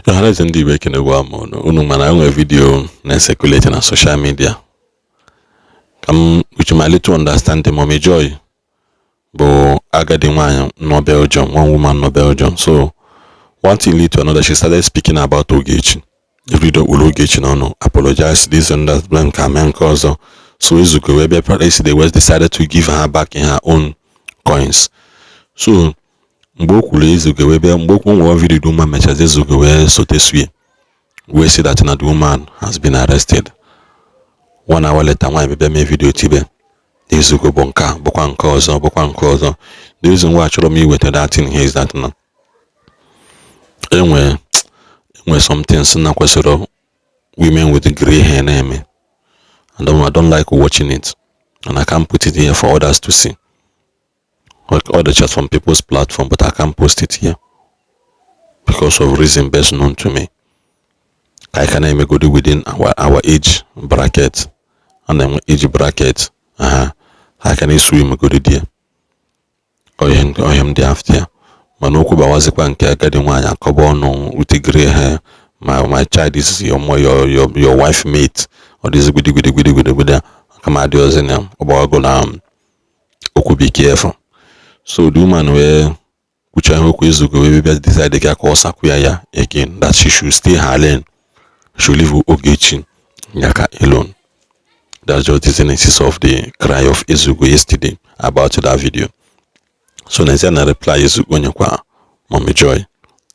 Ọhaneze ndị Igbo, ekenegwa m unu. Unu mana enwere video na-ecirculate na social media ka m, with my little understanding, Mommy Joy bụ agadi nwanyị nọ Belgium, one woman nọ Belgium. So one thing lead to another, she started speaking about Ogechi. Everyday okpuru Ogechi n'ọnụ, apologize this and that, blame ka mee nke ọzọ. So Ezugo wee bịa practice, the West decided to give her back in her own coins. So mgbe o kwuru, Ezugo wee bịa, mgbe okwu nwe video, the woman mechazi, Ezugo wee sote sue wee say that na the woman has been arrested. One hour later, nwaanyị bịa mee video tibe Ezugo bụ nke a, bụkwa nke ọzọ, bụkwa nke ọzọ. The reason why achọrọ m iweta that thing here is that na enwe some things na kwesịrị women with grey hair na-eme. I don't like watching it, and I can't put it here for others to see. Like all the chat from people's platform, but I can't post it here because of reason best known to me. Ka anyị ka na-emegodi within our age bracket and then age bracket, aha ha ka na-esu emegodi die ọhịa m dị after ya. Mana okwu gbawazikwa nke agadi nwaanyị akọba ọnụ with grey hair, my child is your wife mate. Ọ dịzi gwidi gwidi gwidi gwidi gwidi aka m adị ọzọ na ọ gbawago na okwu. Be careful. So the woman wee kwucha ihe okwu, Ezugo wee bịa decide ka ọ sakwu ya ya again, that she should stay her lane, should leave Ogechi Njaka alone. That's just the genesis of the cry of Ezugo yesterday about that video. So n'ezie na reply Ezugo nyekwa Mommy Joy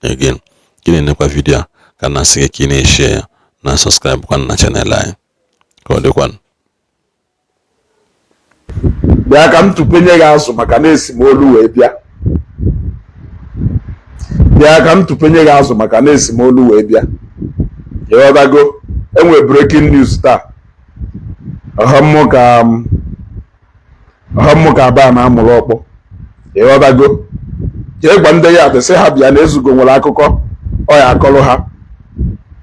again, gịnị nekwa video a ka na asị gị ka ị na-eshare ya na subscribe kwa na channel anyị, ka ọ dịkwanụ. Bịa ka m tụpenye gị azụ maka na esi m olu wee bịa. Bịa ka m tụpenye gị azụ maka na esi m olu wee bịa. Ịghọtago? Enwe breaking news taa. Ọghọmmụ ka aba na-amụrụ ọkpọ. Ịghọtago? Jee gwa ndị ya adịsị ha bịa na Ezugo nwere akụkọ ọ ya akọrọ ha.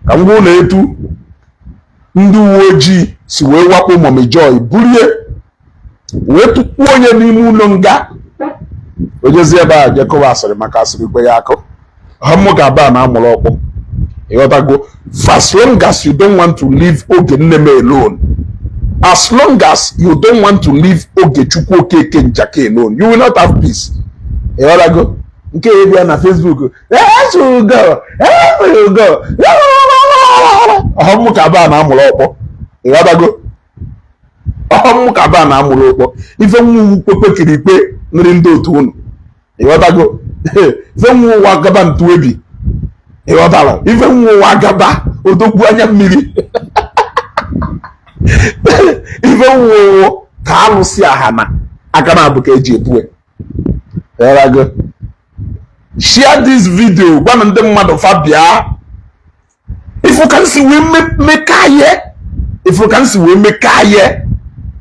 Ka m gwa na etu ndị uwe ojii si wee wakpo Mommy Joy, burie wee tụkpuo onye n'ime ụlọ nga, ojezi ebe a jekọwa asịrị maka asịrị kwe ya akụ. Ọghọmmụ ka aba na-amụrụ ọkpọ. Ịghọtago? As long as you don't want to leave Oge nne m alone, as long as you don't want to leave Ogechukwu Okeke Njaka alone, you will not have peace. Ịghọtago? Nke ya bịa na Facebook, Ezugo, Ezugo, ọghọmmụ ka aba na-amụrụ ọkpọ. Ịghọtago? Ọghọmmụ ka aba na-amụrụ ọkpọ. Ife nwa kpekpekiri ikpe nri ndị otu unu. Ịghọtago? Ife nwa ụwa gaba ntu ebi. Ịghọtara? Ife nwa ụwa gaba odogwu anya mmiri. Ife nwa ụwa ka alụsị aha na aka na abụ ka eji ebue. Ịghọtago? Share this video, gwanụ ndị mmadụ fa bịa. Ifu ka nsi wee meka ihe, ifu ka nsi wee meka ihe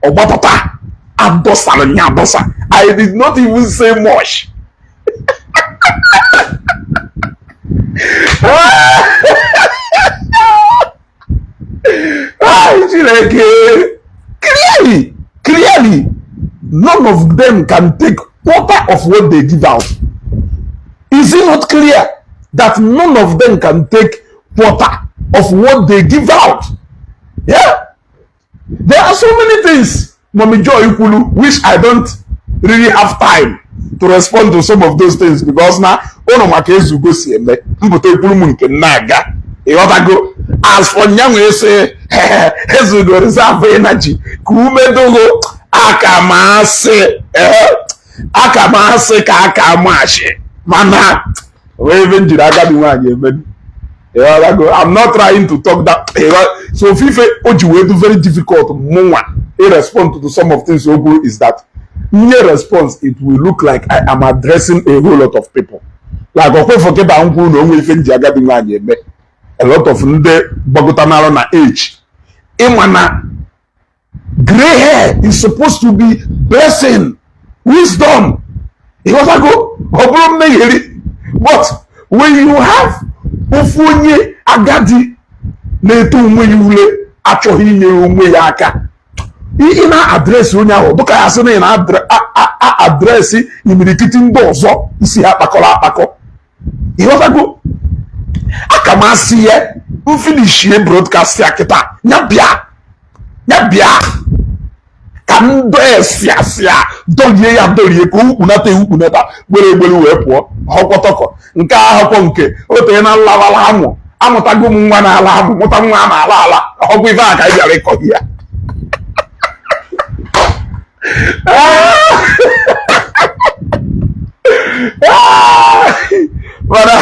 ọgbapụta adọsara nya adọsa. I did not even say much. Ay, Chineke, clearly, clearly, none of them can take quarter of what they give out. Is it not clear that none of them can take quarter of what they give out? Yeah, there are so many things Mommy Joy kwulu which I don't really have time to respond to some of those things, because na ụnụ maka Ezugo si eme mpụta ekwuru m nke m na-aga. Ịghọtago? As for nyanwa ese Ezugo reserve energy ka ume dogo aka ma asị, aka ma asị ka aka machi, mana wee ebe m jiri agadi nwaanyị eme. Ịghọtago? I'm not trying to talk that. So ofufe o ji wee do very difficult mụnwa i respond to some of things o kwuru is that nye response, it will look like I am addressing a whole lot of people, like ọkwefọ kịta m kwuru na onwe ife m ji agadi nwaanyị eme. A lot of ndị gbagota na age, ịma na gray hair is supposed to be blessing, wisdom. Ịghọtago? Ọ bụrụ mmegheri. But when you have ofu onye agadi na-eto onwe ya ule, achọghị inyere onwe ya aka, ị na-address onye ahụ dịka ya sị na ị na-address imirikiti ndị ọzọ isi ha kpakọrọ akpakọ. Ịghọtago? Aka m asị ya m finishie broadcast ya kịta, ya bịa, ya bịa ka m dọọ sịa dọrie ya, dọrie ka o ukpunata eukpunata gbere egbere wee pụọ. Ọkwọtọkọ nke ahụkwọ nke o tee na nlawala amụ. Amụtago m nwa na-ala amụ, mụta nwa a na-ala ala. Ọgwụ ife a ka anyị bịara ịkọ ya. Mana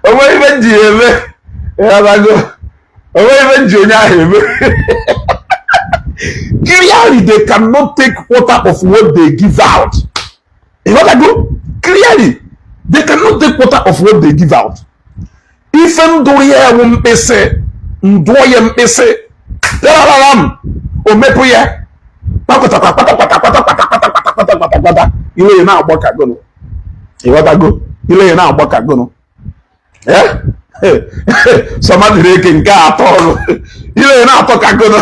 onwe ife m ji ya eme, ịghọtago? Onwe ife m ji onye ahụ eme. Clearly, they cannot take quarter of what they give out. Ịghọtago? Clearly, they cannot take quarter of what they give out. Ife ndụ ya ewu mkpịsị ndụọ ya, mkpịsị pịarara m, o mepụ ya kpakọtakwa kpatakpata kpatakpata kpatakpata kpatakpata kpata. Ile ya na-agba ka gụnụ, ịghọtago? Ile ya na-agba ka gụnụ sọmadịrị eke nke atọ ọrụ. Ile ya na-atọ ka gụnụ.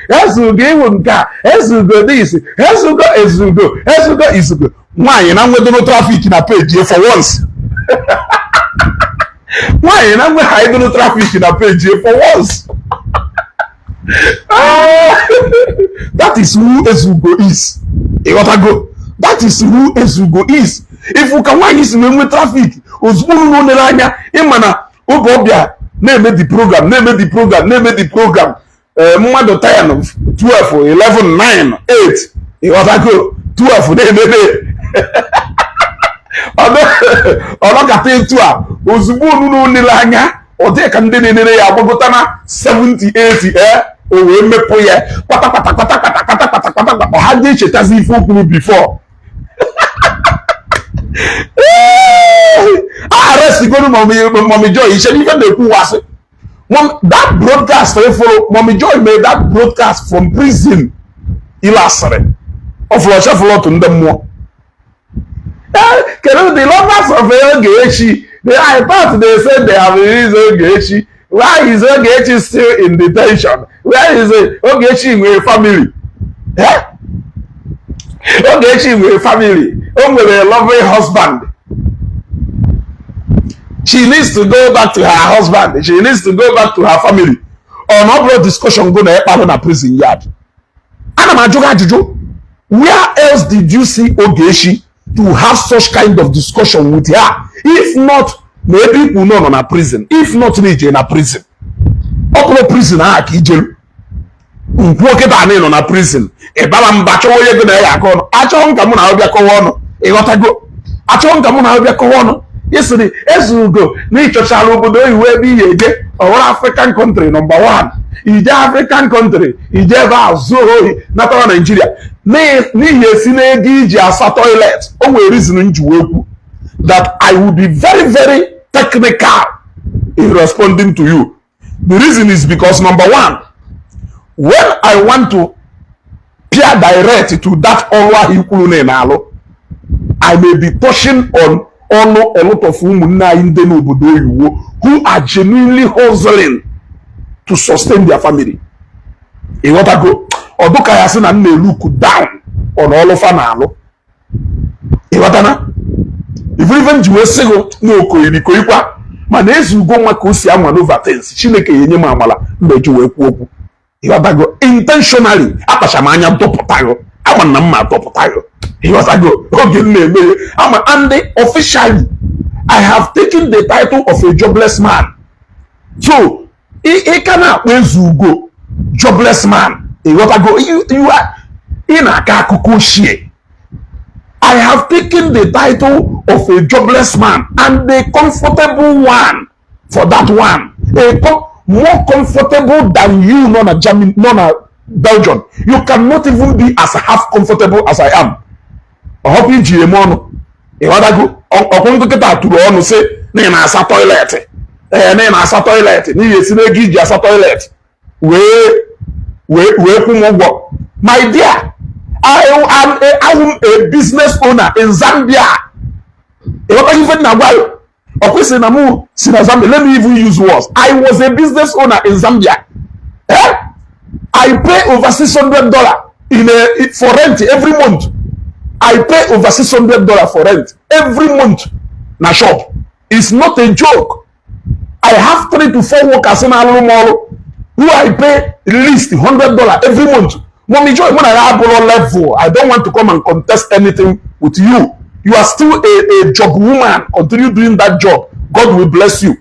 Ezugo ịwụ nke a, ezugo this, ezugo, ezugo, ezugo, izugo nwaanyị na nwedoro traffic na page for once. Nwaanyị na nwe ha edoro traffic na page for once. That is who Ezugo is, ịghọtago? That is who Ezugo is. Ifu ka nwaanyị si wee nwee traffic ozugbo unu lere anya, ịma na oge ọbịa na-eme the program, na-eme the program, na-eme the program, mmadụ 10, 12, 11, 9, 8, ịghọtago, 12 na-emebe ọnọkata etu a. Ozugbo unu lere anya, ọ dị ka ndị na-enere ya agbagota na 70, 80. Ee, o wee mepụ ya kpatakpata kpatakpata kpatakpata kpatakpata. Ha ga-echetazi ife o kwuru before a arrestigoro Mommy Joy. Iche ife na-ekwu wasị that broadcast ifụrụ Mommy Joy made that broadcast from prison. Ile asịrị ọfụlọchafụlọ otu ndị mmụọ. Kedu the lovers of Ogechi? I thought they said they have released Ogechi. Why is Ogechi still in detention? Where is it? Ogechi nwere family. Eh? Ogechi nwere family. O nwere a lovely husband. She needs to go back to her husband. She needs to go back to her family. Ọ na ọ bụrụ discussion go na ịkparụ na prison yard. Ana m ajụ gị ajụjụ. Where else did you see Ogechi to have such kind of discussion with her, if not na ebe ikwu nọ na prison, if not na ije na prison? Ọ bụrụ prison ahụ ka ijeru nkwuo kịta na ị nọ na prison, ịbara mba chọwa onye ego na ya akọ ọnụ. Achọghị m ka mụ na ọbịa kọwa ọnụ, ịghọtago? Achọghị m ka mụ na ọbịa kọwa ọnụ. Ịsịrị Ezugo na ịchọchara obodo oyibo ebe ị ga-eje ọwara African country number one. Ije African country, ije ebe a zuo ohi, natara Naijiria n'ihi esi n'ego iji asa toilet. O nwere reason m ji wee kwu that I will be very, very technical in responding to you. The reason is because, number one, when I want to peer direct to that ọrụ ahụ ikwuru na ị na-alụ, I may be touching on ọnụ a lot of ụmụnne anyị ndị n'obodo oyibo who are genuinely hustling to sustain their family, ịghọtago? Ọ dụka ya sị na m na-elook down on ọlụfa na-alụ, ịghọtana? Ife m ji wee sị gị na okoirikoikwa, mana Ezugo nwa ka o si anwa over things. Chineke ya enye m amala mgbe ji wee kwuo okwu, ịghọtago? Intentionally, akpacha m anya dọpụtago, ama na mma dọpụtago, ịghọtago? Oge m na-eme ya ama. And officially, I have taken the title of a jobless man. So ị ka na-akpọ Ezugo jobless man, ịghọtago? Ị na-akọ akụkọ ochie. I have taken the title of a jobless man, and a comfortable one for that one. A more comfortable than you nọ na Germany, nọ na Belgium. You cannot even be as half comfortable as I am. Ọ hapụ iji eme ọnụ, ịghọtago? Ọkwụ nkịta tụrụ ọnụ sị na ị na-asa toilet. Ee, na ị na-asa toilet n'ihi esi n'ego iji asa toilet wee kwụ m ụgwọ. My dear, I am a business owner in Zambia. Ịghọtago ife na gwa ọ kwesịrị na mụ si na Zambia? Let me even use words. I was a business owner in Zambia. Eh? I pay over $600 in a for rent every month. I pay over $600 for rent every month na shop. It's not a joke. I have three to four workers na-alụrụ m ọrụ who I pay least $100 every month. Mommy Joy, mụ na ya abụrụ level. I don't want to come and contest anything with you. You are still a job woman. Continue doing that job. God will bless you.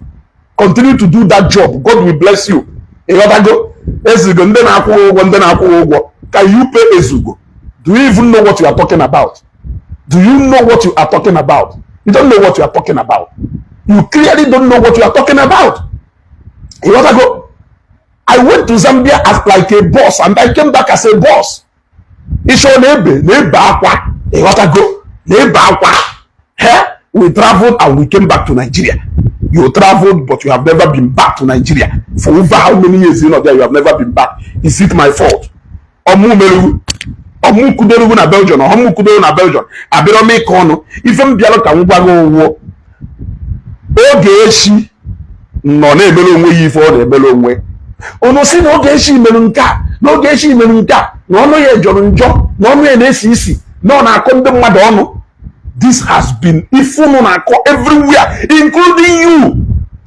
Continue to do that job. God will bless you. Ịghọtago? Ezugo, ndị na-akwụ ụgwọ, ndị na-akwụ ụgwọ. Can you pay Ezugo? Do you even know what you are talking about? Do you know what you are talking about? You don't know what you are talking about. You clearly don't know what you are talking about. Ịghọtago? I went to Zambia as like a boss and I came back as a boss. Ịchọ na-ebe na-ebe akwa. Ịghọtago? Na-ebe akwa. He? We traveled and we came back to Nigeria. You traveled, but you have never been back to Nigeria. For over how many years you know there, you have never been back. Is it my fault? Ọmụ merewu. Ọmụ kudoruwu na Belgium. Ọmụ kudoru na Belgium. Abịrọ m ịkọ ọnụ. Ife m bịara ka m gwa gị ụwụ. Ogechi nọ na-emere onwe ya ife ọ na-emere onwe. Unu si na Ogechi merụ nke a, na Ogechi merụ nke a, na ọnụ ya jọrọ njọ, na ọnụ ya na-esi isi, na ọ na-akọ ndị mmadụ ọnụ. This has been ife unu na-akọ everywhere, including you.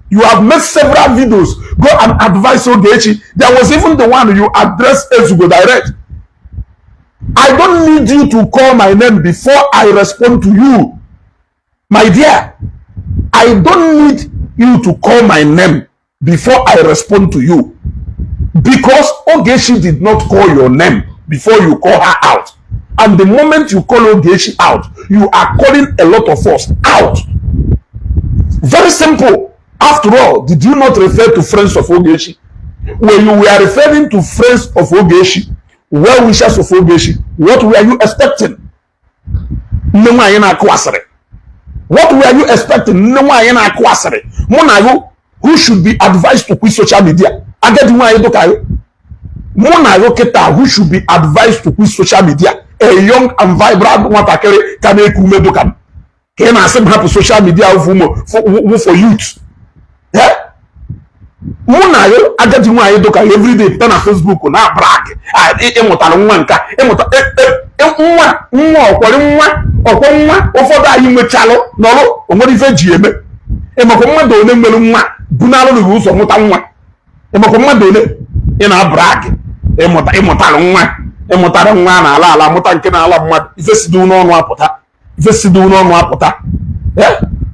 You have made several videos. Go and advise Ogechi. There was even the one you address Ezugo direct. I don't need you to call my name before I respond to you. My dear, I don't need you to call my name before I respond to you. Because Ogechi did not call your name before you call her out. And the moment you call Ogechi out, you are calling a lot of us out. Very simple. After all, did you not refer to friends of Ogechi? When you were referring to friends of Ogechi, well-wishers of Ogechi, what were you expecting? Nne nwaanyị na-akụ asịrị. What were you expecting? Nne nwaanyị na-akụ asịrị. Mụ na gị, who should be advised to quit social media? Agadi nwaanyị dụka gị. Mụ na gị kịta, who should be advised to quit social media? A young and vibrant nwatakịrị ka na-eku ume dụka m. Ka ị na-asị m hapụ social media wụ for youth. Eh? Mụ na gị, agadi nwaanyị dụka gị, everyday pụta na Facebook na brag, ịmụtara nwa nka, ịmụta nwa nwa, ọkwọrị nwa, ọkwọ nwa. Ụfọdụ anyị nwechalụ nọrụ onwere ife ji eme. Ịmakwa mmadụ one nwere nwa bunalụ gị ụzọ mụta nwa? Ịmakwa mmadụ one ị na-abrag ịmụta, ịmụtara nwa, ịmụtara nwa na-ala ala, mụta nke na-ala mmadụ? Ife si dị n'ọnụ apụta, ife si dị n'ọnụ apụta.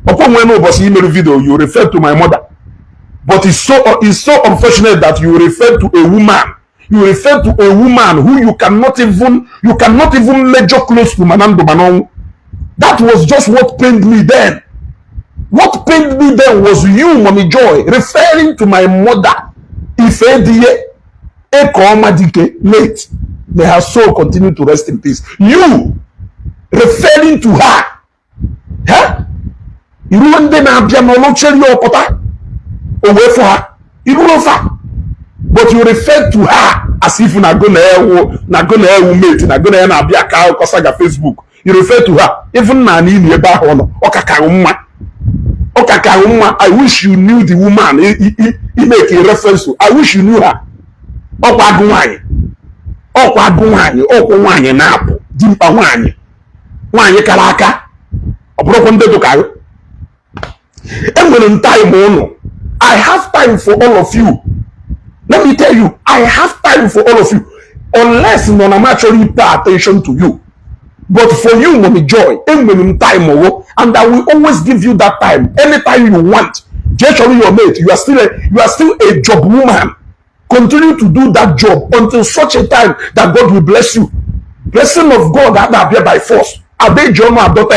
Ọkwa nwee n'ụbọchị imerụ video, you refer to my mother. But it's so unfortunate that you refer to a woman. You refer to a woman who you cannot even measure close to Manando Manong. That was just what pained me then. What pained me then was you, Mommy Joy, referring to my mother, Ifediye Ekomadike, late. May her soul continue to rest in peace. You referring to her. Huh? Iruo ndị na-abịa n'ọlụ chere ya ọpụta o wee fụ ha iruo fa, but you refer to her as if na go na ewu, na go na ewu mate, na go na ya na-abịa ka akụkọ saga Facebook. You refer to her even na n'ili ebe ahụ ọ nọ. Ọ ka mma, ọ ka mma. I wish you knew the woman I make a reference to. I wish you knew her. Ọkwa agụ nwaanyị, ọkwa agụ nwaanyị, ọkwụ nwaanyị na-apụ dimkpa nwaanyị, nwaanyị kara aka. Ọ bụrụkwa ndị dụka gị. Enwere m time ụnụ. I have time for all of you. Let me tell you, I have time for all of you, unless nọ na m achọrọ pay attention to you. But for you, Mommy Joy, enwere m time owo, and I will always give you that time anytime you want. Jee chọrọ your mate. You are still a job woman. Continue to do that job until such a time that God will bless you. Blessing of God ada abịa by force. Ada eji ọnụ adọta,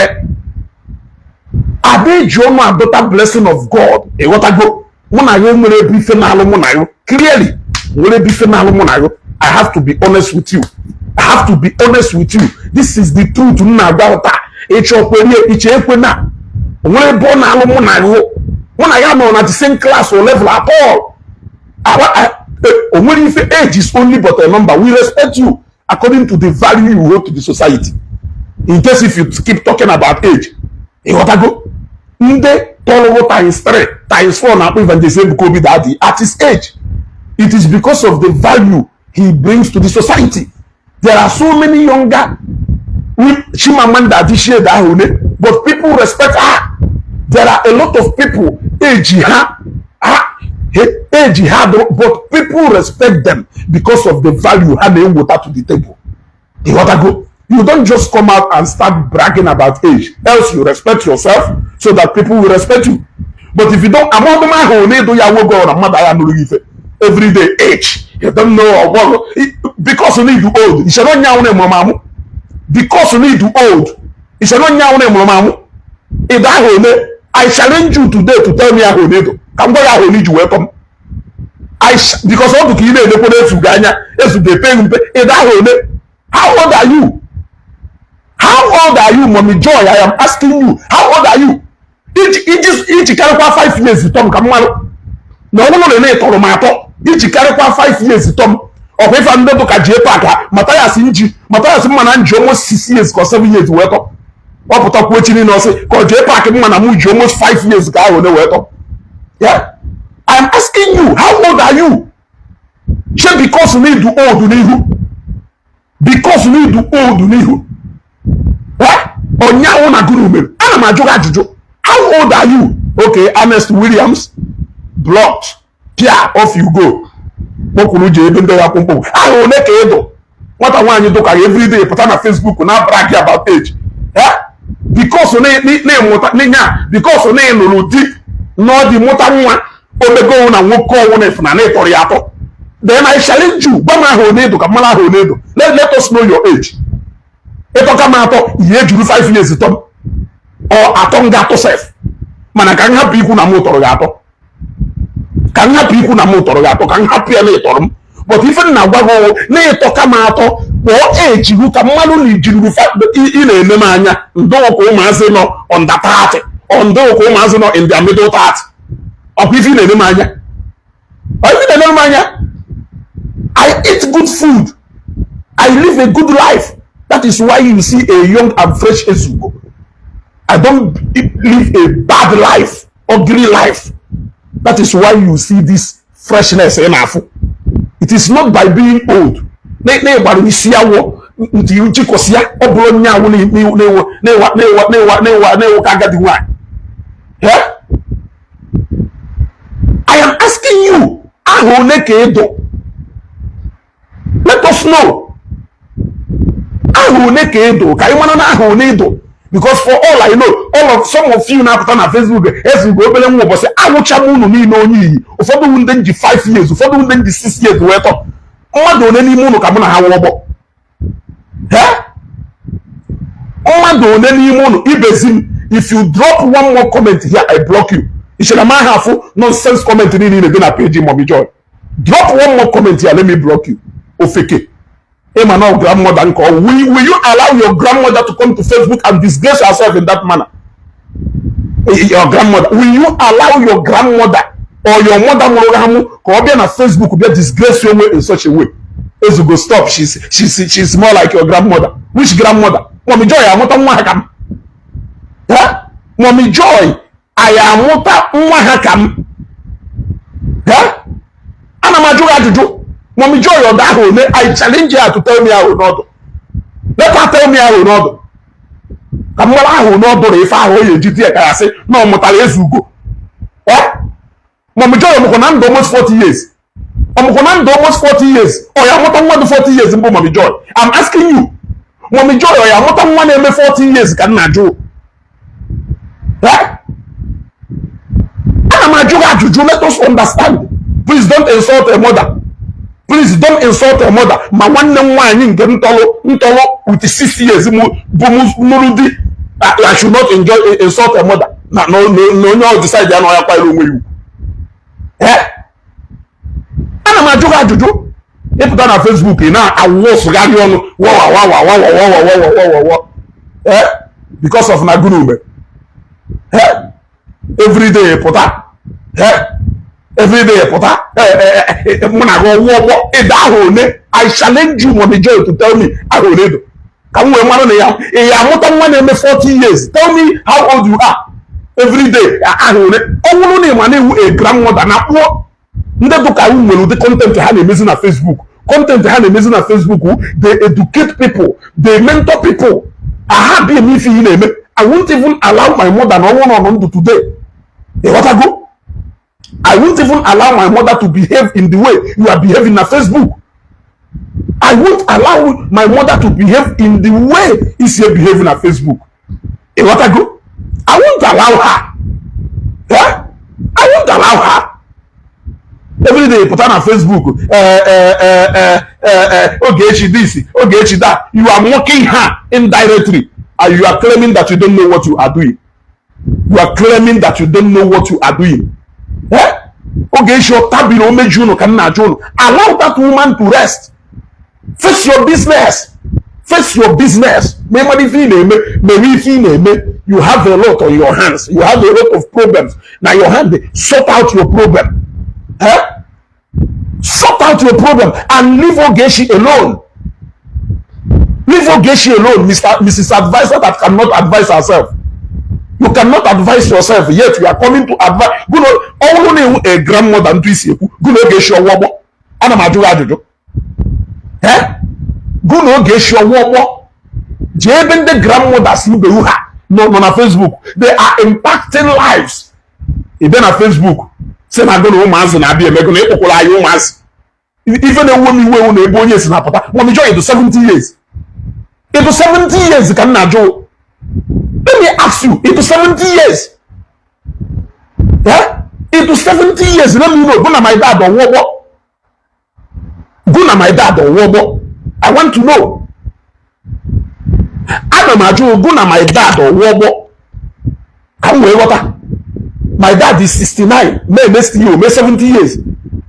ada eji ọnụ adọta blessing of God. Ịghọtago? Mụ na ya nwere ebe ife na-alụ. Mụ na ya clearly nwere ebe ife na-alụ mụ na ya. I have to be honest with you. I have to be honest with you. This is the truth m na-agwa taa. Ịchọ kwerie, iche ekwe na nwere ebe ọ na-alụ mụ na ya. Mụ na ya nọ na the same class or level at all. O nwere ife. Age is only but a number. We respect you according to the value you hold to the society. In case if you keep talking about age, ịghọtago? Ndị tọrọ times 3 times 4 na-akpọ Evangelist Ebuka Obi daddy at his age, it is because of the value he brings to the society. There are so many younger Chimamanda Adichie ahụ one, but people respect her. There are a lot of people age ha age ha, but people respect them because of the value ha na-eweta to the table. Ịghọtago? You don't just come out and start bragging about age, else you respect yourself so that people will respect you. But if you don't, amaọdụm ahụ na-edo ya nwoke na mmadụ agha nụrụ gị ife everyday age, you don't know ọgbọgọ because na idu old. Ichere onye ahụ na-emụrụ m amụ because na idu old. Ichere onye ahụ na-emụrụ m amụ ịdọ ahụ ole? I challenge you today to tell me ahụ ole edo, ka m gwa ya ahụ ole iji wee tọ m. Because ọ bụ ka ị na-elekwa n'efu gị anya ezu ga-epe mpe. Ịdọ ahụ ole? How old are you? How old are you, Mommy Joy? I am asking you, how old are you? Iji karịkwa 5 years tọ m ka mmalụ na ọ bụrụ na ị tọrọ m atọ, iji karịkwa 5 years tọ m. Ọkwa ife ndị bụ ka jee pak ha Mathias nji Mathias mma na nji almost 6 years ka 7 years wee tọ. Ọ pụtakwuo echi niile, ọsị ka ọ jee pak mma na mụ ji almost 5 years ka ahụ ole wee tọ. Yeah, I am asking you, how old are you? Ṣé because na idu old n'ihu, because na idu old n'ihu onyanwụ na gụrụ mere? Ana m ajụ gị ajụjụ, how old are you? Okay, Ernest Williams, blocked. Pia, off you go. Kpọkwuru ji ebe ndị ya kpụmkpụm aha ole ka ịdụ nwata nwaanyị dụka ya everyday pụta na Facebook na brag about age because na-ịmụta nya, because na ịnụrụ di na ọ dị mụta nwa omego na nwoke ọnwụ na efu na ịtọrọ ya atọ. Then I challenge you, gwa m aha ole ịdụ ka mara aha ole ịdụ. Let us know your age. Ịtọka m atọ, ihe ejuru 5 years tọ m ọ atọ m ga-atọ sef, mana ka m hapụ ikwu na mụ tọrọ gị atọ, ka m hapụ ikwu na mụ tọrọ gị atọ, ka m hapụ ya na ịtọrọ m. But ife m na-agwa gị ọwụ na ịtọka m atọ, kpọọ ejiru ka mmadụ na ijiruru ị na-eme m anya ndụka ụmụazị nọ under 30, ndụka ụmụazị nọ in their middle 30. Ọkwa ife ị na-eme m anya, ọ ife ị na-eme m anya. I eat good food, I live a good life. That is why you see a young and fresh Ezugo. I don't live a bad life, ugly life. That is why you see this freshness in afụ. It is not by being old. Na ịgbara isi awọ ntị jikọsi ya, ọ bụrụ onye awụ na-ewu na-ewa na-ewa na-ewa na-ewa na-ewu ka agadi nwanyị. Yeah? I am asking you, aha ole ka ịdụ? Let us know. Aha ole ka ịdụ, ka anyị mara na aha ole ịdụ, because for all I know, all of some of you na-apụta na Facebook ezugo obere nwa ụbọchị awụcha m unu niile onye iyi. Ụfọdụ ndị nji 5 years, ụfọdụ ndị nji 6 years wee tọ. Mmadụ one n'ime unu ka mụ na ha wụọ ọgbọ? Mmadụ one n'ime unu ibezi m? If you drop one more comment here, I block you. Ichere m aha afụ nonsense comment niile dị na page Mommy Joy? Drop one more comment here, let me block you. Ofeke ịma na grandmother nke ọ will you allow your grandmother to come to Facebook and disgrace herself in that manner? Your grandmother, will you allow your grandmother or your mother mụrụ amụ ka ọ bịa na Facebook bịa disgrace onwe in such a way? Ezugo, stop. She's more like your grandmother. Which grandmother? Mommy Joy amụta nwa ha ka m? Mommy Joy anyị amụta nwa ha ka m? Ana m ajụ gị ajụjụ. Mommy Joy, ọdụ ahụ ole? I challenge her to tell me ahụ n'ọdụ. Let her tell me ahụ n'ọdụ ka m mara ahụ n'ọdụ na ife ahụ o ya eji tie ka ya sị na ọ mụtara Ezugo. Mommy Joy ọmụkọ na ndụ almost 40 years, ọmụkọ na ndụ almost 40 years, ọ ya amụta nwa dị 40 years mbụ? Mommy Joy, I'm asking you, Mommy Joy, ọ ya amụta nwa na-eme 40 years ka m na-ajụ? Ana m ajụ gị ajụjụ. Let us understand. Please don't insult a mother. Please don't insult a mother. Ma nwanne m nwaanyị nke ntọlụ ntọlụ with 6 years mụ bụ mụ nụrụ di, I should not enjoy insult a mother na onye ọ decide ya na ọ ya kwanyere onwe ya ugwu. Ana m ajụ gị ajụjụ. Ịpụta na Facebook, ị na-awụsụgharị ọnụ wawa wawa wawa wawa wawa wawa wawa because of na gụnụ ume everyday pụta, everyday pụta mụ na gị ọwụ ọgbọ ịda ahụ one. I challenge you, Mommy Joy, to tell me ahụ one do ka m wee mara na ya ị ya amụta nwa na-eme 40 years. Tell me how old you are. Everyday ahụ one. Ọ bụrụ na ị ma na-ewu a grandmother na kpụọ ndị dụka nwere ụdị content ha na-emezi na Facebook, content ha na-emezi na Facebook, they educate people, they mentor people. Aha eme ife ị na-eme. I won't even allow my mother na ọnwụ nọ ndụ today, ịghọtago? I won't even allow my mother to behave in the way you are behaving na Facebook. I won't allow my mother to behave in the way isi behave na Facebook, ịghọtago? I won't allow her, eh? I won't allow her. Every day pụta na Facebook, eh, eh, eh, eh, eh, eh, Ogechi this, Ogechi that. You are mocking her indirectly and you are claiming that you don't know what you are doing. You are claiming that you don't know what you are doing, eh? Ogechi ọtabiri omeji unu ka m na-ajụ unu. Allow that woman to rest. Face your business, face your business. Ma ịmara ife ị na-eme, mere ife ị na-eme. You have a lot on your hands. You have a lot of problems na your hand. Sort out your problem, eh? Sort out your problem and leave Ogechi alone. Leave Ogechi alone. Mr. Mrs. Advisor that cannot advise herself. You cannot advise yourself, yet you are coming to advise. Gụna ọ bụrụ na ewu a grandmother ntụ isi ekwu gụ na Ogechi ọwụọgbọ, ana m ajụ gị ajụjụ, eh? Gụ na Ogechi ọwụọgbọ, jee ebe ndị grandmothers ibewu ha nọ na Facebook. They are impacting lives. Ị bịa na Facebook si na gụ na ụmụazị na-abịa emego na ịkpọkwara anyị ụmụazị. Ife na-ewu m iwe ewu na ebe onye si na-apụta. Mommy Joy, ịdụ 70 years, ịdụ 70 years ka m na-ajụ. Let me ask you, ịdụ 70 years, eh? Ịdụ 70 years, let me know. Gụ na my dad ọwụọgbọ, gụ na my dad ọwụọgbọ, I want to know. Ana m ajụ, gụ na my dad ọwụọgbọ, ka m wee ghọta. My dad is 69. May next year may 70 years.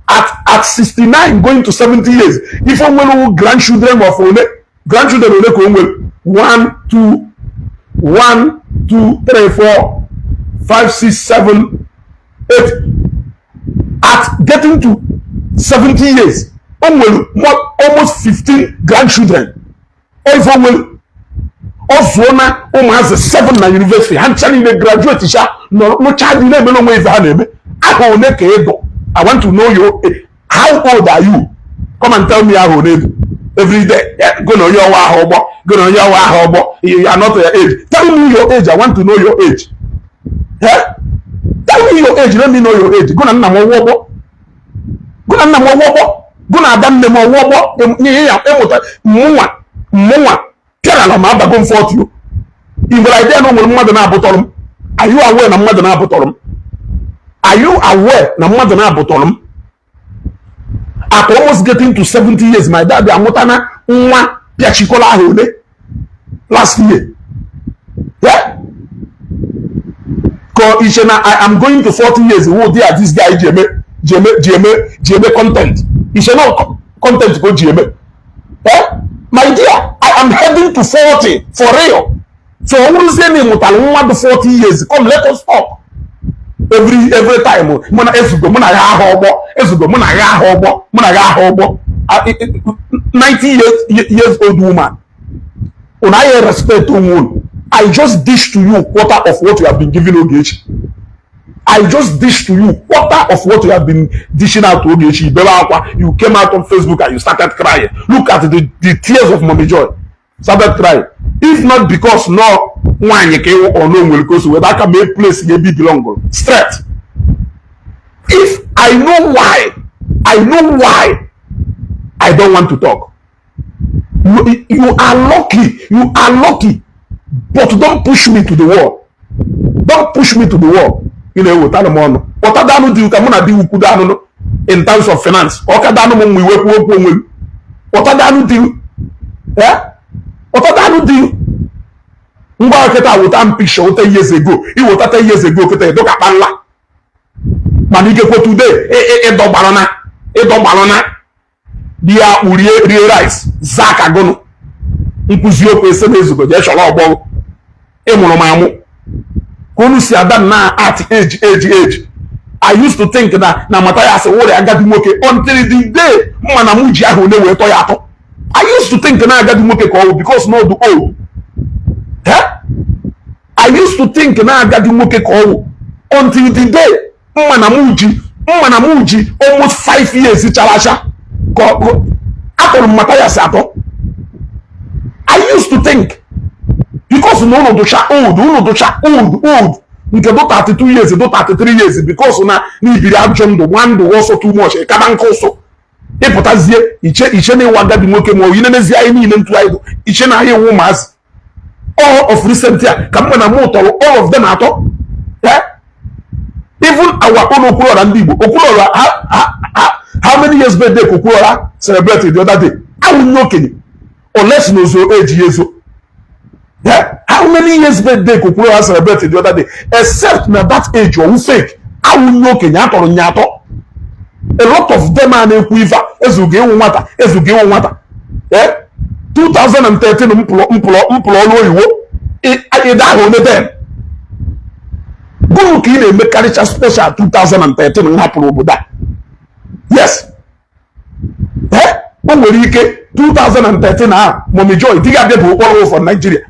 At 69 going to 70 years, if o nwere grandchildren of one, grandchildren ole ka o nwere? 1, 2, 1, 2, 3, 4, 5, 6, 7, 8. At getting to 70 years, o nwere almost 15 grandchildren. Ife o nwere, ọ zụọ na ụmụazị 7 na university. Ha ncha niile graduate cha nụcha dị na-eme n'onwe ife ha na-eme. Aha one ka ịdụ? I want to know your, how old are you? Come and tell me aha one edu. Every day, go na onye ọwa ahụ ọgbọ, go na onye ọwa ahụ ọgbọ. You are not your age. Tell me your age. I want to know your age, eh? Tell me your age. Let me know your age. Go na nna m ọwụ ọgbọ, go na nna m ọwụ ọgbọ, go na ada nne m ọwụ ọgbọ. Nye ya ịmụta mụnwa mụnwa pịarala m abago m 40 o. Ị nwere idea na o nwere mmadụ na-abụtọrọ m? Are you aware na mmadụ na-abụtọrọ m? Are you aware na mmadụ na-abụtọrọ m? At almost getting to 70 years, my dad amụtana nwa pịachikọla ahụ ole last year. Yeah? Ka iche na I am going to 40 years wo dị a, this guy ji eme ji eme ji eme ji eme content. Iche na content ka o ji eme, eh? My dear, I am heading to 40 for real. So ọ bụrụzie na ị mụtara nwa dị 40 years, come, let us talk. Every time mụ na ezugo, mụ na ya aha ọgbọ, ezugo, mụ na ya aha ọgbọ, mụ na ya aha ọgbọ. 90 years old woman, unu anyị respect onwe unu. I just dish to you quarter of what you have been giving Ogechi. I just dish to you quarter of what you have been dishing out to Ogechi. Ibebe akwa. You came out on Facebook and you started crying. Look at the tears of Mommy Joy. Started crying. If not because no nwaanyị ka ịwụ ọnụ nwere ka o si weta aka mee place ya ebe belong straight. If I know why, I know why I don't want to talk. You are lucky. You are lucky. But don't push me to the wall. Don't push me to the wall. Ị na-eweta m ọnụ. Kpọta danụ dị ka mụ na di ukwu danụ in terms of finance. Ọ ka danụ m nwa iwe kwuo okwu onwe m. Kpọta danụ dị, eh? Kpọta danụ dị. Ngwa kịta weta m picture 10 years ago. Iweta 10 years ago kịta edo ka kpanla. Mana ikekwe today ịdọgbarana ịdọgbarana di ya akpụ rie rie rice zaa ka gụnụ nkụzi okwu ese na ezugo jee chọrọ ọgbọ ịmụrụ m amụ ka unu si ada na at age age age. I used to think na Mathias wụrị agadi nwoke until the day mma na mụ ji ahụ ole wee tọ ya atọ. I used to think na agadi nwoke ka ọ bụ because na ọdụ old, eh? I used to think na agadi nwoke ka ọ bụ until the day mma na mụ ji mma na mụ ji almost 5 years chara acha ka atọrọ m Mathias atọ. I used to think you Because na unu dụcha old, unu dụcha old old, nke dụ 32 years, dụ 33 years, because na n'ibiri ajọ ndụ, gba ndụ ọsọ too much, ịkaba nke ụsụ ịpụtazie iche iche na ịwa agadi nwoke, ma ọ yi anyị niile ntụ anyị iche na anyị ewu ụmụazị. All of recent ya ka mma na mụ tọrọ all of them atọ. Even our own Okwuluora, ndị Igbo Okwuluora, how many years birthday ka Okwuluora celebrate the other day? Awụnye okenye unless na ozo eji ya ezo. How many years birthday ka Okwuluora celebrate the other day? Except na that age ọwụ fake. Awụnye okenye atọrọ nya atọ. A lot of them a na-ekwu ife a, ezugo ịnwụ nwata, ezugo ịnwụ nwata. 2013 mpụrụ mpụrụ mpụrụ ọrụ oyiwo ịda ahụ onye dem gụrụ ka ị na-emekarịcha special. 2013 m hapụrụ obodo a. Yes, ee, o nwere ike 2013 ahụ, Mommy Joy di ga-abịa bụ okporo for Nigeria.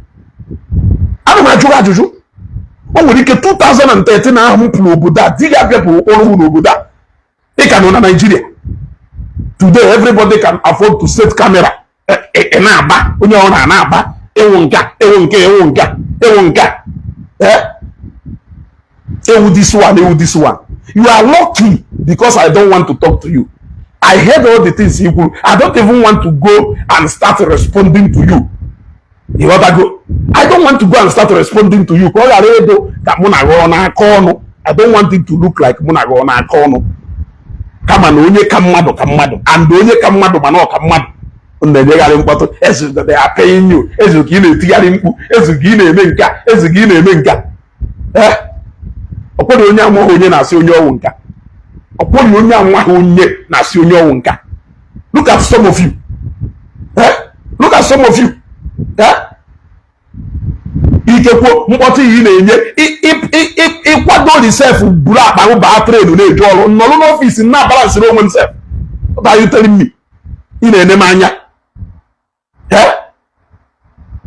Ana m ajụ gị ajụjụ. O nwere ike 2013 ahụ m pụrụ obodo a, di ga-abịa bụ okporo n'obodo a, ị ka nọ na Nigeria. Today everybody can afford to set camera. Ị na-agba onye ọ na-agba ewu nka, ewu nke, ewu nka, ewu nka, ewu this one, ewu this one. You are lucky because I don't want to talk to you. I heard all the things you kwuru. I don't even want to go and start responding to you. Ịghọtago? I don't want to go and start responding to you ka ọ ghara ịdụ ka mụ na gị ọ na-akọ ọnụ. I don't want it to look like mụ na gị ọ na-akọ ọnụ, kama na onye ka mmadụ ka mmadụ and onye ka mmadụ, mana ọ ka mmadụ na-enyegharị mkpọtụ. Ezu, they are paying you. Ezu ka ị na-etigharị mkpu, ezu ka ị na-eme nka, ezu ka ị na-eme nka. Ee, ọkwọrị onye amaghị onye na-asị onye ọwụ nka. Ọkwọrị onye amaghị onye na-asị onye ọwụ nka. Look at some of you. Eh, look at some of you. Eh, ikekwuo mkpọtụ ị na-enye, ịkwado risef buru akpa baa train na-eje ọrụ, nọrọ n'ọfịs na balansịrị onwe m sef. What are you telling me? Ị na-ene m anya?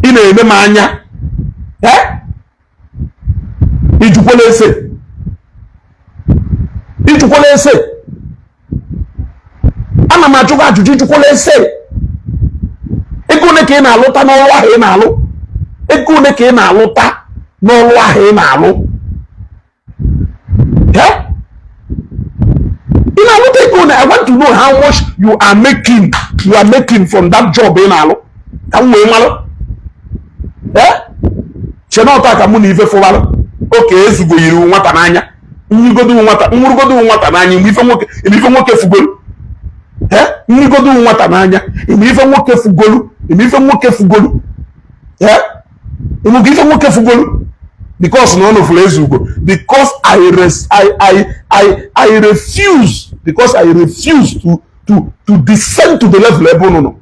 Ị na-ene m anya? Ijukwala ese, ijukwala ese. Ana m ajụ gị ajụjụ. Ijukwala ese ego ole ka ị na-alụta n'ọrụ ahụ ị na-alụ? Ego ole ka ị na-alụta n'ọrụ ahụ ị na-alụ? Ị na-alụta ego ole? I want to know how much you are making, you are making from that job ị na-alụ, ka m wee malụ. Chenọta ka mụ na ife fụbalụ oke ezugo yiri nwata n'anya, nrigodo nwata, nwụrụgodo nwata n'anya. Mgbe ife nwoke, ime ife nwoke fugolu, nrigodo nwata n'anya, ime ife nwoke fugolu, ime ife nwoke fugolu, ime ife nwoke fugolu, because na ọ nọfụrụ ezugo, because I res I I I refuse, because I refuse to descend to the level ebe unu nọ.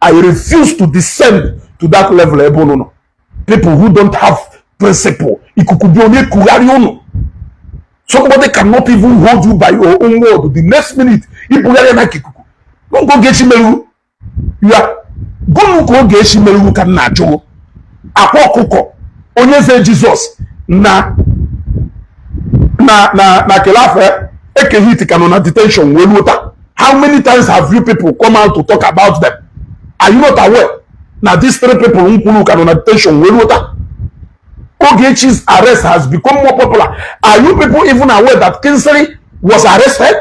I refuse to descend to that level ebe unu nọ. People who don't have principle, ikuku bi onye kugharị unu. Somebody cannot even hold you by your own word. The next minute, ibugharị na ikuku. Oge Ogechi meruru ya gụnụ ka Ogechi meruru ka m na-ajụ. Akwa ọkụkọ onye eze Jizọs na kelafe Eke Hit ka nọ na detention wee ruo taa. How many times have you people come out to talk about them? Are you not aware na these three people m kwuru ka nọ na detention wee ruo taa? Ogechi's arrest has become more popular. Are you people even aware that Kingsley was arrested?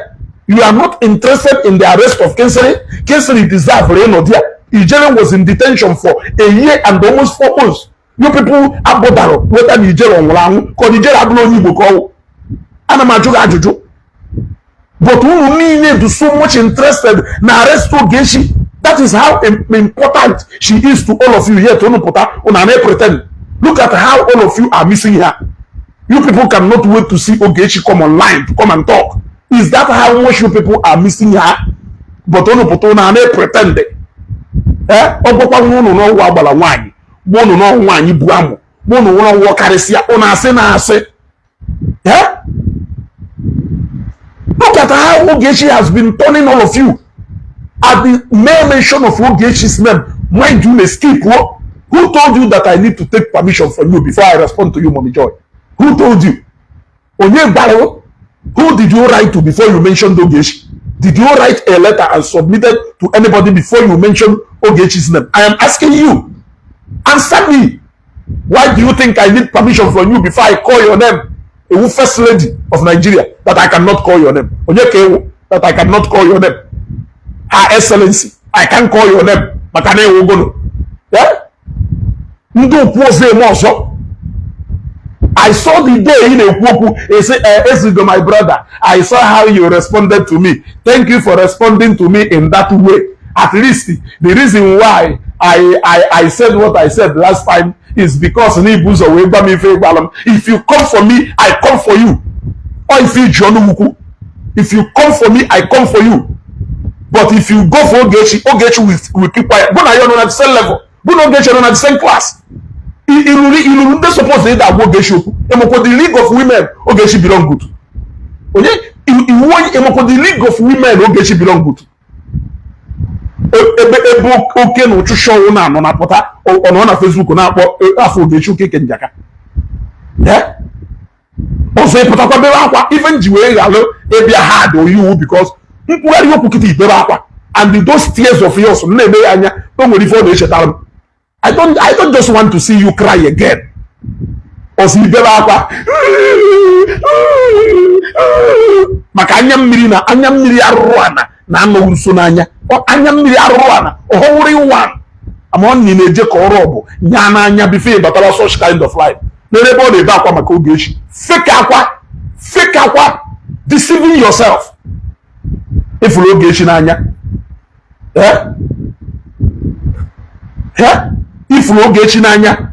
You are not interested in the arrest of Kingsley. Kingsley deserved ịnọ there. Ijele was in detention for a year and almost 4 months. You people abụdara weta na Ijele ọ nwụrụ anwụ, ka ọ na Ijele abụrụ onye Igbo ka ọwụ. Ana m ajụ gị ajụjụ. But unu niile do so much interested na arrest Ogechi. That is how important she is to all of you. Yet unu pụta, unu ana pretend. Look at how all of you are missing her. You people cannot wait to see Ogechi come online to come and talk. Is that how much you people are missing her? But unu pụta, unu ana pretend. Eh, ọ gwakwa unu n'ọgwụ agbara nwaanyị gbuo unu n'ọgwụ nwaanyị bu amụ gbuo unu nwụrụ ọgwụ karịsịa, unu asị na asị. Eh, look at how Ogechi has been turning all of you. At the mere mention of Ogechi's name, mind you may skip. Who told you that I need to take permission from you before I respond to you, Mommy Joy? Who told you? Onye gbara? Who did you write to before you mentioned Ogechi? Did you write a letter and submit it to anybody before you mention Ogechi's name? I am asking you. Answer me. Why do you think I need permission from you before I call your name? Ewu First Lady of Nigeria that I cannot call your name? Onye ka ewu that I cannot call your name? Her Excellency, I can call your name maka na ewu gono. Yeah? Ndị okwu ọzọ eme ọzọ. I saw the day ị na-ekwu okwu esi, "Ezugo, my brother, I saw how you responded to me. Thank you for responding to me in that way. At least the reason why I said what I said last time is because na ibu ụzọ wee gwa m ife gwara m. If you come for me, I come for you." Or if you ji ọnụ ukwu, "If you come for me, I come for you. But if you go for Ogechi, Ogechi will keep quiet." Bụ na ya nọ na the same level, bụ na Ogechi nọ na the same class. Iruru iruru ndị suppose ịda agwa Ogechi okwu. Ịmakwa the League of Women Ogechi belong to? Onye iwu onye? Ịmakwa the League of Women Ogechi belong to? Ebe oke na ụchụchụ ọnwụ na-anọ na pụta, ọ nọ na Facebook na-akpọ afọ Ogechi Okeke Njaka. Ọzọ ịpụtakwa bebe akwa. Ife nji wee ghalụ ịbịa hard oyiwu because nkwugharị okwu kịta ibebe akwa, and those tears of yours m na-eme ya anya, o nwere ife ọ na-echetara m. I don't just want to see you cry again. Ọzọ ibebe akwa maka anya mmiri na anya mmiri arụrụ ana na anọghị nso n'anya. Anya mmiri arụrụ ana ọhụrụ ịwa ama ọ na-eje ka ọrụ ọbụ nya n'anya before batara such kind of life. N'ebe ebe ọ na-ebe akwa maka Ogechi, fake akwa, fake akwa, deceiving yourself. Ịfụrụ Ogechi n'anya, eh? Eh? Ifuru Ogechi n'anya,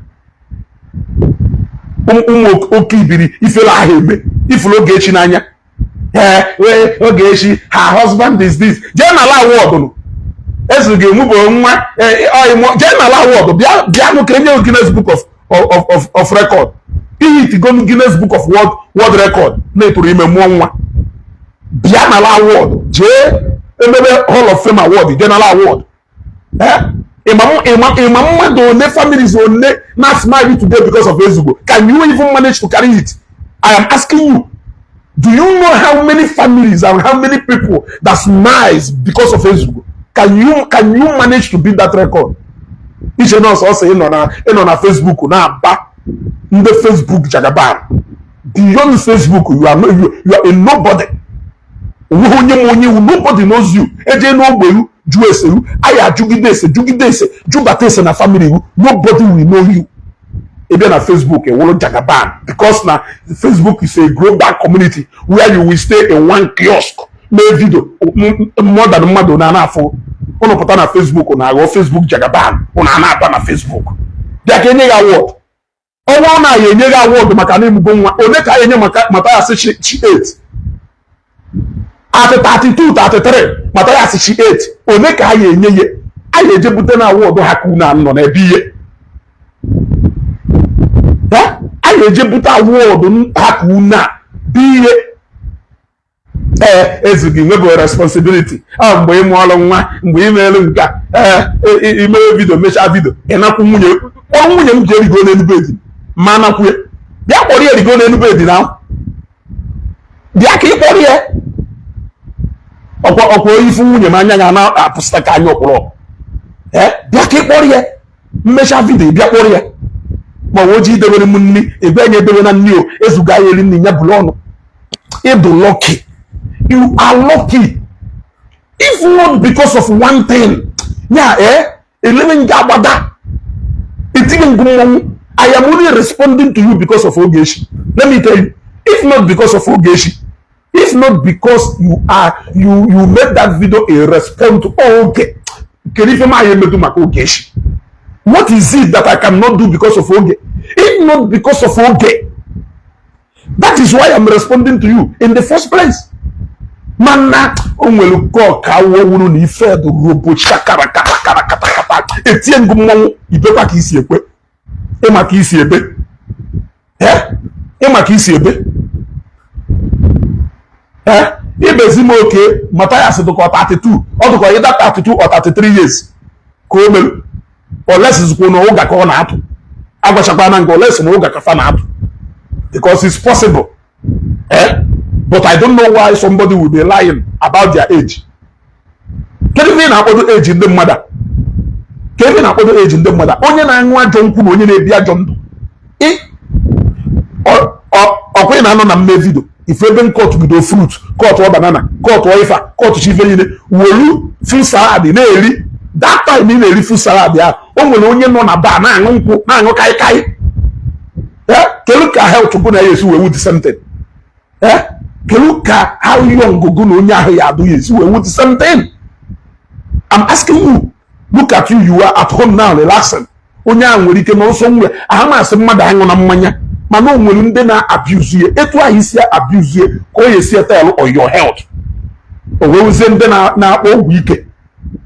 ụmụ oke ibiri ifere ahụ eme. Ifuru Ogechi n'anya, ee, wee Ogechi, her husband is this. Jee na ala award nụ ezu ga-emụbụ nwa jee na ala award. Bịa, bịanụ ka enye Guinness Book of Record. Ihe itigonu Guinness Book of World Record na-etụrụ ime mụọ nwa. Bịa na ala award, jee emebe Hall of Fame award, jee na ala award. Ịma mmadụ one, families one na smile today because of Ezugbo? Can you even manage to carry it? I am asking you, do you know how many families and how many people that smiles because of Ezugbo? Can you manage to beat that record? Iche na ọsọ ịnọ na Facebook na-aba ndị Facebook jagaban. Beyond Facebook, you are no, you are a nobody. Onweghị onye ma onye iwu. Nobody knows you. Eje n'ogbe iwu jụọ ese iwu anyị ajụgide ese, jụgide ese, jụbata ese na family iwu, nobody will know you. Ị bịa na Facebook, ewuru jagaban, because na Facebook is a global community where you will stay in one kiosk mee video, more than mmadụ na na-afụ ụnụ pụta na Facebook na-aghọ Facebook jagaban. Ụnụ a na-aba na Facebook bịa ka enye ya award. Ọnwa na ya enye gị award maka na emugo nwa one ka ya enye maka Mathias chi 8 at 32, 33. Mathias chi 8 one ka a ya enye ya? A ya eje bute na award ha ka unu nọ n'ebe ihe a ya eje bute award ha ka unu a bụ ihe. Ee, ezughị nwebụ responsibility ọ mgbe ị mụọlụ nwa, mgbe ị meelu nke a. Ee, imere video, mechaa video, ị nakwu nwunye. Kpọrọ nwunye m ji erigo n'elu bed ma nakwue. Bịa kpọrọ ya erigo n'elu bed na bịa ka ị kpọrọ ya. Ọkwa onye ifu nwunye m anya ga na-apụsịta ka anya ọkpọrọ. Ee, bịa ka ị kpọrọ ya. Mmecha video, bịa kpọrọ ya. Ma ọ ji idewere m nri ebe enye edewe na nri o ezuga ya eri nri ya bụrụ ọnụ. Ịdụ lucky, you are lucky. If not because of one thing ya, elewe nga agbada etinye ngụ mmọnwụ. I am only responding to you because of Ogechi. Let me tell you, if not because of Ogechi, if not because you are you you made that video a response to Oge, kedu ife m anyị emedu maka Ogechi? What is it that I cannot do because of Oge? If not because of Oge, that is why I'm responding to you in the first place. Mana o nwere ka ọka wuru na ife robo shakara kata kata kata kata etie ngụ mmọnwụ ibekwa ka isi ekwe. Ịma ka isi ebe, ịma ka isi ebe, ee, ibezi m oke. Mathias dụkọ 32, ọ dụkọ ịda 32 or 33 years ka o mere olesizikwu na ụga ka ọ na-atụ. Agwachakwa na nga olesi na ụga ka fa na-atụ, because it's possible, eh? But I don't know why somebody will be lying about their age. Kedu ife ị na-akpọdo age ndị mmadụ a? Kedu ife ị na-akpọdo age ndị mmadụ a? Onye na-aṅụ ajọ nkwụ na onye na-ebi ajọ ndụ. Ọkwa ị na-anọ na mme video ife ebe nkọtụgido fruit, kọtụọ banana, kọtụọ ife a, kọtụchi ife niile, wolu fruit salad na-eri. That time ị na-eri fruit salad ya, o nwere onye nọ na bar na-aṅụ nkwụ, na-aṅụ kaikai. Kedu ka health gụ na ya esi wee wu the same thing? Kedu ka how young gụ na onye ahụ ya adụ ya esi wee wu the same thing? I'm asking you. Look at you, you are at home now relaxing. Onye ahụ nwere ike n'ọsọ nwe aha masị mmadụ aṅụ na mmanya, mana o nwere ndị na-abuse ya. Etu ahụ isi abuse ya ka o esi tell on your health. O wee wuzie ndị na-akpọ ọgwụ ike.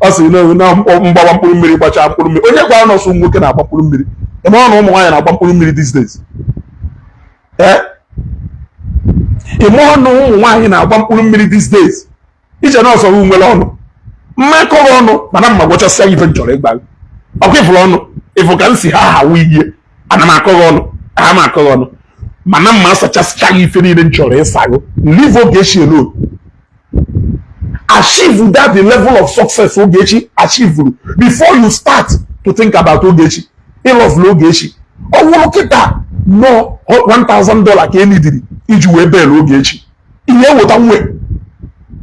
Ọ sị na mgbawa mkpụrụ mmiri, gbachaa mkpụrụ mmiri. Onye gwara nọọsụ nwoke na-agba mkpụrụ mmiri? Ị mara na ụmụ nwaanyị na-agba mkpụrụ mmiri these days? Ee, ị mụọ na ụmụ nwaanyị na-agba mkpụrụ mmiri these days? Iche na ọsọ nwere ọnụ mmekọrọ ọnụ, mana mma gwachasịa ife m chọrọ ịgba gị. Ọkwa ịfụrụ ọnụ ịfụ ka m si ha hawa ihe, ana m akọghị ọnụ, ha m akọghị ọnụ, mana mma asachasịcha gị ife niile m chọrọ ịsa gị. Leave Ogechi alone. Achieve that the level of success Ogechi achieve before you start to think about Ogechi. Ịlọvụla Ogechi, ọ wụrụ kịta nọ $1000 ka e nidiri iji wee bail Ogechi, ihe eweta nwe.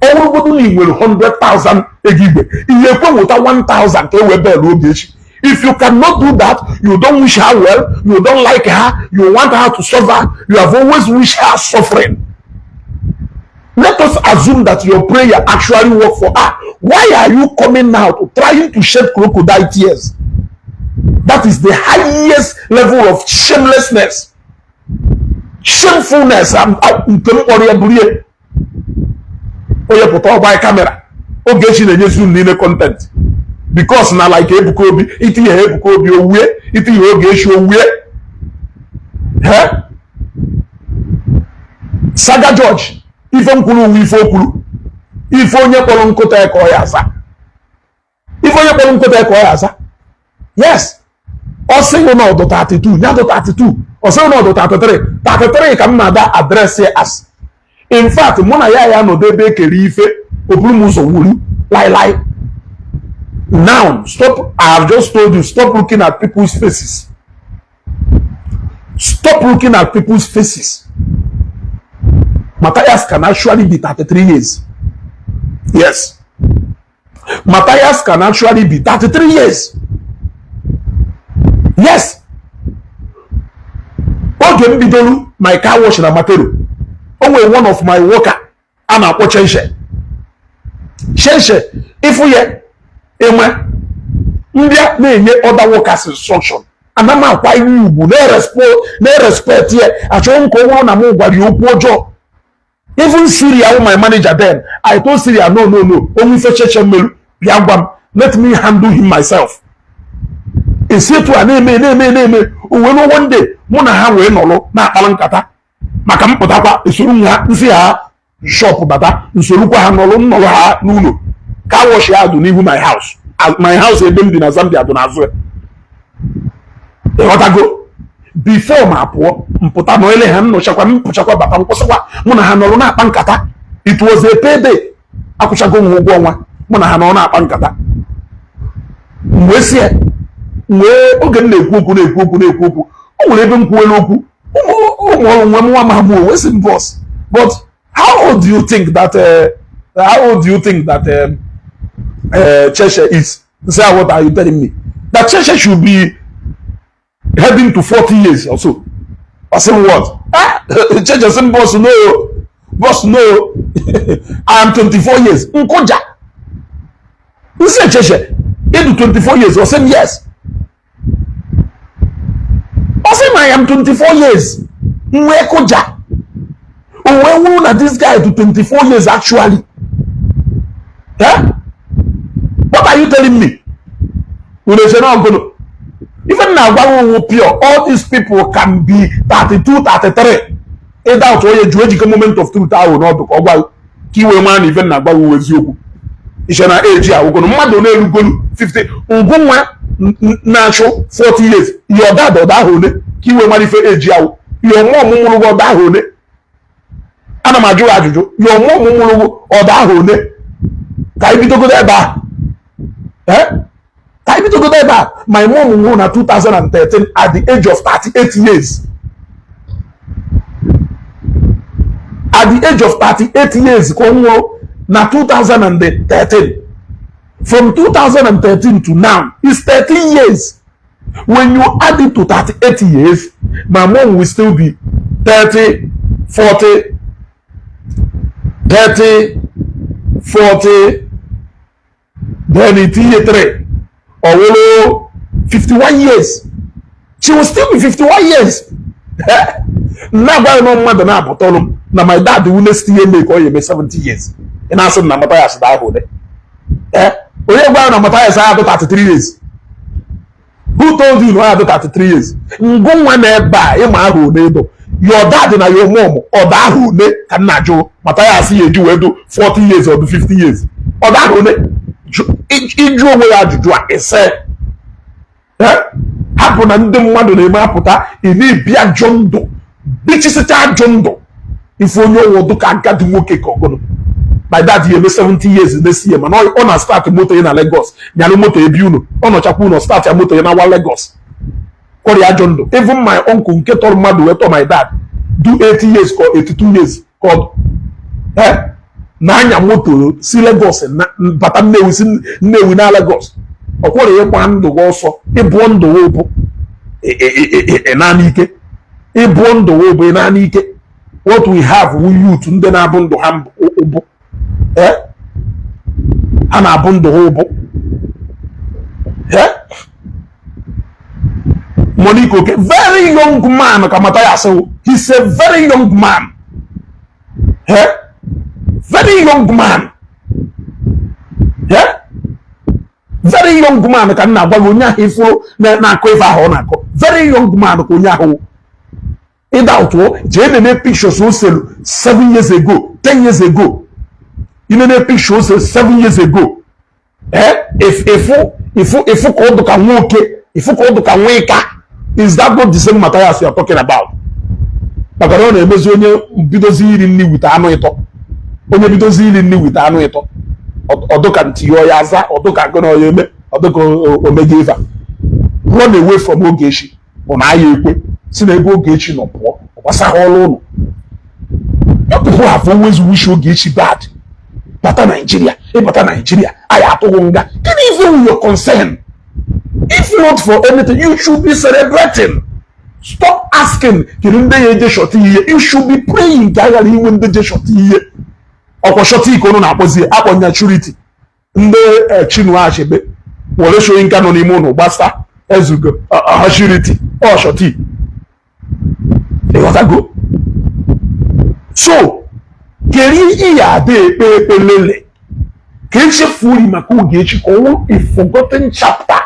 Ọ bụrụgodu na ị nwere 100,000 ego igwe, ihe ekwe weta 1000 ka e wee bail Ogechi. If you cannot do that, you don't wish her well, you don't like her, you want her to suffer, you have always wished her suffering. Let us assume that your prayer actually work for her. Why are you coming out trying to shed crocodile tears? That is the highest level of shamelessness, shamefulness. Nke m kpọrọ ya bụrụ ihe onye pụta ọgba camera. Ogechi na-enyezi unu niile content because na like Ebuka Obi, itinye ha Ebuka Obi owue, itinye Ogechi owue. He Saga George, ife m kwuru uwe, ife o kwuru, ife onye kpọrọ nkụta ya ka ọ ya asa, ife onye kpọrọ nkụta ya ka ọ ya asa. Yes, ọ sịghị na ọdụ 32 ya dụ 32, ọ sịghị na ọdụ 33, 33 ka m na-ada address as. In fact, mụ na ya ya nọdụ ebe ekere ife, o buru m ụzọ wuru lai. Now stop. I have just told you, stop looking at people's faces. Stop looking at people's faces. Matthias can actually be 33 years. Yes, Matthias can actually be 33 years. Yes. Oge m bidoro my car wash na Matero, o nwere one of my worker a na-akpọ Chenshe. Chenshe, ịfụ ya enwe mbịa na-enye other workers instruction, ana m akwa ihe ugwu na-respect ya. Achọghị m ka ọ bụrụ na m gwara ya okwu ọjọọ. Even Syria wụ my manager then, I told Syria, "No, no, no, onwe ife Cheche mmelu, bịa gwa m, let me handle him myself." Esi etu a na-eme na-eme na-eme o wee ruo one day, mụ na ha wee nọrọ na-akpara nkata maka mpụtakwa esoro m ha nsị ha shop bata, nsorokwa ha nọrọ nnọrọ ha n'ụlọ. Car wash ya dụ n'ihu my house. My house ebe m bi na Zambia dụ n'azụ ya. Ịghọtago? Before ma pụọ, mpụta nọ ele ha, nnọchakwa, mpụchakwa bata, nkwụsịkwa, mụ na ha nọrọ na-akpa nkata. It was a payday, akwụchago m ụgwọ ọnwa. Mụ na ha nọ na-akpa nkata mgbe si ya wee oge m na-ekwu okwu, na-ekwu okwu, na-ekwu okwu, o nwere ebe m kwuwere okwu. Ụmụ ọrụ nwe m nwa ma mụ wee sị m, "Boss, but how old do you think that Cheshe is?" Say, "What are you telling me?" That Cheshe should be heading to 40 years or so. I say, "What?" Ah, Cheshe say, "Boss, no, boss, no, I am 24 years." Nkoja nse, "Cheshe, ịdụ 24 years?" Ọ sị m, "Yes." Ọ sị m, "I am 24 years." Nwee kụja, o wee wụrụ na this guy to 24 years actually. Eh? What are you telling me? Unu eche na ọgụnụ ife m na-agwa gị wụ pure. All these people can be 32, 33. Ịda otu onye jụọ ejike moment of truth ahụ n'ọdụ ka ọ gwa gị, ka iwee mara na ife m na-agwa gị wụ eziokwu. Iche na eji awụgonu mmadụ na-erugolu 50, ngụ nwa na-achụ 40 years. Your dad ọda ahụ ole, ka iwee mara ife eji awụ? Your mom mụrụ gị ọda ahụ ole? Ana m ajụ gị ajụjụ. Your mom mụrụ gị ọda ahụ ole? Ka anyị bidogodo ebe ahụ. Eh? Ka anyị bidogodo ebe a. My mom nwụrụ na 2013 at the age of 38 years. At the age of 38 years ka ọ nwụrụ na 2013. From 2013 to now is 13 years. When you add it to 38 years, my mom will still be 30, 40, 30, 40, then itinye 3, ọ wụrụ 51 years. She will still be 51 years. Na-agwa ya na mmadụ na-abụtọrụ m na my dad wu next year mee ka ọ ya eme 70 years. Ị na-asị m na Mathias da ahụ ole? Onye gwa ya na Mathias ahụ 33 years? Who told you na ọ ya 33 years? Ngụ nwa na ebe a ịma ahụ ole edo your dad na your mom, ọ da ahụ ole ka nna jụ Mathias ya eji wee do 40 years or do 50 years? Ọ da ahụ ole? Ịjụ onwe ya ajụjụ a ise, hapụ na ndị mmadụ na-eme apụta ị na-ebi ajọ ndụ, bichisịcha ajọ ndụ. Ife onye ọwụ dụka agadi nwoke ka ọgụnụ. My dad ya eme 70 years next year, mana ọ na start moto ya na Lagos, nyalụ moto ebi unu, ọ nọchakwa unu start ya moto ya na wa Lagos, kọrịa ajọ ndụ. Even my uncle nke tọrọ mmadụ wee tọọ my dad do 80 years ka 82 years ka ọ na-anya moto si Lagos bata Nnewi, si Nnewi na Lagos. Ọ kwọrọ ịgba ndụ gị ọsọ, ịbụọ ndụ gị ụbụ naanị ike, ịbụọ ndụ gị ụbụ naanị ike. What we have wu youth ndị na-abụ ndụ ha ụbụ, ha na-abụ ndụ ha ụbụ. Monique Oke, very young man ka Mathias wụ. He's a very young man, very young man, very young man ka m na-agwa gị. Onye ahụ ifuru na-akọ ife ahụ ọ na-akọ, very young man ka onye ahụ. Ịda ụtụọ jee nene pictures o selu 7 years ago, 10 years ago. Inene picture o selu 7 years ago, ifu ifu ifu ka ọ dụ ka nwoke, ifu ka ọ dụ ka nweka. Is that not the same Mathias you are talking about? Maka na ọ na-emezi onye bidozi iri nri wite anụ ịtọ, onye bidozi iri nri wite anụ ịtọ, ọdụka ntị ya aza, ọdụka gụ na ọya eme, ọdụka omega ife. Run away from Ogechi bụ na aya ekwe si na ebe Ogechi nọ pụọ, ọ gbasaghị ọrụ ụnụ. You people have always wish Ogechi bad. Bata Nigeria, ịbata Nigeria, anyị atụghị nga. Gịnị ife wu your concern? If not for anything, you should be celebrating. Stop asking kedu ndị ya eje surety ihe. You should be praying ka a ghara inwe ndị je surety ihe. Ọkwa surety ka unu na-akpọzi, akpọnya surety. Ndị Chinua Achebe, Wole Soyinka nọ n'ime ụlọ gbasa ezugo ọha surety ọ surety, ịghọtago? So keri ihe ada ekpe ekpe lele ka echefuri maka Ogechi, ka ọnwụ a forgotten chapter.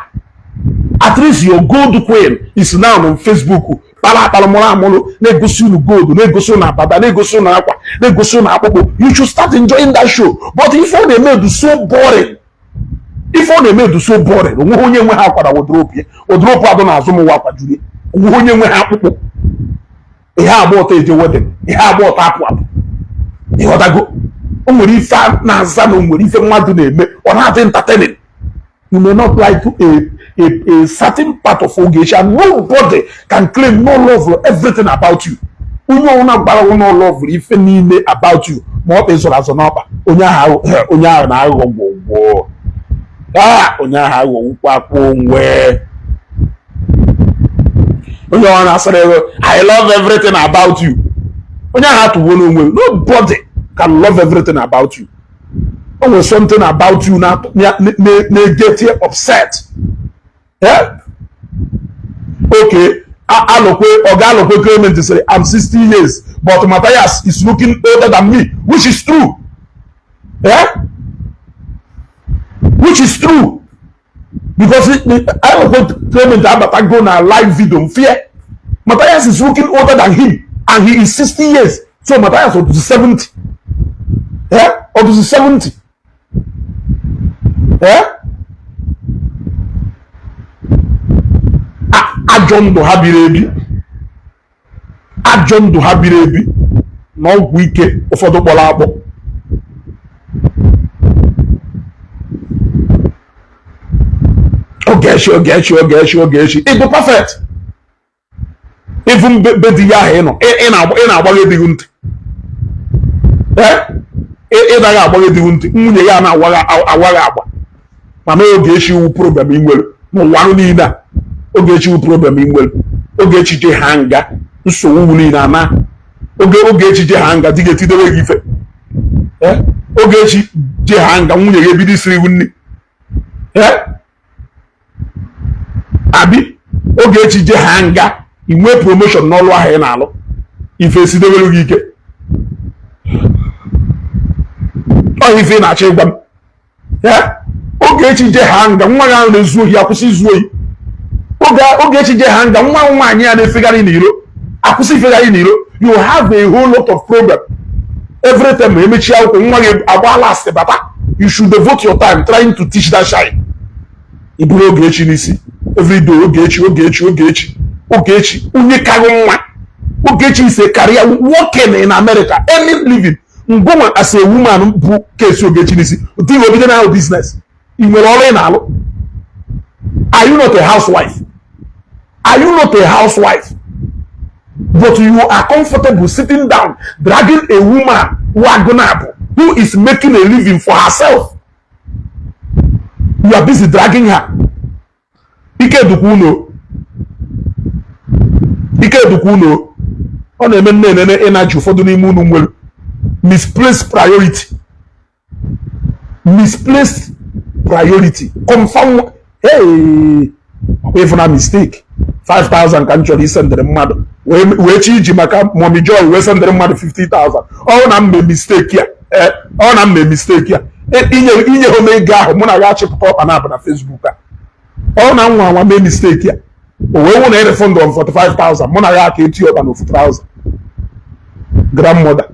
At least your gold queen is now on Facebook, kpara akpara, mụrụ amụrụ, na-egosi unu gold, na-egosi unu abada, na-egosi unu akwa, na-egosi unu akpụkpọ. You should start enjoying that show. But ife ọ na-eme du so boring, ife ọ na-eme du so boring. Onweghị onye nwe ha akwara wardrobe ya, wardrobe adọ n'azụ m nwa akwajuru ya. Onweghị onye nwe ha akpụkpọ, ihe agba ọtọ eje wedding, ihe agba ọtọ apụ apụ, ịghọtago? O nwere ife a na-aza na o nwere ife mmadụ na-eme ọ na-adị entertaining. You may not like a certain part of Ogechi, and nobody can claim no love for everything about you. Onye ọbụla gbara no love ife niile about you, ma ọ kpezoro azụ n'ọkpa, onye ahụ na-aghọ gwogwo. Ah, onye ahụ aghọwukwa akwa onwe. Onye ọ na-asịrị ego "I love everything about you", onye ahụ atụwo n'onwe. Nobody can love everything about you. O nwere something about you na-get you upset. Yeah? Okay, alokwe oga Alokwe Clement sịrị, "I'm 60 years, but Matthias is looking older than me," which is true. Yeah? Which is true, because Alokwe Clement abatago na live video mfie Matthias is looking older than him, and he is 60 years. So Matthias was 70. Yeah? Or 70. Yeah? Ajọ ndụ ha biri ebi, ajọ ndụ ha biri ebi na ọgwụ ike ụfọdụ kpọrọ akpọ. Ọ Ogechi, Ogechi, Ogechi, Ogechi, ịbụ perfect. Ịfụ be di ya ahụ ị nọ, ị na-agbaghe di gị ntị, ị naghị agbaghe di gị ntị. Nwunye ya na-awaghị agba, mana Ogechi wu problem ị nwere n'ụwa niile a. Ogechi wu problem ị nwere. Ogechi je ha nga, nsogbu niile ana. Oge Ogechi je ha nga, di ga-etidewe gị ife. Ogechi je ha nga, nwunye gị ebido isiri iwu nri. Abi Ogechi je ha nga, ị nwee promotion n'ọrụ ahụ ị na-alụ, ife esidewere gị ike. Ọ ife ị na-achọ ịgwa m? Ogechi je ha nga, nwa gị ahụ na-ezu ohi akwụsị izu ohi. Ogechi je ha nga, nwa nwaanyị ya na-efegharị n'iro akwụsị ifegharị n'iro. You have a whole lot of problem. Every time emechi akwụkwọ, nwa gị agba last bata. You should devote your time trying to teach that child. I buru Ogechi n'isi every day. Ogechi, Ogechi, Ogechi, Ogechi, onye kaghị nwa. Ogechi is a career working in America, earning living. Ngụnwa as a woman bụ kesi Ogechi n'isi di obido na business. Ị nwere ọrụ ị na-alụ? Are you not a housewife? Are you not a housewife? But you are comfortable sitting down, dragging a woman wagonab who is making a living for herself. You are busy dragging her. Ike dukwa unu, ike dukwa unu. Ọ na-eme nne enene ịnaji ụfọdụ n'ime unu nwere misplaced priority, misplaced priority. Confirm. Hey, ọkwa ịfụna mistake 5000 ka m chọrọ isendịrị mmadụ, wee chi iji maka Mommy Joy wee sendịrị mmadụ 50,000. Ọ na mme mistake ya, ọ na mme mistake ya, inye ha ego ahụ, mụ na ya achịpụta ọkpa na abụ na Facebook a. Ọ na nwa nwa mee mistake ya, o wee wụ na refund on 45,000, mụ na ya aka eti ọkpa na ofu trouser. Grandmother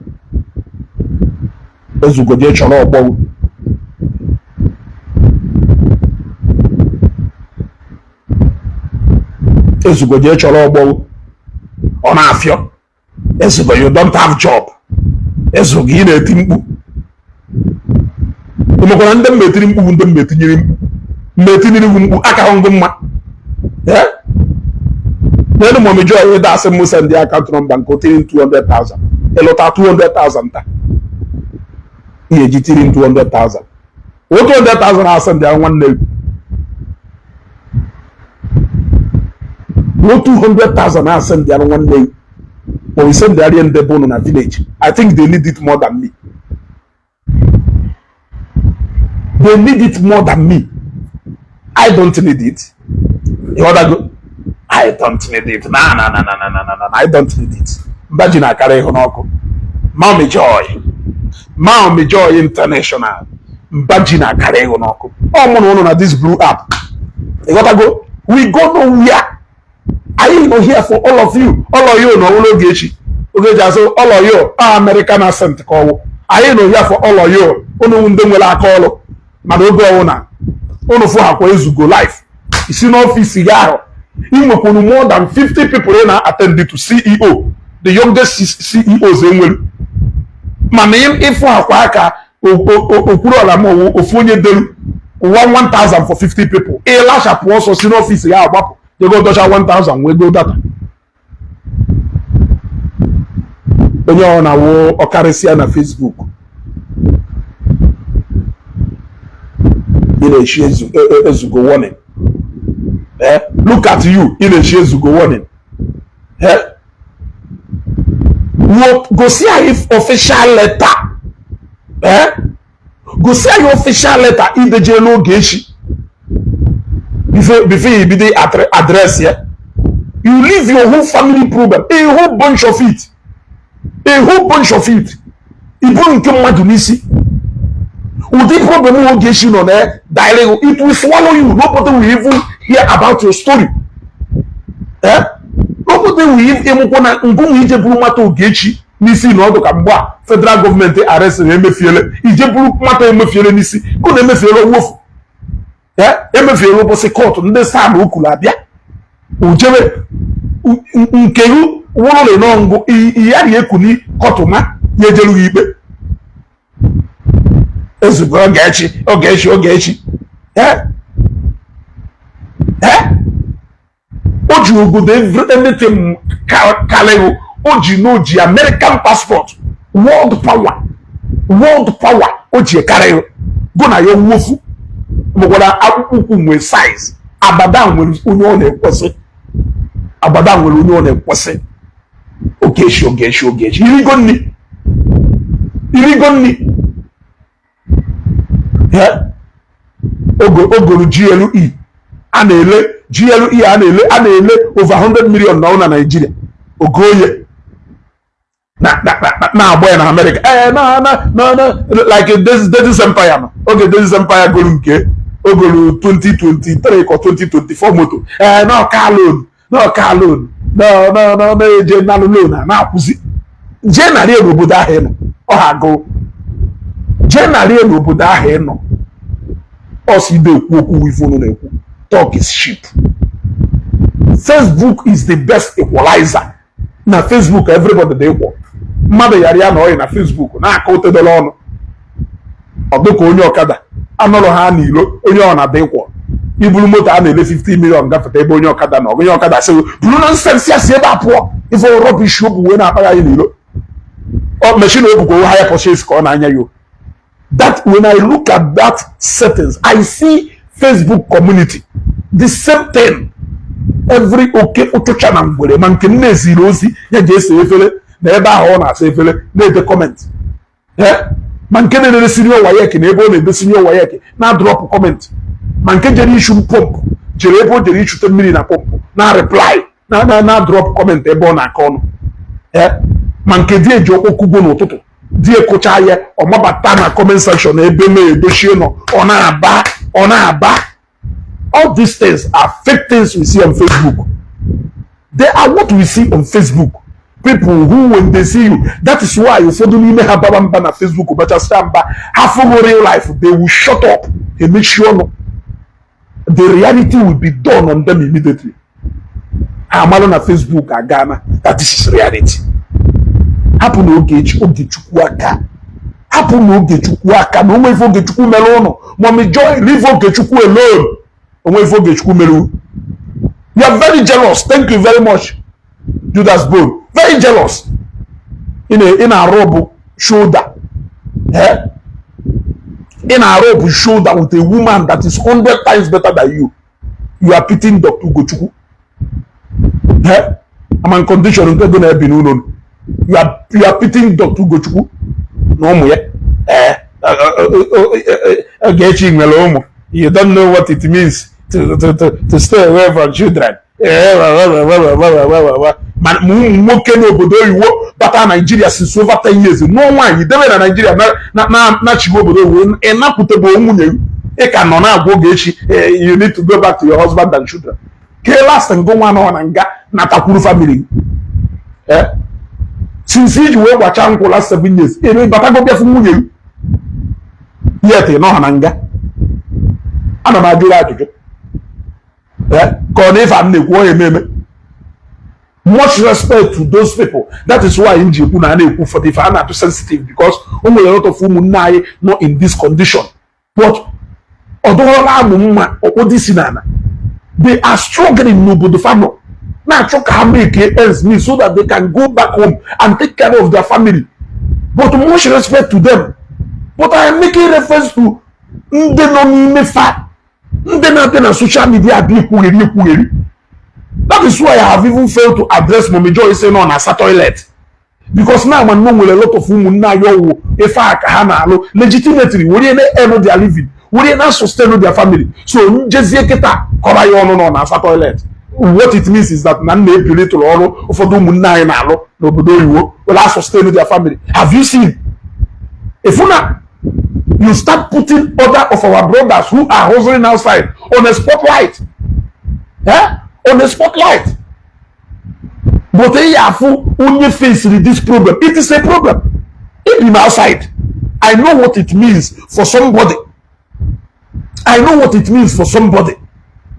ezugoje chọrọ ọgbọgwụ. Ezugoje chọrọ ọgbọgwụ, ọ na-afịọ. Ezugo, you don't have job. Ezugo, ị na-eti mkpu. Ụmụkwara ndị mma etiri mkpu bụ ndị mma etinyere mkpu, mma etinyere mkpu aka hụ ngụ mma. N'elu Mommy Joy ịda asị m send account number nke o tiri 200,000. Ịlụta 200,000 taa, ihe eji tiri 200,000, 200,000 asị ndị ahụ nwanne gị. 200,000 asị ndị ahụ nwanne gị, ma ọ send arịa ndị bụ unu na village. I think they need it more than me. They need it more than me. I don't need it. Ịghọtago? I don't need it. Na na na na na na na na, I don't need it. Mba ji na-akara ịhụ n'ọkụ. Mommy Joy, Mommy Joy International, mba ji na-akara ịhụ n'ọkụ. Ọ mụ na ụnụ na this blue app. Ịghọtago? We go nowhere. Anyị nọ here for all of you. All of you na ọwụrụ Ogechi. Ogechi asị all of you, American accent ka ọwụ. Anyị nọ here for all of you. Ụnụ ndị nwere aka ọrụ, mana oge ọwụ na ụnụ fụ akwa ezugo life isi n'ọfịs gị ahụ, ị nwekwuru more than 50 people ị na-attend to. CEO, the youngest CEOs enwere, mana ịfụ akwa aka okwuru ọla ma ofu onye deru 1000 for 50 people, ịlachapụ ọsọ si n'ọfịs ya agbapụ jego dọcha 1000 wee go data. Onye ọ na-awụ ọkarịsịa na Facebook, ị na-echi ezugo warning. Look at you, ị na-echi ezugo warning. Gosi anyị official letter, gosi anyị official letter ideje n'Ogechi before you bido address ya. You leave your whole family problem, a whole bunch of it, a whole bunch of it. Ibu nke mmadụ n'isi, ụdị problem Ogechi nọ na dialogue, it will swallow you. Nobody will even hear about your story. Nobody will even ịmụkwụ na ngụnwa ije buru nwata Ogechi n'isi na ọdụ ka mgbe a federal gọọmenti arrestịrị Emefiele, ije buru nwata Emefiele n'isi kụ na Emefiele wofu Emefiele ụbọchị court ndị SAN okwuru abịa ojebe nke wụrụlị n'ọngụ ya na ekuni court ma ya ejerughị ikpe. Ezugo Ogechi, Ogechi, Ogechi. Eh? O ji obodo anything karịrị o ji na o ji American passport, world power, world power o ji karịrị gụ na ya nwofu makwara akpụkpọ ụkwụ nwere size. Abada nwere onye ọ na-ekwesị, abada nwere onye ọ na-ekwesị. Ogechi, Ogechi, Ogechi, irigo nni, irigo nni. Yeah. Ogo ogoro GLE a na-ele, GLE a na-ele over 100 million na na Nigeria. Ogoye na na-agba ya na America, ee, na like Dezis Empire nọ oge Dezis Empire goro nke ogoro 2023 ka 2024 moto, ee, na ọka loan, na ọka loan, na na-eje nalụ loan a na-akwụzi. Jee narị n'obodo ahụ ị nọ, ọ ha agụụ. Jee narị n'obodo ahụ ị nọ, ọsọ ide ekwu okwu ife unu na-ekwu. Talk is cheap. Facebook is the best equalizer. Na Facebook, everybody dị equal. Mmadụ yara ya na ọyị na Facebook na-aka otedere ọnụ, ọ dịka onye ọkada anọrọ ha n'ilo. Onye ọ na-adị equal. Iburu moto a na-ele 50 million gafete ebe onye ọkada na onye ọkada sị buru nonsense ya si ebe a pụọ. Ife rubbish o bu wee na-akpagha anyị n'ilo. Ọ machine o bukwa hire purchase ka ọ na-anya yo. That when I look at that settings, I see Facebook community the same thing. Every oke ụtụcha na ngwere ma nke m na-eziri ozi ya ji ese efere na ebe ahụ ọ na-asa efere na-ede comment, ma nke na-erere senior WAEC na ebe ọ na-ede senior WAEC na drop comment, ma nke jere ishu pọmpụ jere ebe o jere ichute mmiri na pọmpụ na reply na drop comment ebe ọ na-akọ ọnụ, ma nke di eji ọkpọkụgbo n'ụtụtụ di ekụcha ya, ọ mabata na comment section ebe na-edochie nọ, ọ na-aba, ọ na-aba. All these things are fake things we see on Facebook. They are what we see on Facebook, people who, when they see you, that is why ụfọdụ n'ime ha baba mba na Facebook, bachasịa mba ha fụgo real life, they will shut up, emechi ọnụ. The reality will be done on them immediately. Ha amalụ na Facebook agana that this is reality. Hapụ na Ogechi, Ogechukwu aka. Hapụ na Ogechukwu aka na onwe ife Ogechukwu mere ụnụ. Mommy Joy, leave Ogechukwu alone. Onwe ife Ogechukwu mere. You are very jealous. Thank you very much, Judas Bone. Very jealous. Ị na-arụ bụ shoulder, eh? Ị na-arụ bụ shoulder with a woman that is 100 times better than you. You are pitying Dr. Ugochukwu, eh? Ama condition nke go na-ebi n'ụlọ. You are pitying Dr. Ugochukwu na ụmụ ya. Eh, Ogechi nwere ụmụ. You don't know what it means to stay away from children. Ma ụmụ nwoke n'obodo oyibo bata Naijiria since over 10 years, nụọ nwaanyị debe na Naijiria, na-achịgo obodo oyibo, ị napụtebe nwunye ị ka nọ na-agwa Ogechi, you need to go back to your husband and children. Ke last ngụ nwa nọ na nga natakwuru family since iji wee gbacha nkwụ last 7 years, ebe batago bịafụ nwunye gị, yet ị nọ na nga. Ana m ajụrụ ajụjụ ka ọ na ife a m na-ekwu ọ eme eme. Much respect to those people. That is why m ji ekwu na a na-ekwu ụfọdụ ife a na-atụ sensitive, because o nwere a lot of ụmụnne anyị nọ in this condition, but ọ dọrọla amụ mma ọkpọdụ si n'ala. They are struggling n'obodo fa nọ, na-achọ ka ha make ends meet so that they can go back home and take care of their family. But much respect to them. But I am making reference to ndị nọ n'ime fa, ndị na-abịa na social media abịa ekwugheri ekwugheri. That is why I have even failed to address Mommy Joy say nọ na-asa toilet, because now man nwere a lot of ụmụnne anyị ọwụ ife a ka ha na-alụ legitimately, were na earn their living, were na sustain their family. So njezie kịta kọrọ ya ọnụ nọ na-asa toilet, what it means is that na nna ebili tụrụ ọrụ ụfọdụ ụmụnne anyị na-alụ n'obodo oyibo were sustain their family. Have you seen if na you start putting other of our brothers who are hustling outside on a spotlight, eh? On a spotlight. But ị ya afụ onye faced this problem. It is a problem. If I'm outside, I know what it means for somebody. I know what it means for somebody.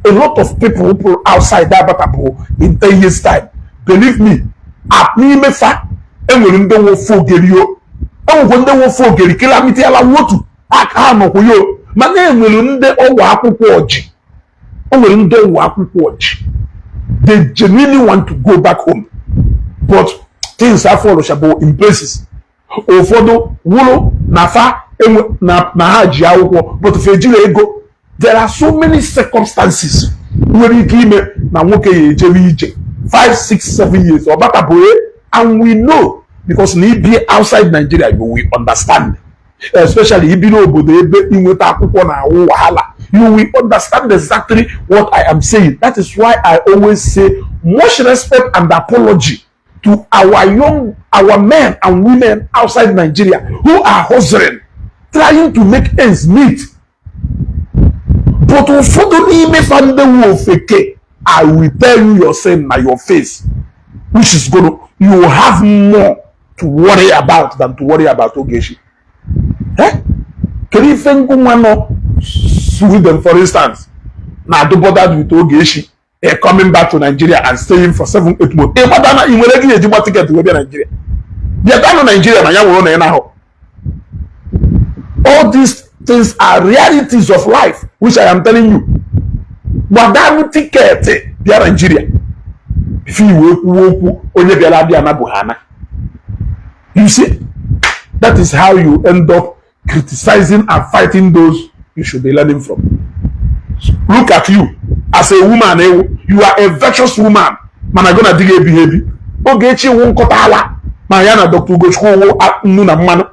A lot of people who put outside that bụ in 10 years' time, believe me, at n'ime fa enwere ndị nwe ofe ogeri o, enwekwa ndị nwe ofe ogeri calamity ala wotu aka ha nọkwa yo, mana enwere ndị ọgwụ akwụkwọ ọjị. O nwere ndị ọwụ akwụkwọ ji, they genuinely want to go back home, but things afọlụchabụ in places. Ụfọdụ wụrụ na fa enwe na ha ji akwụkwọ, but fa ejiri ego. There are so many circumstances nwere ike ime na nwoke ya ejebe ije 5 6 7 years, ọ batabụghị. And we know, because na ibi outside Nigeria, you will understand, especially ibi n'obodo ebe inweta akwụkwọ na-awụ wahala, you will understand exactly what I am saying. That is why I always say much respect and apology to our young, our men and women outside Nigeria who are hustling, trying to make ends meet. But ụfọdụ n'ime fa ndị wu ofeke, I will tell you your sin na your face, which is gonna, you will have more to worry about than to worry about Ogechi. Eh? Kedu ife ngụnwa nọ Sweden, for instance, na-adụ bothered with Ogechi coming back to Nigeria and staying for 7, 8 months? Ị gbata na ị nwere ego eji gba ticket wee bịa Nigeria, bịa danụ Nigeria na ya nwụrụ na ị na-ahụ. All these things are realities of life which I am telling you. Gbadanụ ticket bịa Nigeria before iwee kwuo okwu onye bịara abịa na Buhana. You see, that is how you end up criticizing and fighting those you should be learning from. Look at you as a woman. Ewu, you are a virtuous woman, mana gụ na di gị ebighị ebi. Ogechi wụ nkọta ala ma ya na Dr. Ugochukwu wụ nnu na mmanụ,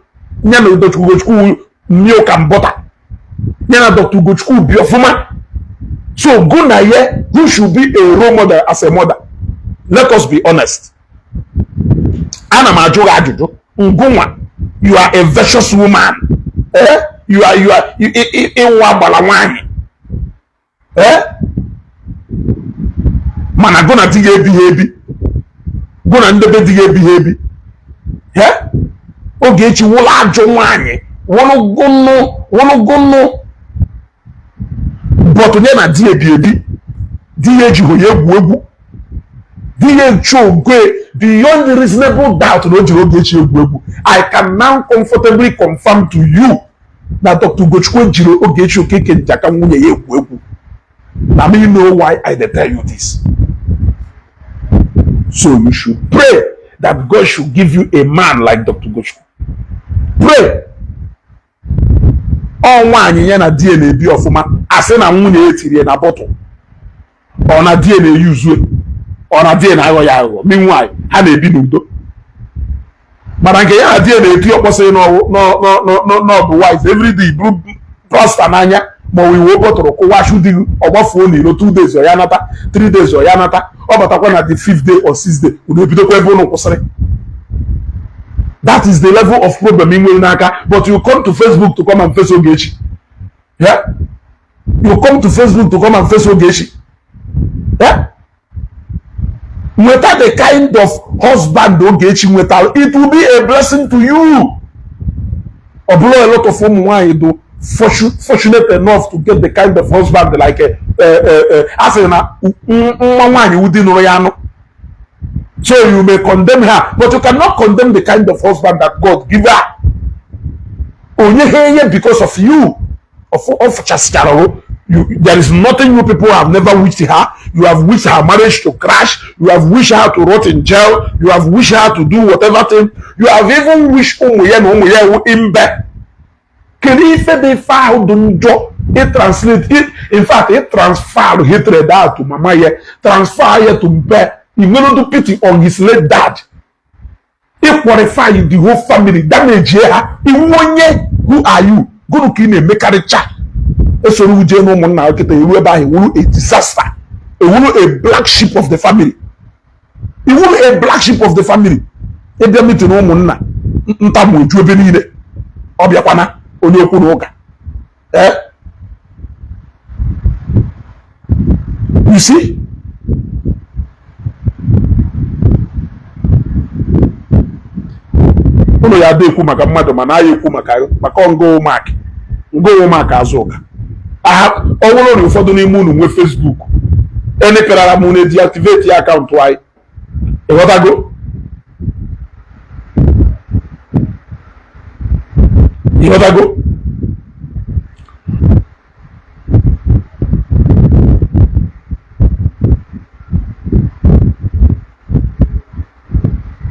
ya na Dr. Ugochukwu wụ milk and butter, ya na Dr. Ugochukwu bi ọfụma. So gụ na ya, who should be a role model as a mother? Let us be honest. Ana m ajụ gị ajụjụ. Ngụnwa, you are a virtuous woman, eh? You are ịnwa agbala nwaanyị, eh? Mana gụ na di gị ebighị ebi, gụ na ndebe di gị ebighị ebi, eh? Ogechi wụlụ ajọ nwaanyị, wụlụgụnụ wụlụgụnụ, but onye na di ebi ebi, di ya ejighị ya egwu egwu, di ya echu oge beyond reasonable doubt na o jiri Ogechi egwu egwu. I can now comfortably confirm to you na Dr. Ugochukwu jiri Ogechi Okeke Njaka nwunye ya egwu egwu. Na me know why I dey tell you this. So you should pray that God should give you a man like Dr. Ugochukwu. Pray. Ọ nwaanyị ya na di ya na-ebi ọfụma, asị na nwunye ya tiri ya na bottle, ọ na di ya na-eyuzue, ọ na di ya na-aghọ ya aghụghọ. Meanwhile, ha na-ebi n'udo. Mana nke ya na di ya na-eti ọkpọsị n'ọbụ wise everyday buru plaster n'anya ma ọ iwe bottle kụwashu di gị, ọ gbafuo n'ilo 2 days, ọ ya nata 3 days, ọ ya nata, ọ batakwa na the fifth day or sixth day, unu ebidokwa ebe unu kwụsịrị. That is the level of problem ị nwere n'aka. But you come to Facebook to come and face Ogechi. Yeah, you come to Facebook to come and face Ogechi. Yeah, nweta the kind of husband Ogechi nwetara, it will be a blessing to you. Ọ bụrụ a lot of ụmụ nwaanyị do fortunate enough to get the kind of husband like a sị na nwa nwaanyị wudi nụrụ ya anụ. So you may condemn her, but you cannot condemn the kind of husband that God give her. Onye ha enye because of you of chasichara you. There is nothing you people have never wished her. You have wished her marriage to crash, you have wished her to rot in jail, you have wished her to do whatever thing. You have even wished ụmụ ya na ụmụ ya ewu imbe. Kedu ife dị ife ahụ dị njọ? Ị translate it, in fact, ị transfer hatred ahụ to mama ya, transfer ya to mpe. Ị nwere pity on his late dad. Ị qualify the whole family, damage ha. Iwu onye, who are you? Gụnụ ka ị na-emekarịcha esoro uje na ụmụnna nkịta eru ebe ahụ, ewuru a disaster, ewuru a black sheep of the family, iwuru a black sheep of the family. Ịbịa meeting ụmụnna, ntamu eju ebe niile. Ọ bịakwana onye okwu na ụka, eh? You see, ụnụ ya ada ekwu maka mmadụ, mana aya ekwu maka ngụwụ mak ngụwụ mak azụ ụka aha. Ọ bụrụ na ụfọdụ n'ime unu nwee Facebook, enekarara m unu deactivate ya account anyị. Ịghọtago? Ịghọtago?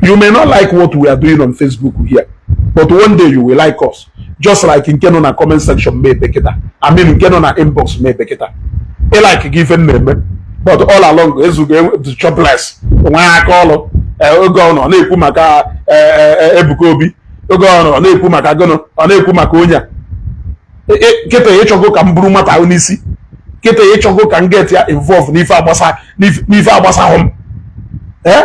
You may not like what we are doing on Facebook here, but one day you will like us. Just like nke nọ na comment section mee bekịta, I mean, nke nọ na inbox mee bekịta. Ị like gị ife m na-eme, but all along ezugo the jobless onwe aka ọlụ. Oge ọ nọ na-ekwu maka Ebuka Obi, oge ọ nọ na-ekwu maka gịnụ, ọ na-ekwu maka onye a. Kịta ịchọgo ka m buru nwata ahụ n'isi. Kịta ịchọgo ka m get ya involve n'ife agbasa, n'ife agbasahụ m. Eh,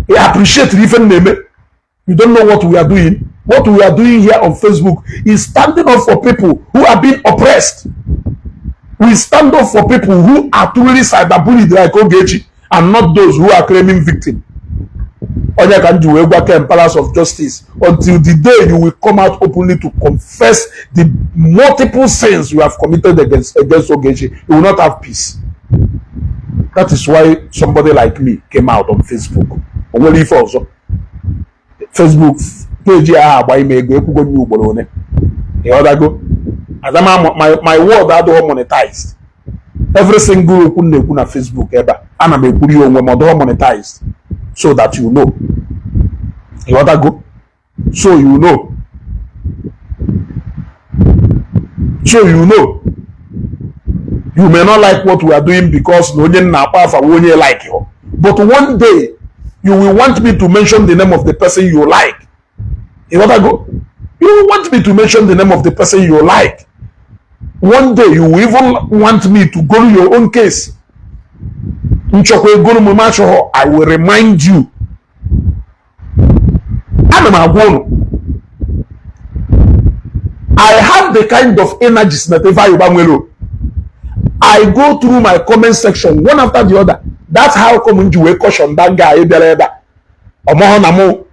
I appreciate ife m na-eme. You don't know what we are doing. What we are doing here on Facebook is standing up for people who are being oppressed. We stand up for people who are truly cyberbullied like Ogechi and not those who are claiming victim. Onye ka m ji wee gwa Ken Palace of Justice, until the day you will come out openly to confess the multiple sins you have committed against Ogechi, you will not have peace. That is why somebody like me came out on Facebook. O nwere ife ọzọ? Facebook page ahụ agba ime ego ekwugo nye ugboro one, ịghọtago? Adama my word adịghị monetized. Every single okwu m na-ekwu na Facebook ebe a, ana m ekwuri ya onwe m. Ọ dịghị monetized, so that you know, ịghọtago? So you know, so you know, you may not like what we are doing because na onye m na-akpọ afa wụ onye like you, but one day you will want me to mention the name of the person you like, ịghọtago? You will want me to mention the name of the person you like. One day you will even want me to go to your own case. Nchọkwa egoro m achọghọ, I will remind you. Ana m agwa unu, I have the kind of energies na Ifeanyi nwere o. I go through my comment section one after the other. That's how come m ji wee caution that guy bịara ebe a. Ọmọhụ na mụ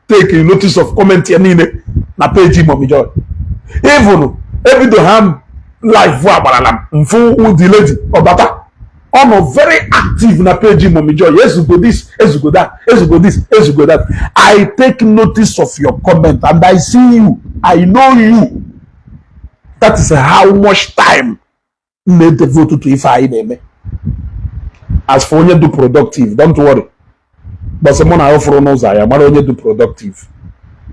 take notice of comment ya niile na page Mommy Joy. Even ebido ha m live agbarala m mfu the lady ọbata, ọ nọ very active na page Mommy Joy. Ezugo this, ezugo that, ezugo this, ezugo that. I take notice of your comment and I see you, I know you. That is how much time m na-devote to ife anyị na-eme. As for onye do productive, don't worry. Gbọsị mụ na ahụ fụrụ n'ụzọ ya mara onye do productive.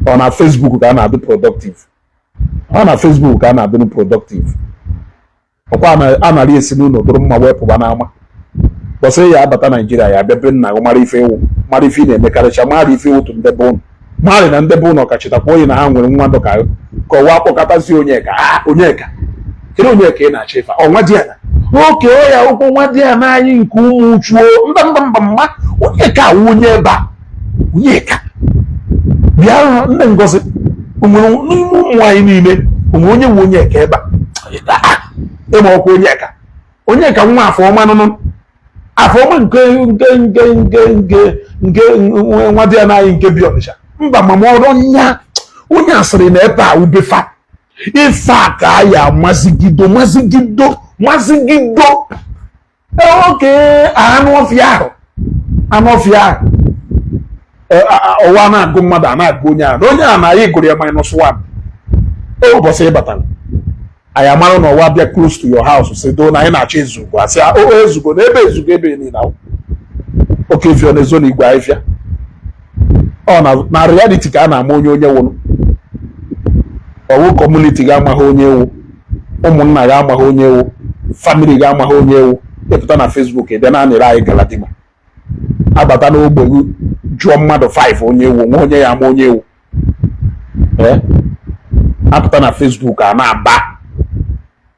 Ọ na Facebook ka a na-adụ productive? Ọ na Facebook ka a na-adụ productive? Ọkwa a nara esi n'ụlọ dụrụ mma wee pụba n'ama. Gbọsị ya abata Naijiria, ya abịa be nna gị, mara ife ịwụ, mara ife ị na-emekarịcha, mara ife ịwụ tụ ndebe ụnụ, mara na ndebe ụnụ ọkachitakwa onye na ha nwere nwa dọka ka ọwa akpọkọtazi Onyeka. Ah, Onyeka, kedu Onyeka ị na-achọ ife? Ọ nwa di ya oke ọ ya ụkwụ nwa di ya n'anyị nke ụmụ chuo. Mba, mba, mba, mma Onyeka awụ onye ebe a. Onyeka, bịa. Nne Ngozi, o nwere n'ime ụmụ anyị niile, o nwere onye nwe Onyeka ebe a? Ịma ọkwa Onyeka, Onyeka nwa Afọma nụnụ, Afọma nke nwa di ya n'anyị nke bi Ọnịsha. Mba, mama ọrụ nya onye asịrị na ebe a ubefa ife a ka a ya mazigido, mazigido, mazigido. Oke anụ ọfịa ahụ, anụ ọfịa ahụ, ọwa na-agụ mmadụ, a na-agụ onye a na onye a na anyị gụrụ ya -1. Ụbọchị ị batara, anyị amara na ọwa bịa close to your house, si doo na anyị na-achọ Ezugo, asị o Ezugo na ebe Ezugo ebe niile ahụ oke fio na-ezo n'igwe ahịfịa. Ọ na reality ka a na-ama onye onye wụrụ. Ọwụ community ga-amaghị onye ewu, ụmụnna ga-amaghị onye ewu, family ga-amaghị onye ewu. Ịpụta na Facebook ị bịa na anịrị anyị galadima, abata n'ogbe gị, jụọ mmadụ 5 onye ewu, nwa onye ya ama onye ewu. Ee, apụta na Facebook a na-aba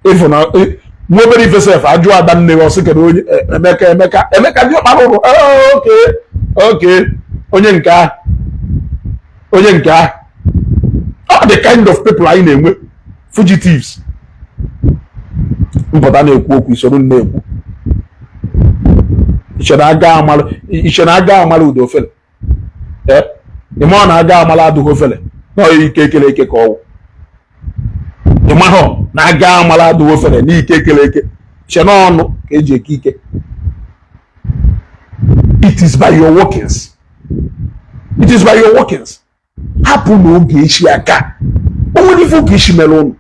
ịfụ na nwa obere ife sef, ajụ ada nne ya, ọsị kedu onye Emeka, Emeka, Emeka dị ọkpara ụrụ. Oke oke onye nke ahụ, onye nke ahụ. All the kind of people anyị na-enwe, fugitives mpụta na-ekwu okwu, isoro m na-ekwu. Iche na aga amara, iche na aga amara udo ofele. Ee, ịma ọ na-aga amara adụghị ofele na ọ ike ekele eke ka ọwụ. Ịmahọ na aga amara adụghị ofele na ike ekele eke? Che n'ọnụ ka eji eke ike. It is by your workings, it is by your workings. Hapụ na Ogechi aka. O nwere ife Ogechi mere ụnụ?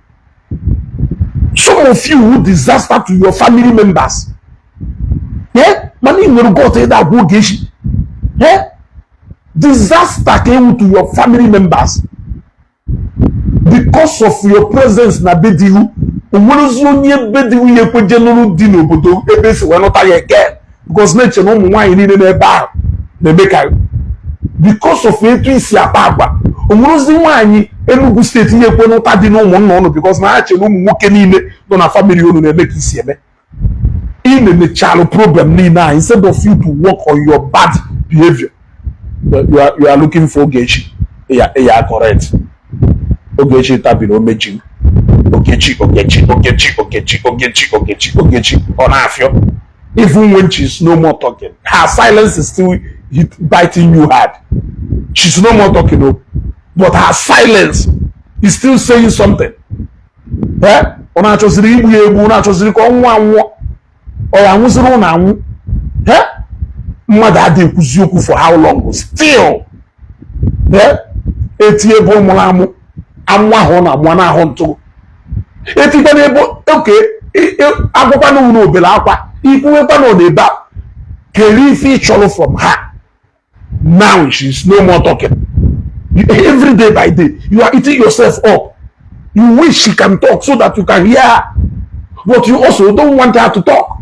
Some of you who disaster to your family members, yeah? Mana ị nwere gut ịda agwa Ogechi, yeah? Disaster came to your family members because of your presence na be di gị. Onwerezi onye be di gị ya ekweje nụrụ di n'obodo ebe esi wee nụta ya again, because na-eche na ụmụ nwaanyị niile n'ebe ahụ na-eme ka, because of etu isi akpa agwa, onwerezi nwaanyị Enugu State ya ekwe nụta dị na ụmụnna ụnụ, because na ha che na ụmụ nwoke niile nọ na family unu na-eme ka isi eme. Ị na-emechalụ problem niile a instead of you to work on your bad behavior. You are looking for Ogechi. Ya correct. Ogechi tabiri omeji. Ogechi, Ogechi, Ogechi, Ogechi, Ogechi, Ogechi, Ogechi, ọ na-afịọ. Even when she's no more talking, her silence is still biting you hard. She's no more talking, oh, but her silence is still saying something. Eh? Ọ na-achọziri igbu ya egbu, ọ na-achọziri ka ọ nwụọ anwụọ. Ọ ya anwụziri ụnụ anwụ. Eh? Mmadụ adịghị ekwuzi okwu for how long? Still. Eh? Eti ebe ọ mụrụ amụ, amụ ahụ ọ na-amụ n'ahụ ntụ. Etikwa n'ebe oke akwụkwọ na ụlọ obere akwa, ikwuwekwa na ọ na-ebe a. Kedu ife ị chọrọ from her? Now she's no more talking. Every day by day, you are eating yourself up. You wish she can talk so that you can hear her. But you also don't want her to talk.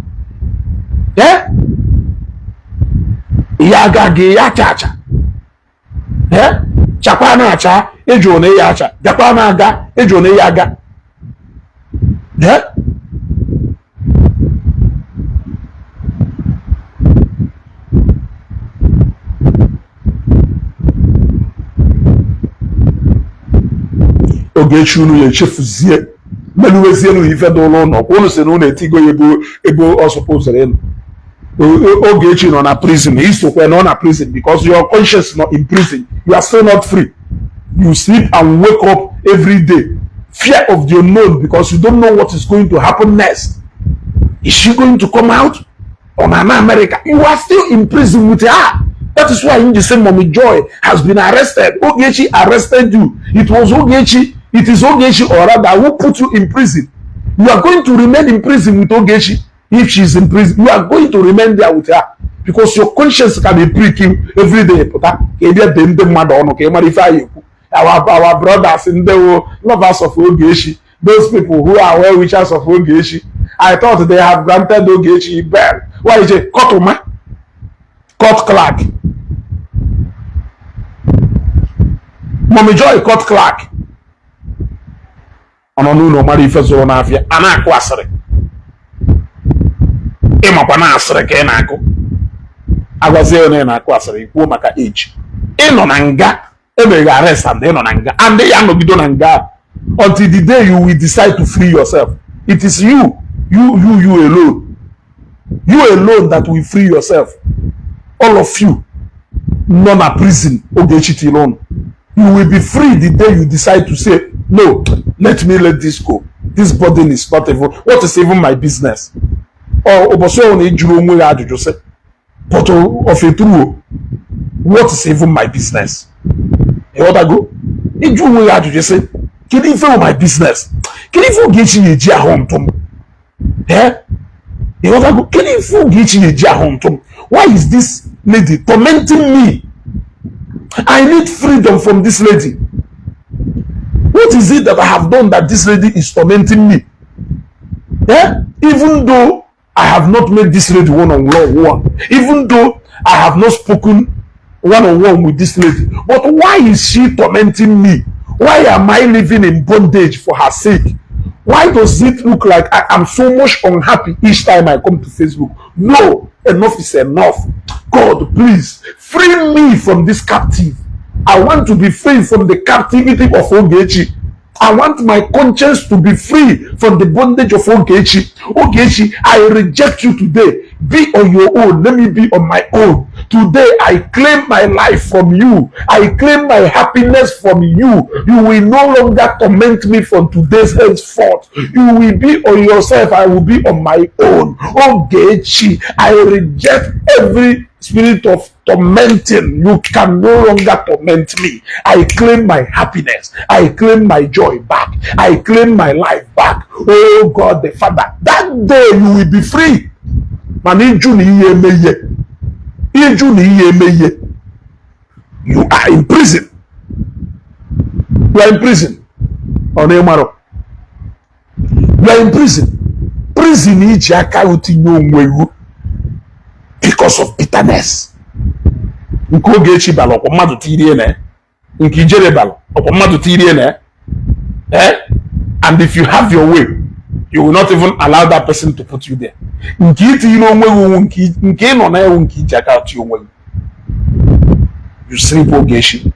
Eh? Ya aga gị ya acha acha. Eh? Chakwa na-acha, ịjụ na ya acha. Gakwa na-aga, ịjụ na ya aga. Eh? Ogechi unu ya echefuzie meluwezielu ife dị ụlọ ụlọ kwa unu si na unu etigo ya ebe ọ sọpụzụrụ ịnọ. Ogechi nọ na prison, isokwe nọ na prison, because your conscience nọ in prison. You are still not free. You sleep and wake up every day, fear of the unknown, because you don't know what is going to happen next. Is she going to come out on an America? You are still in prison with her. That is why in the same Mommy Joy has been arrested. Ogechi arrested you. It was Ogechi. It is Ogechi, or rather, who put you in prison. You are going to remain in prison with Ogechi. If she's in prison, you are going to remain there with her, because your conscience can be pricking every day. Pụta ka ị bịa dee ndị mmadụ ọnụ ka ị mara ife anyị ekwu. Our brothers, ndị lovers of Ogechi, those people who are well wishers of Ogechi, I thought they have granted Ogechi bail. Why is it court ma? Court clerk. Mommy Joy court clerk. Ọ nọ n'ụlọ mara ife zụrụ n'afịa, a na-akụ asịrị. Ịmakwa na asịrị ka ị na-akụ. Agwazie na ị na-akụ asịrị, ikwuo maka age. Ị nọ na nga, emeghe arrest and ị nọ na nga, and ya nọgido na nga until the day you will decide to free yourself. It is you, you, you, you alone. You alone that will free yourself. All of you nọ na prison Ogechi tiri ụnụ. You will be free the day you decide to say, no, let me let this go. This burden is not even, what is even my business? Or ụbọchị ọbụla ị jụrụ onwe gị ajụjụ sị, but of a true, what is even my business? Ịghọtago? Ịjụ onwe gị ajụjụ sị, kedu ife bụ my business? Kedu ife Ogechi na-eji ahụ ntụ m? Eh? Ịghọtago? Kedu ife Ogechi na-eji ahụ ntụ m? Why is this lady tormenting me? I need freedom from this lady. What is it that I have done that this lady is tormenting me? Eh? Even though I have not made this lady one-on-one, even though I have not spoken one-on-one with this lady, but why is she tormenting me? Why am I living in bondage for her sake? Why does it look like I am so much unhappy each time I come to Facebook? No, enough is enough. God, please free me from this captive. I want to be free from the captivity of Ogechi. I want my conscience to be free from the bondage of Ogechi. Ogechi, I reject you today. Be on your own. Let me be on my own. Today, I claim my life from you. I claim my happiness from you. You will no longer torment me from today's henceforth. You will be on yourself. I will be on my own. Ogechi, I reject every spirit of tormenting. You can no longer torment me. I claim my happiness. I claim my joy back. I claim my life back. Oh God the Father, that day you will be free. Mana ịjụ na ihe eme ihe, ịjụ na ihe eme ihe, You are in prison, you are in prison. Ọ na-ịmarọ you are in prison, prison iji aka tinye onwe iwu because of bitterness. Nke Ogechi bara, ọkwa mmadụ tirie na nke Ijere bara, ọkwa mmadụ tirie na eh. And if you have your way, you will not even allow that person to put you there. Nke itinyere onwe gị, nke ị nọ na ewu, nke iji aka tinye onwe gị. You sleep, Ogechi.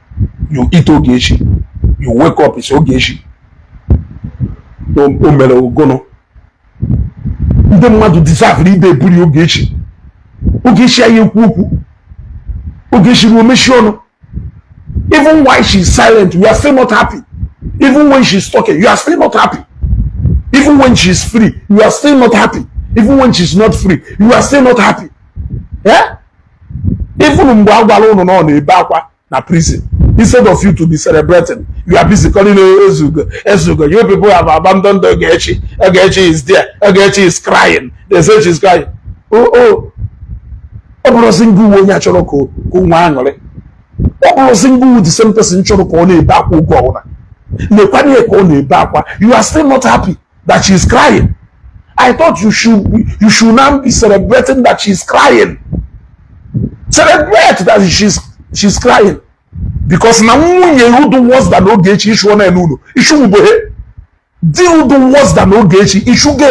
You eat, Ogechi. You wake up, it's Ogechi. O mere ogono ndị mmadụ deserve ide eburi Ogechi. Ogechi anyị ekwu okwu, Ogechi ruo mechi ọnụ. Even while she's silent, you are still not happy. Even when she's talking, you are still not happy. Even when she's free, you are still not happy. Even when she's not free, you are still not happy. Yeah? Even mgbe a gwara ụnụ na ọ na-ebe akwa na prison, instead of you to be celebrating, you are busy calling Ezugo, Ezugo. You people have abandoned Ogechi. Ogechi is there. Ogechi is crying. They say she's crying. Oh, ọ bụrụ single uwe onye achọrọ ka o nwee aṅụrị, ọ bụrụ single, the same person chọrọ ka ọ na-ebe akwa oge ọbụla, lekwana ya ka ọ na-ebe akwa, you are still not happy that she is crying. I thought you should now be celebrating that she is crying. Celebrate that she's crying because na nwunye udu worse than Ogechi ishu na n'ụlọ ishuwubeghị di udu worse than Ogechi ishuge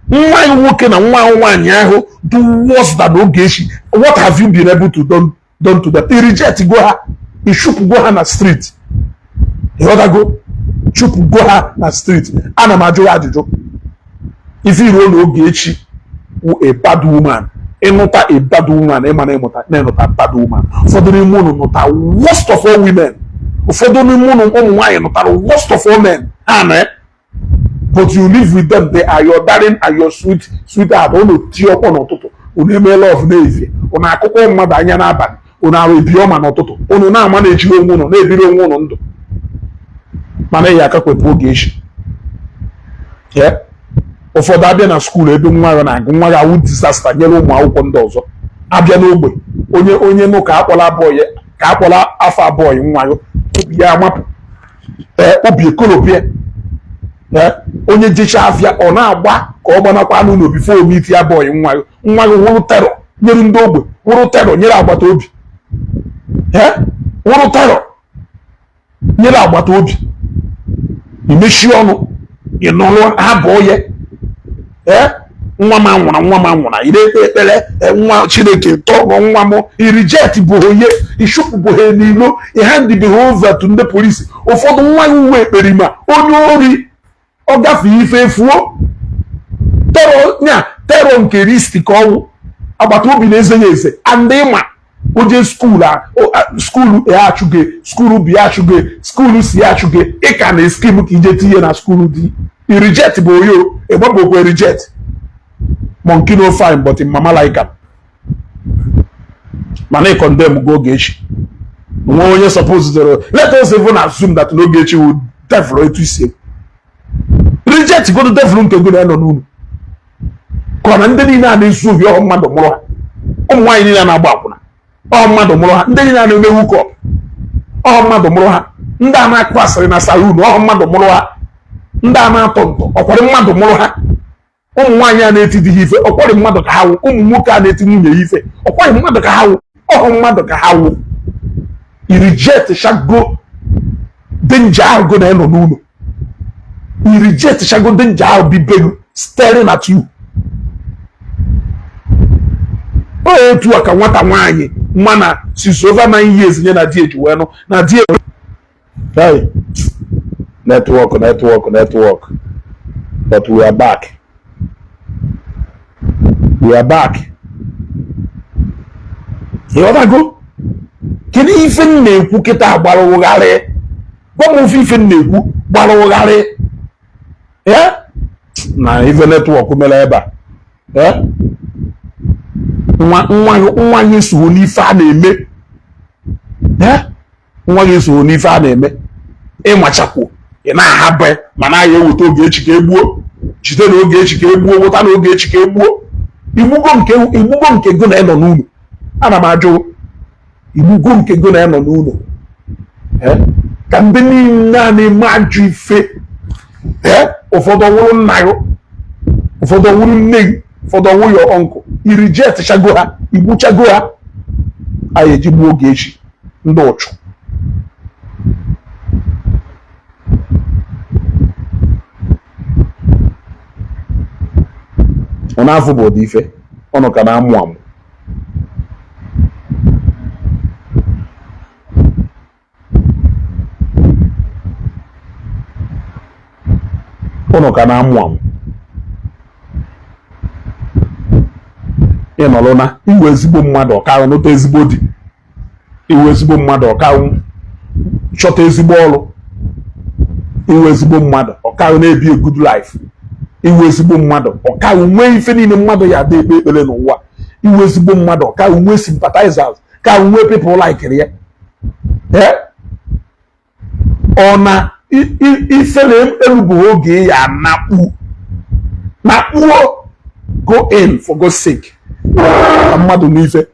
nwa ya nwoke na nwa nwaanyị ahụ do worse than Ogechi. What have you been able to done to them? I reject go ha, ịchụpụgo ha na street. Ịghọtago? Chụpụgo ha na street. Ana m ajụ ya ajụjụ, ife iruo na Ogechi wụ a bad woman, ịnụta a bad woman, ịma na ịmụta na ịnụta bad woman. Ụfọdụ n'ime unu nụta worst of all women, ụfọdụ n'ime unu ụmụ nwaanyị nụtara worst of all men ha na, but you live with them. They are your darling and your sweet sweetheart. Unu tie ọkpọ n'ụtụtụ, unu emeela ọfụ n'ehihie, unu akụkọ mmadụ anya n'abalị, unu arụ ebi ọma n'ụtụtụ, unu na-ama na-ejiri onwe unu na-ebiri onwe unu ndụ, mana ya aka kwepụ Ogechi. Ụfọdụ abịa na school ebe nwa ya na-agụ, nwa ya awụ disaster nyere ụmụ akwụkwọ ndị ọzọ. Abịa n'ogbe, onye onye nụ ka akpọla abụọ ya, ka akpọla afọ abụọ ya, nwa ya obi ya amapụ, ee, obi ekolopịa. Ee, onye jecha afịa, ọ na-agba ka ọ gbanakwa n'ụlọ before omiti ya bọyị nwa ya. Nwa ya wụrụ terror nyere ndị ogbe, wụrụ terror nyere agbata obi, ee, wụrụ terror nyere agbata obi. Imechi ọnụ, ị nọrọ ha bụọ ya. Ee, nwa m anwụra, nwa m anwụra. Ị na-ekpe ekpere, nwa Chineke tọrọ nwa m. I reject bụ onye ịchụpụ bụ ha n'ilo, ị handịbeghị over to ndị polisi. Ụfọdụ nwa ya uwe ekperima, onye ori, ọ gafee ife fuo terror nya, terror nke risti ka ọnwụ agbata obi na-eze ya eze. And ịma oje school, school A achụge, school B achụge, school C achụge, ị ka na scheme ka ije tinye na school D. I reject bụ oyo ịgbabokwe reject. Monkey no fine, but im mama like am. Mana ị condemn go Ogechi, nwe onye suppose zero. Let us even assume that n'Ogechi will devil etu isi reject godo devil nke go na-anọ n'ụlọ, ka ọ na ndị niile a na-ezu ohi, ọhụ mmadụ mụrụ ha. Ụmụ nwaanyị niile na-agba akwụna, ọ mmadụ mụrụ ha. Ndị niile a na-eme hookup, ọ mmadụ mụrụ ha. Ndị a na-akụ asịrị na saloon, ọ mmadụ mụrụ ha. Ndị a na-atọ ntọ, ọkwari mmadụ mụrụ ha. Ụmụ nwaanyị a na-eti di ha ife, ọkwari mmadụ ka ha wụ. Ụmụ nwoke a na-eti nwunye ya ife, ọkwari mmadụ ka ha wụ. Ọhụ mmadụ ka ha wụ. I reject shago danger ahụ go na ịnọ n'ụlọ. I reject shago danger ahụ bi begu staring at you. O etu a ka nwata nwaanyị mana since over 9 years nye na di eji wee nụ na di. Hey, network, network, network, but we are back, we are back. Ịghọtago? Kedu ife m na-ekwu kịta gbara ụgharị? Gwa m ofe ife m na-ekwu gbara ụgharị na ife network mere ebe a. Nwa nwa nwa gị so n'ife a na-eme, nwa gị so n'ife a na-eme. Ịmachakwu ị na-ahapụ mana ya eweta Ogechi ka egbuo, jide na Ogechi ka egbuo, wụta na Ogechi ka egbuo. Igbugo nke, igbugo nke gụ na ịnọ n'ụlọ. Ana m ajụ. Igbugo nke go na ya nọ n'ụlọ ka ndị niile a na-eme ajọ ife, ụfọdụ ọwụrụ nna gị, ụfọdụ ọwụrụ nne gị, ụfọdụ ọwụ your uncle. I reject chago ha, igbuchago ha. Anyị eji gbuo Ogechi ndị ụchụ. Ọ na-afụ bụ ụdị ife ọnụ ka na-amụ amụ. Ụnụ ka na-amụ amụ. Ị nọrọ na iwe ezigbo mmadụ ọka nụta ezigbo di, iwe ezigbo mmadụ ọka chọta ezigbo ọrụ, iwe ezigbo mmadụ ọka na-ebi a good life, iwe ezigbo mmadụ ọka nwee ife niile mmadụ ya ada ekpe ekpere n'ụwa, iwe ezigbo mmadụ ọka nwee sympathizers, ka nwee people like ya. Ọ na ifere erubeghị oge ya nakpu nakpuo. Go in, for God's sake, ka mmadụ n'ife.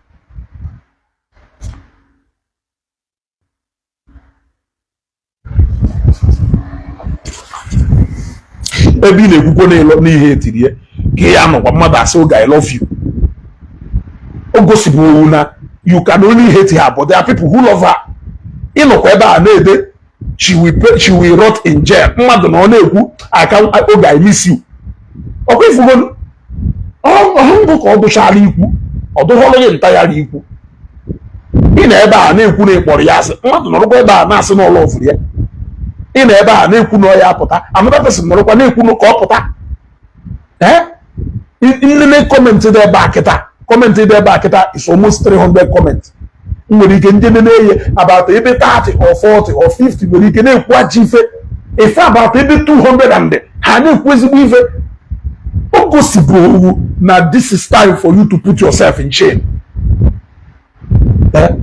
Ebe ị na-ekwukwo n'ihe etiri ya ka ya nọkwa mmadụ asị oge "I love you." O gosibụ na you can only hate her, but there are people who love her. Ịnọkwa ebe a na-ede "She will rot in jail." Mmadụ na ọ na-ekwu aka oge "I miss you." Ọkwa ifugo ọhụ mbụ ka ọ dụchara ikwu, ọ dụghọrọ gị ntagharị ikwu. Ị na ebe a na-ekwu na ịkpọrọ ya asị, mmadụ nọrọkwa ebe a na-asị na ọlọ ọfụrụ ya. Ị na ebe a na-ekwu na ọ ya apụta, another person nọrọkwa na-ekwu ka ọ pụta. Ee, nnene comment dị ebe a kịta, comment dị ebe a kịta is almost 300 comment. Nwere ike ndị nene eye about ebe 30 or 40 or 50 nwere ike na-ekwu ajọ ife ife, about ebe 200 and ha na-ekwu ezigbo ife. O gosibụ na this is time for you to put yourself in chain.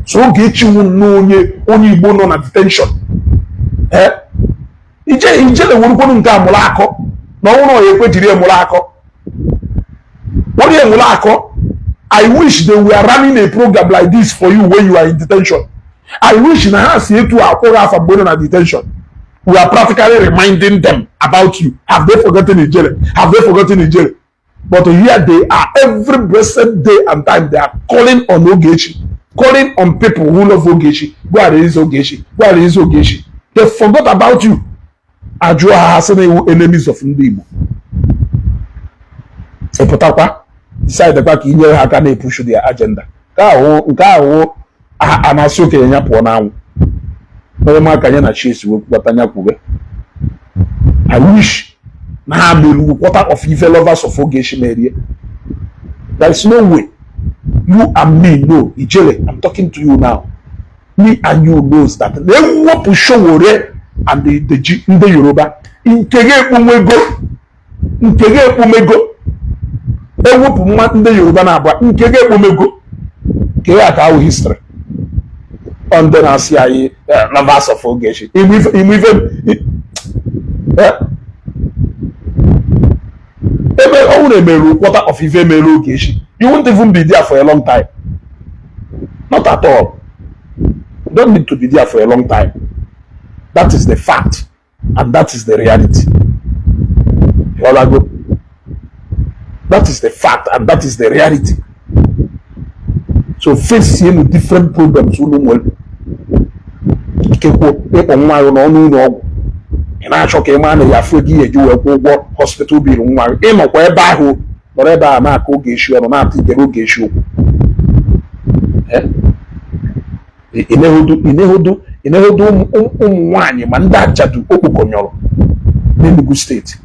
So Ogechi wụ nnọọ onye Igbo nọ na detention. Ije ijele werukwanu nke a mụrụ akọ na ọnwụ na ọ ya ekwe jiri emụrụ akọ wọ́n yẹ mụrụ akọ. I wish they were running a program like this for you when you are in detention. I wish na ha si etu akwụghị afa mgbe ị nọ na detention. We are practically reminding them about you. Have they forgotten Ijele? Have they forgotten Ijele? But here they are, every blessed day and time, they are calling on Ogechi, calling on people who love Ogechi. Go and release Ogechi. Go and release Ogechi. They forgot about you. Ajụọ ha, ha sị na iwu enemies of ndị Igbo. Ịpụtakwa decide kwa ka i nyere ha aka na-epush their agenda. Nke ahụ a na-asị okenye ya pụọ n'anwụ. Onye ma ka ya na chi esi wee kwukọta ya kwube. I wish na ha meru quarter of ife lovers of Ogechi merie. There is no way. You and me know, Ijele, I'm talking to you now. Me and you knows that na ewepụ Sowore and the ndị Yoruba, nke ga-ekpumego, nke ga-ekpumego. Ewepụ mma ndị Yoruba na-abụọ, nke ga-ekpumego nke ya ka awụ history. Ọ ndị na-asị anyị lovers of Ogechi. Ime ife ebe ọ nwere emerụ quarter of ife mere Ogechi, you won't even be there for a long time. Not at all. You don't need to be there for a long time. That is the fact and that is the reality. Ịghọtago? That is the fact and that is the reality. So face yenu different problems unu nwere. Ikekwe ịkpọ nwa gị n'ọnụ ụlọ ọgwụ, ị na-achọ ka ị maa na ya afụ ego ihe eji wee kwụ ụgwọ hospital bill nwa gị. Ịnọkwa ebe ahụ nọrọ ebe a na-akọ Ogechi ọnụ, na-atụ ikere Ogechi okwu. Ịnehudu ụmụ nwaanyị ma ndị ajadu okpokọnyọrọ n'Enugu Steeti,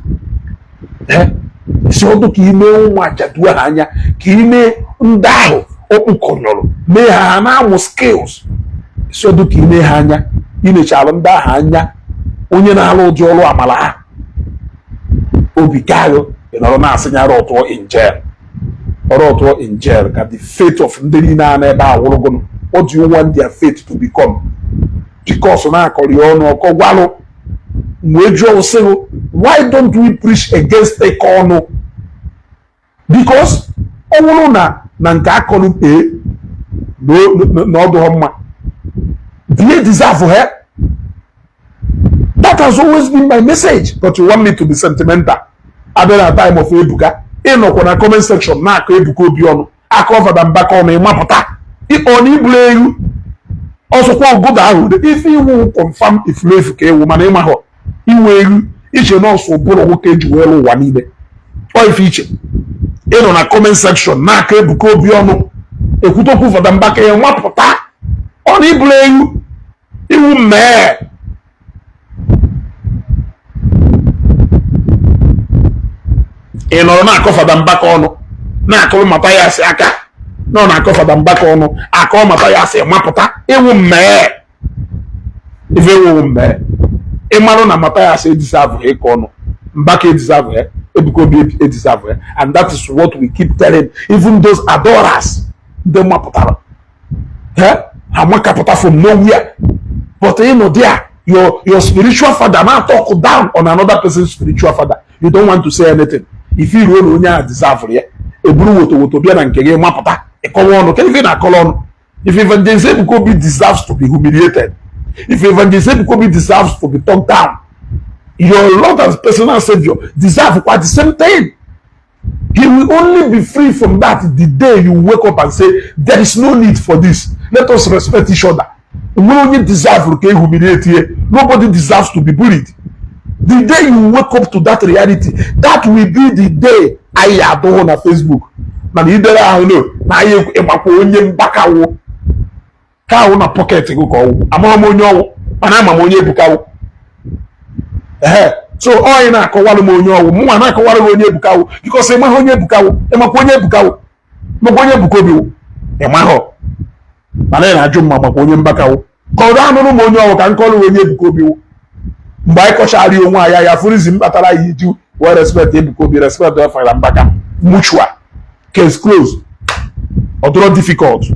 isi ọdụ ka ime ụmụ ajadu ahụ anya, ka ime ndị ahụ okpokọnyọrọ mee ha ha na-amụ skills. Isi ọdụ ka ime ha anya, inechalụ ndị ahụ anya, onye na-alụ ụdị ọrụ amala ha obi kaghụ. Ị nọrọ na-asị ya rọtụọ in jail, rọtụọ in jail, ka the fate of ndị niile a n'ebe a wụrụgụnụ. What do you want their fate to become? Because na-akọrị ọnụ ọkọ gwalụ wee jụọ sịgụ, why don't we preach against ịkọ ọnụ? Because ọ bụrụ na nke akọrọ ee na ọdụghọ mma. Bie deserve her. That has always been my message, but you want me to be sentimental. Abịa na time of Ebuka, ịnọkwa na comment section na-akọ Ebuka Obi ọnụ, akọ Fada Mbaka ọnụ, ịmapụta ịkpọ na ibulu ewu ọsọkwa ogodo ahụ. Ife iwu confirm efulefu ka ewu, mana ịmahọ iwe ewu iche nọọsụ ụbụrụ nwoke eji wee lụ ụwa niile. Ọ ife iche ịnọ na comment section na-akọ Ebuka Obi ọnụ, ekwutokwu Fada Mbaka, ya nwapụta ọ na ibulu ewu iwu mmee. Ị nọrọ na-akọ Fada Mbaka ọnụ, na-akụrụ Mathias aka, nọ na-akọ Fada Mbaka ọnụ, akọ Mathias, mapụta iwu mmee. Ife ewu mmee, ịmarụ na Mathias edeserve ịkọ ọnụ, Mbaka edeserve ya, Ebuka Obi edeserve ya. And that is what we keep telling even those adorers ndị mapụtara ha makapụta from nowhere. But ịnọ there, your spiritual father na talk down on another person's spiritual father, you don't want to say anything. If you ruo na onye a deserve ya, eburu woto woto bịa na nke gị, mapụta ịkọwa ọnụ. Kedu ife na-akọrọ ọnụ? If Evangelist Ebuka Obi deserves to be humiliated, if Evangelist Ebuka Obi deserves to be talked down, your Lord and personal savior deserve quite the same thing. He will only be free from that the day you wake up and say there is no need for this, let us respect each other. Nwere onye deserve ka e humiliate here? Nobody deserves to be bullied. The day you wake up to that reality, that will be the day anyị adụghụ na Facebook mana idere ahụ no na anyị ịgbakwa onye mgbakawo ka ahụ na pocket gị ka ọwụ. Amaghị m onye ọwụ, mana ama m onye Ebuka wụ. Ee, so ọ na-akọwara m onye ọwụ, mụnwa na-akọwara m onye Ebuka wụ, because ịmaghị onye Ebuka wụ. Ịmakwa onye Ebuka wụ? Makwa onye Ebuka Obi wụ? Ịmaghọ, mana ị na-ajụ m ma makwa onye Mbaka wụ. Ka ọ anụrụ m onye ọwụ ka m kọrọ onye Ebuka Obi wụ. Mgbe anyị kọchara onwe anyị, ya fụrụzi m kpatara ya iji wee respect Ebuka Obi, respect Fada Mbaka, mutual case close. Ọ dịrọ difficult.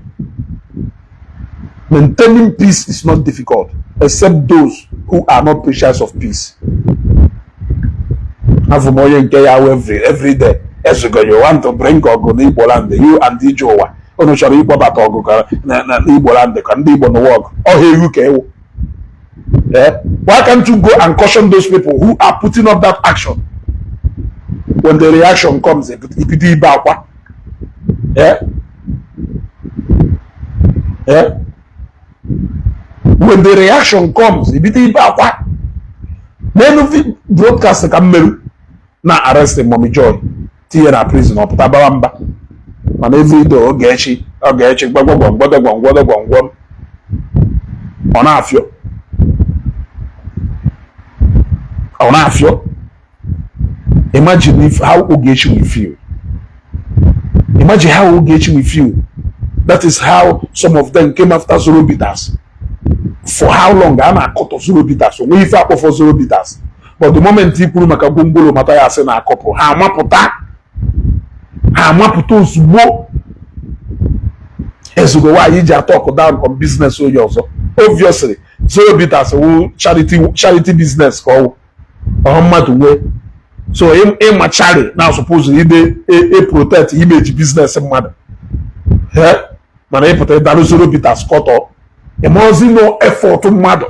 Maintaining peace is not difficult, except those who are not preachers of peace. Afọ m onye nke ya wụ every day ezugo, you want to bring ọgụ n'Igbo land, you and ije ụwa unu chọrọ ịkpọbata ọgụ ka na Igbo land, ka ndị Igbo n'ụwa ọgụ ọha ewu ka ewu. Why can't you go and caution those people who are putting up that action? When the reaction comes, ibido ibe akwa. Eh? Eh? When the reaction comes, ibido ibe akwa. N'elu broadcast ka m merụ na arrest Mommy Joy, tinye na prison, ọpụta bawa mba. Mana everyday Ogechi, Ogechi, gwagwagwangwagwangwagwangwam, ọ na-afịọ, ọ na-afịọ. Imagine if how Ogechi will feel. Imagine how Ogechi will feel. That is how some of them came after Zoro Bitters. For how long a na-akọtọ Zoro Bitters, onwe ife akpọfọ Zoro Bitters, but the moment i kwuru maka gwongworo Mathias na-akọpụ, ha amapụta, ha amapụta ozugbo. Ezugo nwaanyị ji atalk down on business onye ọzọ. Obviously Zoro Bitters wụ charity business ka ọwụ ọhụ mmadụ nwee. So ịma chari na suppose ide e protect image business mmadụ, mana ịpụta ịdarụ Zoro Bitters kọtọ, ịmaozi no effort mmadụ,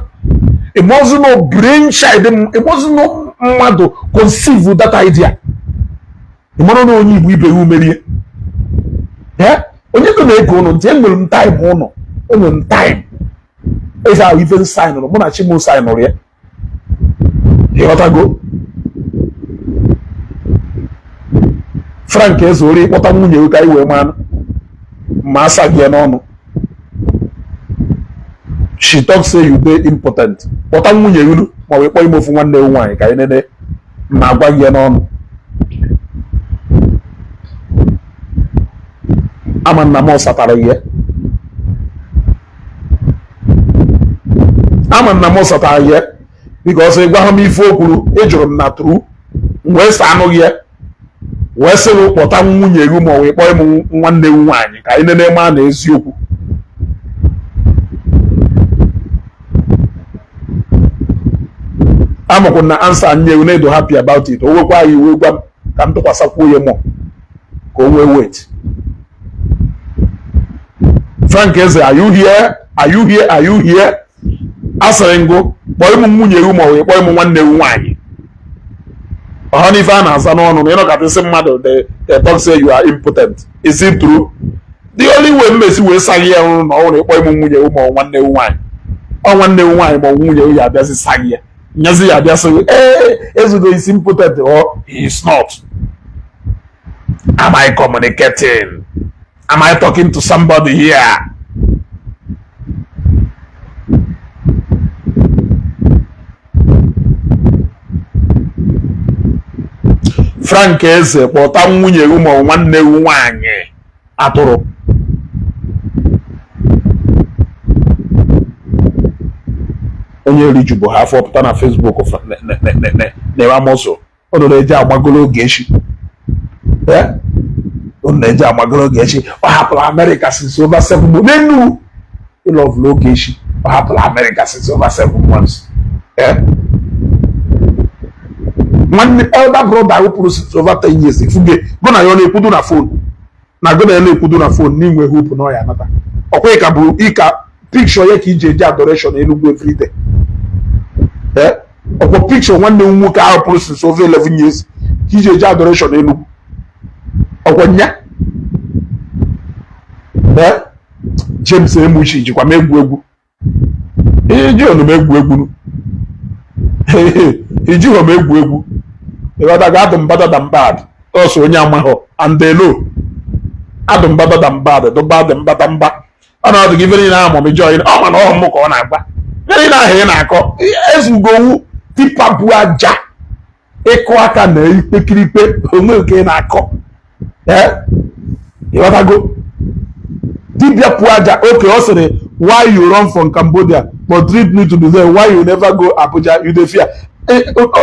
ịmaozi no brain child, ịmaozi no mmadụ conceive that idea. Ịmara na onye Igbo ibe ya umerie onye nọ na-ege ụnụ ntị. Enwere m time ụnụ, enwere m time eze ahụ ife signụrụ mụ na Chimu signụrụ ya. Ịghọtago? Frank Ezeori, ịkpọta nwunye ka anyị wee manụ ma asa gị n'ọnụ. She talk say you dey impotent. Kpọta nwunye unu ma ọ wee kpọọ ime ofu nwanne ewu nwaanyị ka anyị nene ma agwa gị ya n'ọnụ. Ama nna m satara ya, ama nna m satara ya, because ị gwa m ife o kwuru, ị jụrụ m na true, m wee saa anụ gị ya, wee sị gị kpọta nwunye gị ma ọ wee kpọọ ịmụ nwanne ewu nwaanyị ka anyị nene ma na eziokwu. Amakwu na answer nye ewu na-edo happy about it. O nwekwa ya iwe, gwa m ka m tụkwasịkwuo ya mọ ka o nwee wait. Frank Eze, are you here? Are you here? Are you here? Asịrị ngụ kpọọ ịmụ nwunye ewu ma ọ bụ kpọọ ịmụ nwanne ewu nwaanyị. Ọha n'ife a na-aza n'ọnụ na ịnọkọta mmadụ, they talk say you are impotent. Is it true? The only way mmesi wee saghị ya ọrụ na ọ nwere ịkpọ ịmụ nwunye ewu ma ọ nwanne ewu nwaanyị. Ọ nwanne ewu nwaanyị ma ọ nwunye ewu ya abịazi saghị ya, nyazi ya abịa sị ee, Ezugo is impotent or he is not. Am I communicating? Am I talking to somebody here? Frank Eze, kpọta nwunye ewu ma ọ nwanne ewu nwaanyị. Atụrụ onye rijubu ha afọ pụta na Facebook na-eme amụsụ. Unu na-eji agbagolo Ogechi, unu na-eji agbagolo Ogechi. Ọ hapụrụ Amerịka since over 7 months n'enu ịlọvụlụ Ogechi. Ọ hapụrụ Amerịka since over 7 months. Nwanne elder brother wụpụrụ since over 10 years. Ifuge gụ na ya ọ na-ekwudu na phone, na gụ na ya na-ekwudu na phone n'inwe hope na ọ ya anata. Ọkwa ịka bụ ịka picture ya ka iji eji adoration Enugwu everyday. Ọkwa picture nwanne m nwoke ahụ pụrụ since over 11 years ka iji eji adoration Enugwu. Ọkwa nya James Emuchi jikwa m egwu egwu, iji ọnụ m egwu egwu, ijighọ m egwu egwu. Ịghọtago? Adụ m better than bad. Ọsọ onye amaghọ and they know adụ m better than bad, dụ bad mbata mba. Ọ na-ọdụ gị ife niile ahụ mọmị joy. Ọ ma na ọ mụ ka ọ na-agba ife niile ahụ ị na-akọ. Ezugowu tipper bụ aja ịkụ aka na ikpekirikpe onwe nke ị na-akọ. Ee, ịghọtago? Dibịa pụọ aja oke. Ọ sịrị, "Why you run from Cambodia but treat me to be there? Why you never go Abuja? You dey fear."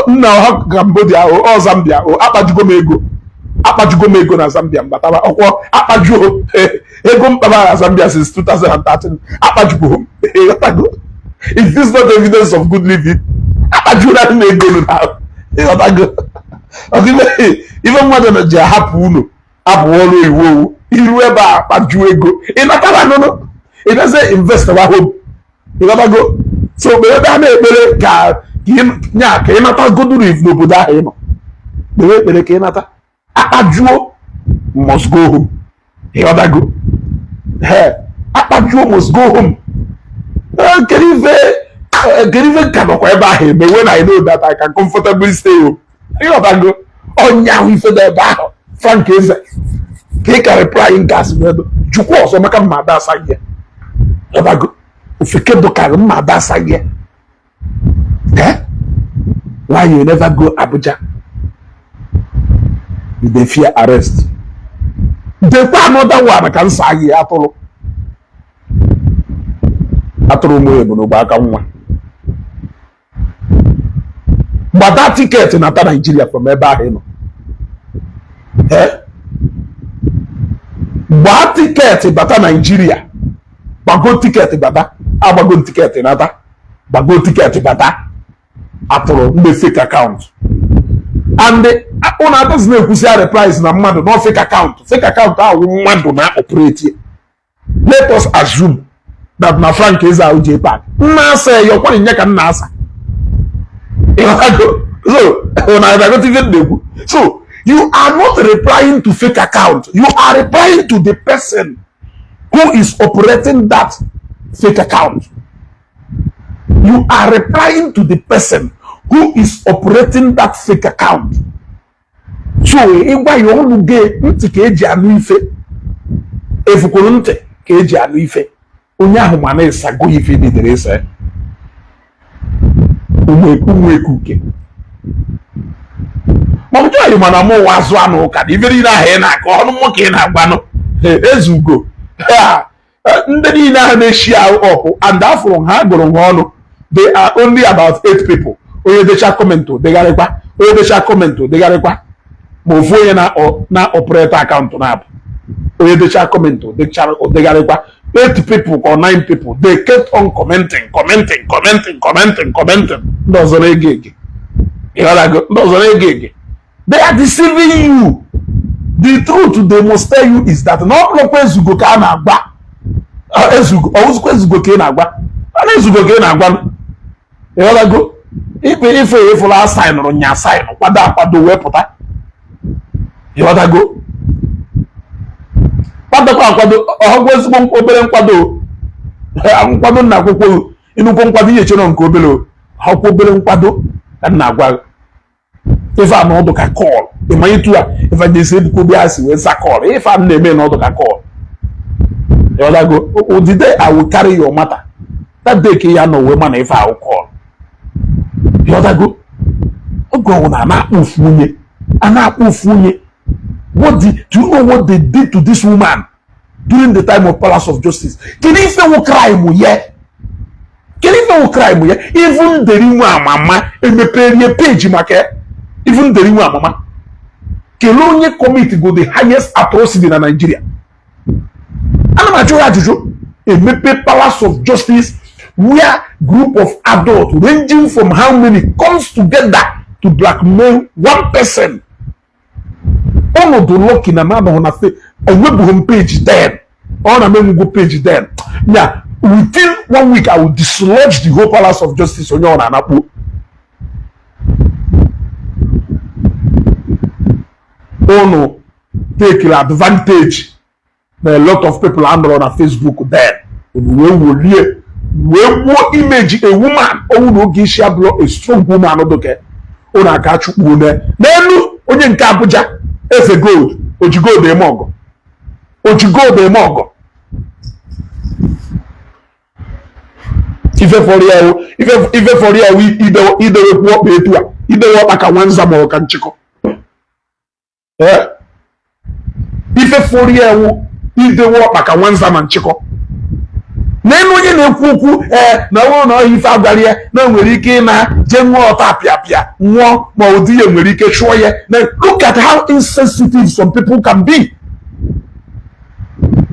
Nna, ọha Cambodia o, ọ Zambia o. Akpajugo m ego, akpajugo m ego na Zambia. Mbataba ọkwọ akpajuo ego mkpaba na Zambia since 2013. Akpajugo m. Ịghọtago? Is this not evidence of good living? Akpajuola m ego na, ịghọtago? Ife mmadụ na ji ahapụ unu apụ ọrụ iwu owu iru ebe a, kpajuo ego, ịnatara nụnụ, ịbịazie invest wa home. Ịghọtago? So kpere ebe a na-ekpere ka nya ka ịnata goduru n'obodo ahụ ị nọ. Kpere ekpere ka ịnata. Akpajuo must go home. Ịghọtago? Ee, akpajuo must go home. Kedu ife, kedu ife ka nọkwa ebe ahụ eme when I know that I can comfortably stay home? Ịghọtago? Ọnya ahụ ife dị ebe ahụ. Frank Eze, ka ị ka reply nke asị wee jukwa ọzọ maka mma ada asaghị ya. Ịghọtago? Ofeke dụkarị mma ada asaghị ya. Eh, why you never go Abuja? You dey fear arrest. Dekwa another one ka nsa gị. Atụrụ, atụrụ mụ ebu n'ogbe aka nwa. Gbata ticket nata Naijiria from ebe ahụ ị nọ. Eh, gbaa ticket bata Naijiria. Gbago ticket bata. Agbago ticket nata, gbago ticket bata. Atụrụ ndị fake account and ụnụ adịghị na-ekwusi replies na mmadụ na fake account. Fake account ahụ mmadụ na operate. Let us assume that na Frank Eze ahụ JPAC nna asa ya, ọkwa nye ka nna asa. Ịghọtago? So na ịghọta ife m na-ekwu? So you are not replying to fake account, you are replying to the person who is operating that fake account. You are replying to the person who is operating that fake account. So ịgwa ya ọnụ gị, ntị ka eji anụ ife. Efukwuru ntị ka eji anụ ife. Onye ahụ ma na-esago ife bidoro ese ụmụ ekuke ma ọ jụghị. Mana mụ ụwa azụ anụ ụka na ife niile ahụ ị na-akọ ọnụ mụ ka ị na-agbanụ. Ezugo ndị niile ahụ na-eshi ahụ ọkụ and afụrụ ha gụrụ ha ọnụ. They are only about eight people. Onye decha comment, degharịkwa. Onye decha comment, degharịkwa. Ma ofu onye na operate account na-abụ onye decha comment, degharịkwa. Eight people or nine people, they kept on commenting, commenting, commenting, commenting, commenting. Ndị ọzọ na-ege ege. Ịghọtago? Ndị ọzọ na-ege ege. They are deceiving you. The truth they must tell you is that na ọ bụrụkwa Ezugo ka a na-agba. Ezugo, ọwụzụkwa Ezugo ka ị na-agba. A na-ezugo ka ị na-agwa. Ịghọtago? Ife ife ịfụrụ asaịnụrụ nya asaịnụ, kwado akwado wee pụta. Ịghọtago? Kwadokwa akwado, ọhụgwọ ezigbo obere nkwado, nkwado nna akwụkwọ ịnụkwọ nkwado ihe chere nke obere akwụkwọ, obere nkwado ka m na-agwa gị. Ife a na ọdụ ka call ịma ịtụ a Evangelist Ebuka Obi ha si wee za call. Ife a m na-eme na ọdụ ka call. Ịghọtago? The day I will carry your matter, that day ka ya nọ wee ma na ife ahụ call. Ịghọtago? Oge ọbụla a na-akpọ ofu onye, a na-akpọ ofu onye. What the, do you know what they did to this woman during the time of Palace of Justice? Kedu ife wụ crime ye? Kedu ife wụ crime ye? Even deri nwe amama emeperie page maka ya. Even deri nwe amama, kelee onye commit go the highest atrocity na Nigeria. Ana m ajụ ya ajụjụ. Emepe Palace of Justice where group of adults ranging from how many comes together to blackmail one person. Ọnọdụ lucky na m anọghị na fe, enwebughị m page then. Ọ na m enwego page then ya, within one week I will dislodge the whole Palace of Justice. Onye ọ na-anakpu unu take advantage na a lot of people anọrọ na Facebook then, unu wee wolie wee gbuo image a woman. Ọnwụ na Ogechi abụrụ a strong woman doke unu aka chukwu n'elu onye nke Abuja, eze gold, oji gold eme ọgọ, oji gold eme ọgọ. Ife fọrọ ya idewekwu ọkpa etu a, idewe ọkpa ka nwanza ma ọ ka nchịkọ. Ife fọrọ ya ewu idewe ọkpa ka nwanza ma nchịkọ. N'elu onye na-ekwu okwu, ee, na ọ bụrụ na ọhịa ife agwara ya na o nwere ike ịna jee ṅụọ ọta apịapịa nwụọ, ma ụdị ya nwere ike chụọ ya. Na look at how insensitive some people can be.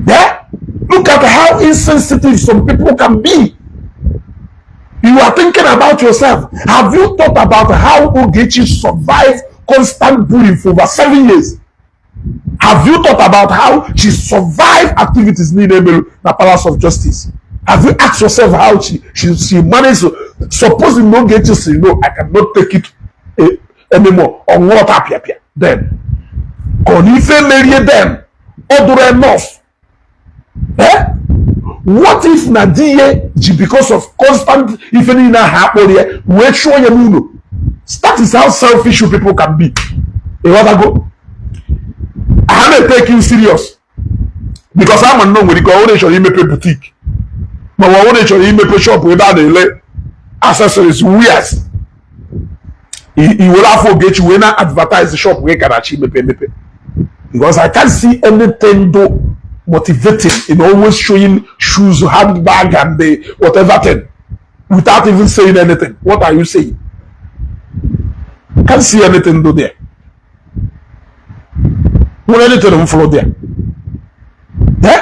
Yeah? Look at how insensitive some people can be. You are thinking about yourself. Have you thought about how Ogechi survived constant bullying for over 7 years? Have you thought about how she survived activities niile emelu na Palace of Justice? Have you asked yourself how she managed to, supposing na Ogechi say, "No, I cannot take it anymore," ọ ṅụọ apịapịa then, ka ọ na ife merie then ọ dụrụ enough? Eh? What if na di ya ji because of constant ife niile ahụ akpọrọ ya wee chụọ ya n'ụlọ? That is how selfish you people can be. Ịghọtago? Ha na-etake you serious because ama nnọọ nwere ike ọ bụrụ chọrọ imepe boutique, ma ọ bụrụ chọrọ imepe shop ebe a na-ele accessories, wears, i were afọ Ogechi wee na advertise shop gị ka na-achọ imepe emepe, because I can't see anything do motivating in always showing shoes, handbag and the whatever thing without even saying anything. What are you saying? Can't see anything do there. Nwere anything m fụrụ there? Eh?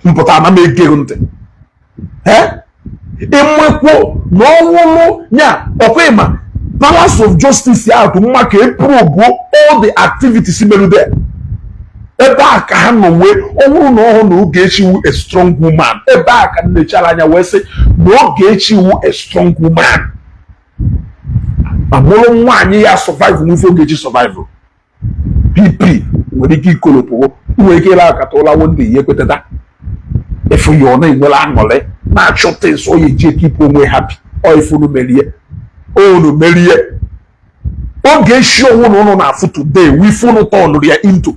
Mpụta na m egeghị ntị. Eh? Ịnwekwo na ọnwụlụ nya ọkwa ịma Palace of Justice ya atụ mma ka e probe all the activities meru there. Ebe a ka ha nọ wee ọ bụrụ na ọhụ na Ogechi wu a strong woman, ebe a ka nnechara anya wee sị na Ogechi wu a strong woman, ma bụrụ nwaanyị ya survive n'ife Ogechi survive. PP nwere ike ikolopụ, nwere ike ịla akata ụla wonde ihe ekwetata efu ya, ọ na-enwere aṅụrị na-achọ things ọ ya eji ekipụ onwe happy. Ọ ife unu merie, unu merie Ogechi onwe na unu na-afụ today wife unu turnụrụ ya into,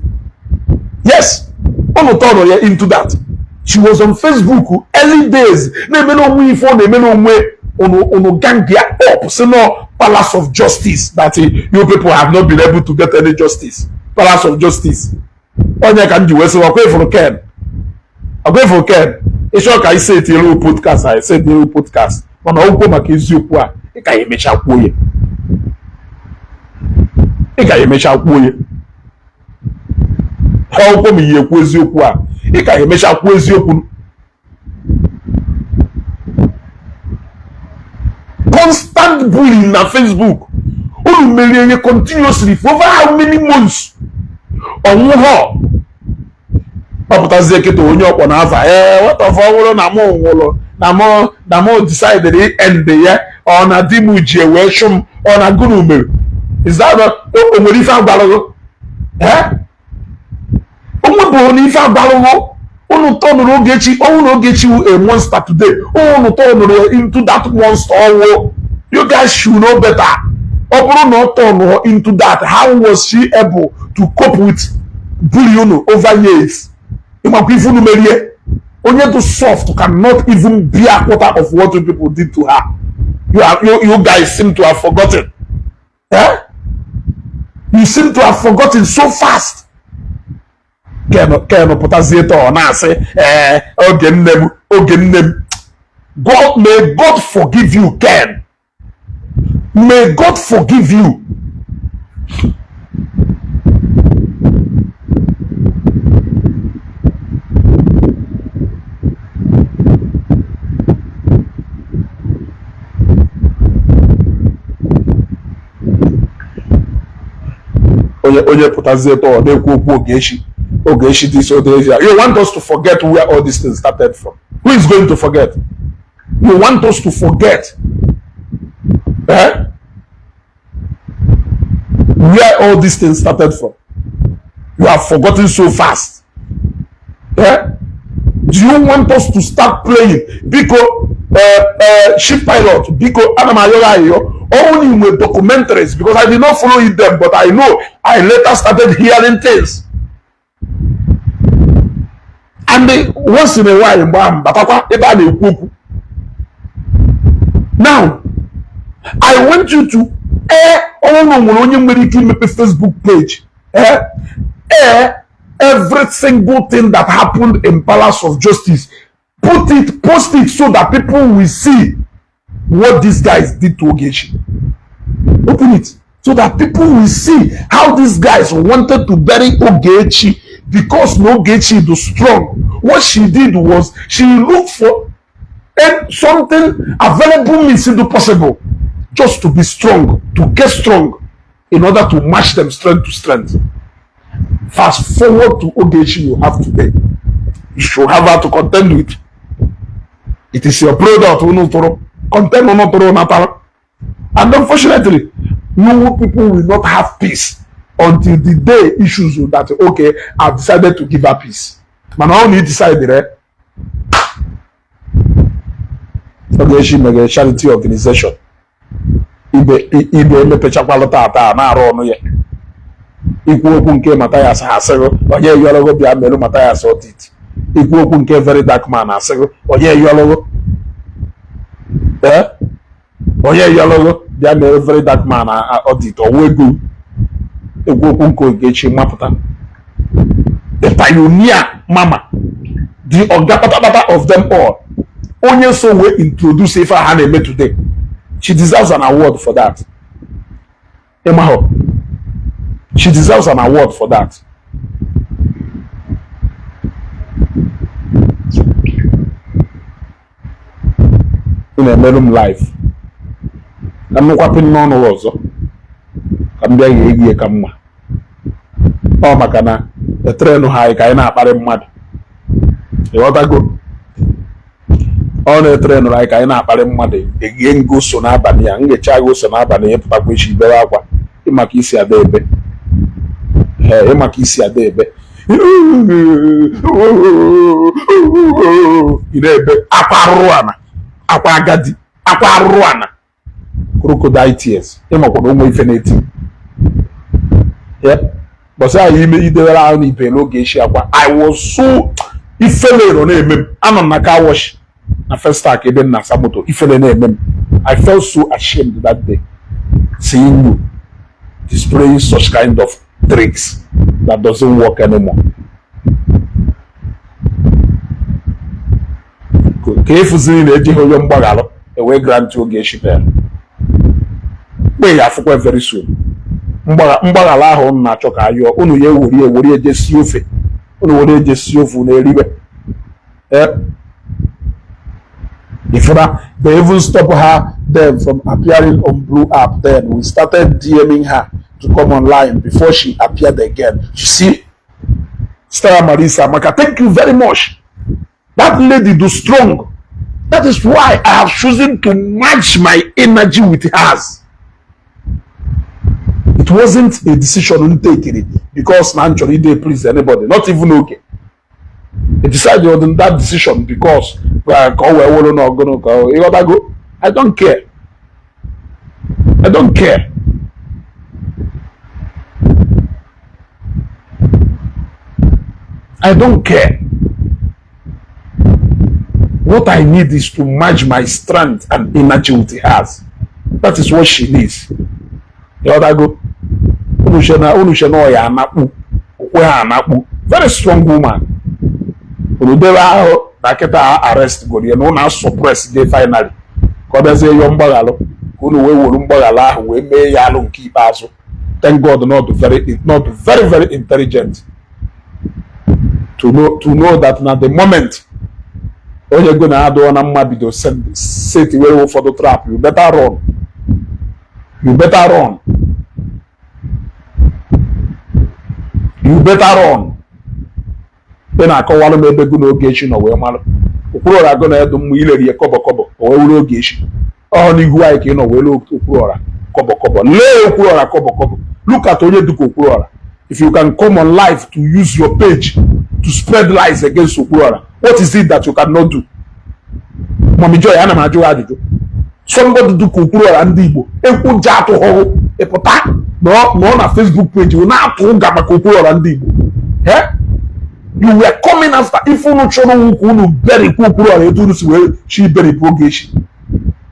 yes, unu turnụrụ ya into that. She was on Facebook early days na-eme n'onwe ife ọ na-eme n'onwe unu. Unu gang ya up si no Palace of Justice, that you people have not been able to get any justice. Palace of Justice, onye ka m ji wee sị ọkwa ifuru Ken, ọkwa ifuru Ken, ịchọ ka isi etinyere podcast a, esi etinyere podcast, mana ọgwụkwọ maka eziokwu a ị ka ya emecha kwuo ya, ị ka ya emecha kwuo ya. Akwụkwọ m yi ekwu eziokwu a, ị ka ya emecha kwuo eziokwu. Constant bullying na Facebook unu merie ihe continuously for over how many months, ọnwụghọ ọpụtazie kịta onye ọkpọ na afa. Ee, nwatafọ ọ bụrụ na mụ nwụrụ na mụ decided end ya. Ọ na di m ji wee chụ m, ọ na gụnụ mere? Is that not o nwere ife agbalụghụ? Eh, o nwebụrụ na ife agbalụghụ unu tọnụrụ Ogechi. Ọnwụ na Ogechi wụ a monster today, unu tọnụrụ into that monster. Ọnwụ, you guys should know better. Ọ bụrụ na ọ tọnụrụ into that, how was she able to cope with bully unu over years? Ịmakwa ife unu merie, onye too soft cannot even bear quarter of what you people did to her. You guys seem to have forgotten, eh? You seem to have forgotten so fast. Ken, Ken pụtazie taa, ọ na-asị, ee, oge nne m, oge nne m. God, may God forgive you, Ken. May God forgive you. Onye pụtazie taa, ọ na-ekwu okwu Ogechi, Ogechi this, Ogechi. You want us to forget where all these things started from? Who is going to forget? You want us to forget, eh, where all these things started from? You have forgotten so fast, eh? Do you want us to start playing? Biko, ship pilot, biko, ana m ayọ ayọ, only with documentaries, because I did not follow it then, but I know I later started hearing things. And once in a while, mgbe ahụ batakwa ebe a na-ekwu okwu. Now I want you to air ọnwụ nwere onye nwere ike imepe Facebook page, eh, air every single thing that happened in Palace of Justice. Put it, post it, so that people will see what these guys did to Ogechi. Open it so that people will see how these guys wanted to bury Ogechi, because no Ogechi was strong. What she did was she looked for something available, means do possible just to be strong, to get strong in order to match them strength to strength. Fast forward to Ogechi you have today. You should have her to contend with. It is your product unu tụrụ contend, unu tụrụ natara. And unfortunately, you people will not have peace until the day issues that, okay, I've decided to give her peace. Mana ọ na i decide, eh? Ogechi megere charity organization, ibe ibe emepechakwalụ tata na-arụ ọnụ ya. Ikwu okwu nke Mathias, ha asịghị onye yọrọgo bịa merụ Mathias audit. Ikwu okwu nke Very Dark Man, asịghị onye yọrọgo, ee, onye yọrọgo bịa mere Very Dark Man audit, ọwụ ego. Ekwu okwu nke Ogechi, mapụta the pioneer mama, the oga patapata of them all, onye so wee introduce ife a ha na-eme today. She deserves an award for that. Ịmahụ, she deserves an award for that. Ị na-emerụ m live ka m nụkwapụ n'ọnụ ọzọ, ka m bịa ghee gị ka mma. Ọ maka na etrenu ha anyị ka anyị na-akparị mmadụ, ịghọtago? Ọ na-etrenụrụ anyị ka anyị na-akparị mmadụ. Egie ngo so n'abalị ya, ngecha gị so n'abalị ya, pụtakwa echi bere akwa. Ịmaka isi ada ebe, ee, ịmaka isi ada ebe, ị na-ebe akwa arụrụ ana, akwa agadi, akwa arụrụ ana, crocodile tears. Ịmakwa na ụmụ ife na-eti ya gbasa anyị ime idewere ahụ n'ibe n'oge echi akwa. I was so, ifele nọ na-eme m. Anọ m na car wash na Festac ebe m na-asa moto, ifele na-eme m. I felt so ashamed that day seeing you displaying such kind of tricks that doesn't work anymore. Ka efuziri na ejighị onye mgbaghalụ ewee grant Ogechi bail, kpe ya afụkwa very soon. Mgbaghara ahụ unu na-achọ ka ayọọ unu ya, ewere ewere eje sie ofe, unu were eje sie ofe, unu eribe. Ifuna, they even stop her then from appearing on Blue app. Then we started DMing her to come online before she appeared again. You see, Stella Marisa Amaka, thank you very much. That lady do strong. That is why I have chosen to match my energy with hers. It wasn't a decision m take because na m chọrọ ide please anybody, not even okay. I decided on that decision because ka ọ wee wụrụ na ọgụnụ ka ọ ịghọtago. I don't care. I don't care. I don't care. What I need is to match my strength and energy with hers. That is what she needs. Ịghọtago? Unu che na unu che na ọ ya anakpu okwe ha anakpu. Very strong woman. Unu debe ahụ na kịta arrest goro ya na unu asuppress gị finally ka ọ bịazie yọọ mgbaghalụ ka unu wee were mgbaghalụ ahụ wee mee ya alụ nke ikpeazụ. Thank God not very very intelligent to know that na the moment onye go na adụọ na mma bido set were ụfọdụ trap, you better run, you better run, you better run. Ị na-akọwalụ m ebe gụ na Ogechi nọ wee malụ Okwuluọra gụ na edu mma ileri ya kọbọ kọbọ o wee wuru Ogechi ọ n'ihu anyị ka ị nọ wee lee Okwuluọra kọbọ kọbọ, lee Okwuluọra kọbọ kọbọ. Look at onye dịka Okwuluọra. If you can come on live to use your page to spread lies against Okwuluọra, what is it that you cannot do? Mummy Joy, ana m ajụ ajụjụ. Somebody dịka Okwuluọra ndị Igbo ekwuja atụghọrụ ịpụta nọ na Facebook page na-atụ ụga maka Okwuluọra ndị Igbo. You were coming after ife unu chọrọ ka unu beripụ Okwuluọra etu unu si wee chi beripụ Ogechi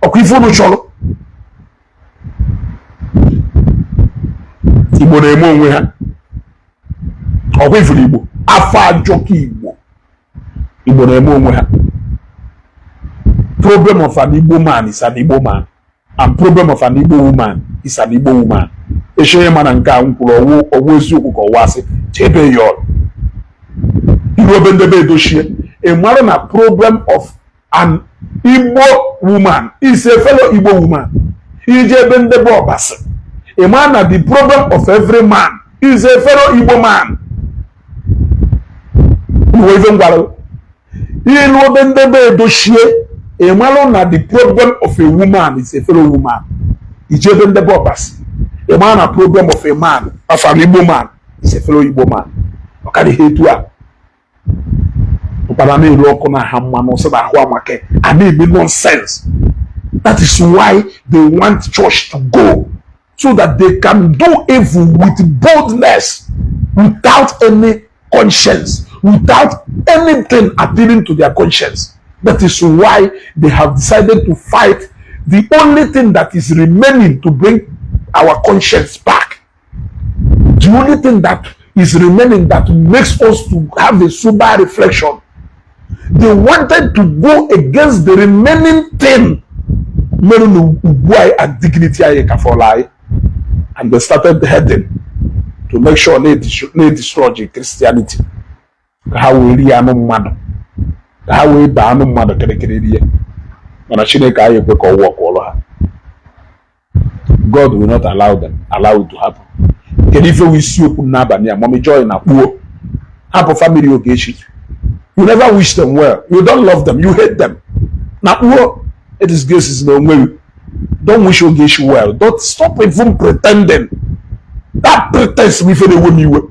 ọkwa ife unu chọrọ. Igbo na-eme onwe ha ọkwa ifuru Igbo afọ ajọka Igbo Igbo na-eme onwe ha. Problem of an Igbo man is an Igbo man and problem of an Igbo woman is an Igbo woman. Eche mana nke a m kwuru ọwụ eziokwu ka ọwụ asị chebe ya ọrụ iru ebe ndebe edochie ị mara na problem of an Igbo woman is a fellow Igbo woman. Ije ebe ndebe ọbasị ị mara na the problem of every man is a fellow Igbo man. Uwe ife ngwara ilu ebe ndebe edochie ị mara na the problem of a woman is a fellow woman. Ije ebe ndebe ọbasị ị mara na problem of a man of an Igbo man is a fellow Igbo man. Ọ karịghị etu a ụkpara na-eru ọkụ na aha mmanụ sị na ahụ amake a na-eme nonsense. That is why they want church to go so that they can do evil with boldness without any conscience, without anything appealing to their conscience. That is why they have decided to fight the only thing that is remaining to bring our conscience back. The only thing that is remaining that makes us to have a sober reflection. They wanted to go against the remaining thing mere na ugwu anyị and dignity anyị ka fọrọ anyị, and they started heading to make sure na destroy Christianity ka ha wee rie anụ mmadụ, ka ha wee baa anụ mmadụ kịrịkịrị rie. Mana Chineke anyị ekwe ka ọ wụọ ha. God will not allow them, allow it to happen. Kedu ife wụ isiokwu n'abalị a? Mummy Joy na kpuo hapụ family Ogechi. You never wish them well, you don't love them, you hate them. Na kpuo it is graces na onwe you. Don't wish Ogechi well. Don't stop even pretending. That pretense bụ ife na-ewe m iwe.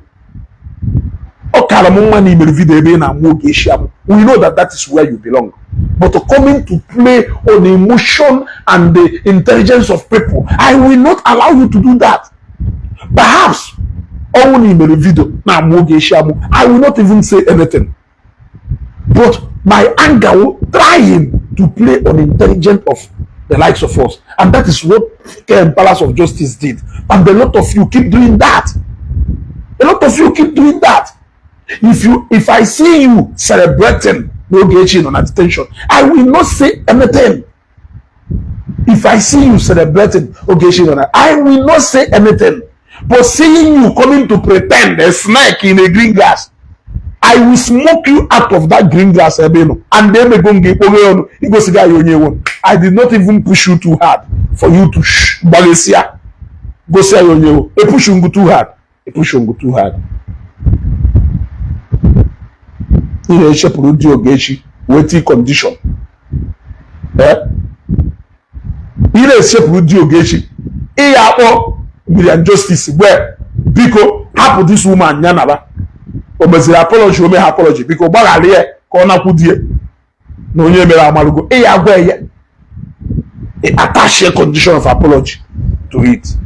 Ọ kara m mma na imere video ebe ị na-amụ Ogechi amụ. We know that that is where you belong. But coming to play on the emotion and the intelligence of people, I will not allow you to do that. Perhaps ọnwụ na imere video na-amụ Ogechi amụ, I will not even say anything. But my anger will trying to play on intelligence of the likes of us. And that is what KM Palace of Justice did. And a lot of you keep doing that. A lot of you keep doing that. If I see you celebrating Ogechi on detention, I will not say anything. If I see you celebrating Ogechi on, I will not say anything. But seeing you coming to pretend a snake in a green grass, I will smoke you out of that green grass ebe nọ. And then go nge ọnụ igosiga ya onye ewu. I did not even push you too hard for you to gbalịsịa gosi ya onye ewu. E push you too hard. E push you too hard. Ị na-echepụrụ di Ogechi wee tii condition. Ị na-esepụrụ di Ogechi, ị ya akpọ Miriam Justice gwe, biko hapụ this woman ya naba. O meziri apology, o megha apology, biko gbaghara ya ka ọ nakwụ die na onye mere amalugo. Ị ya gwa ya, attach a condition of apology to it.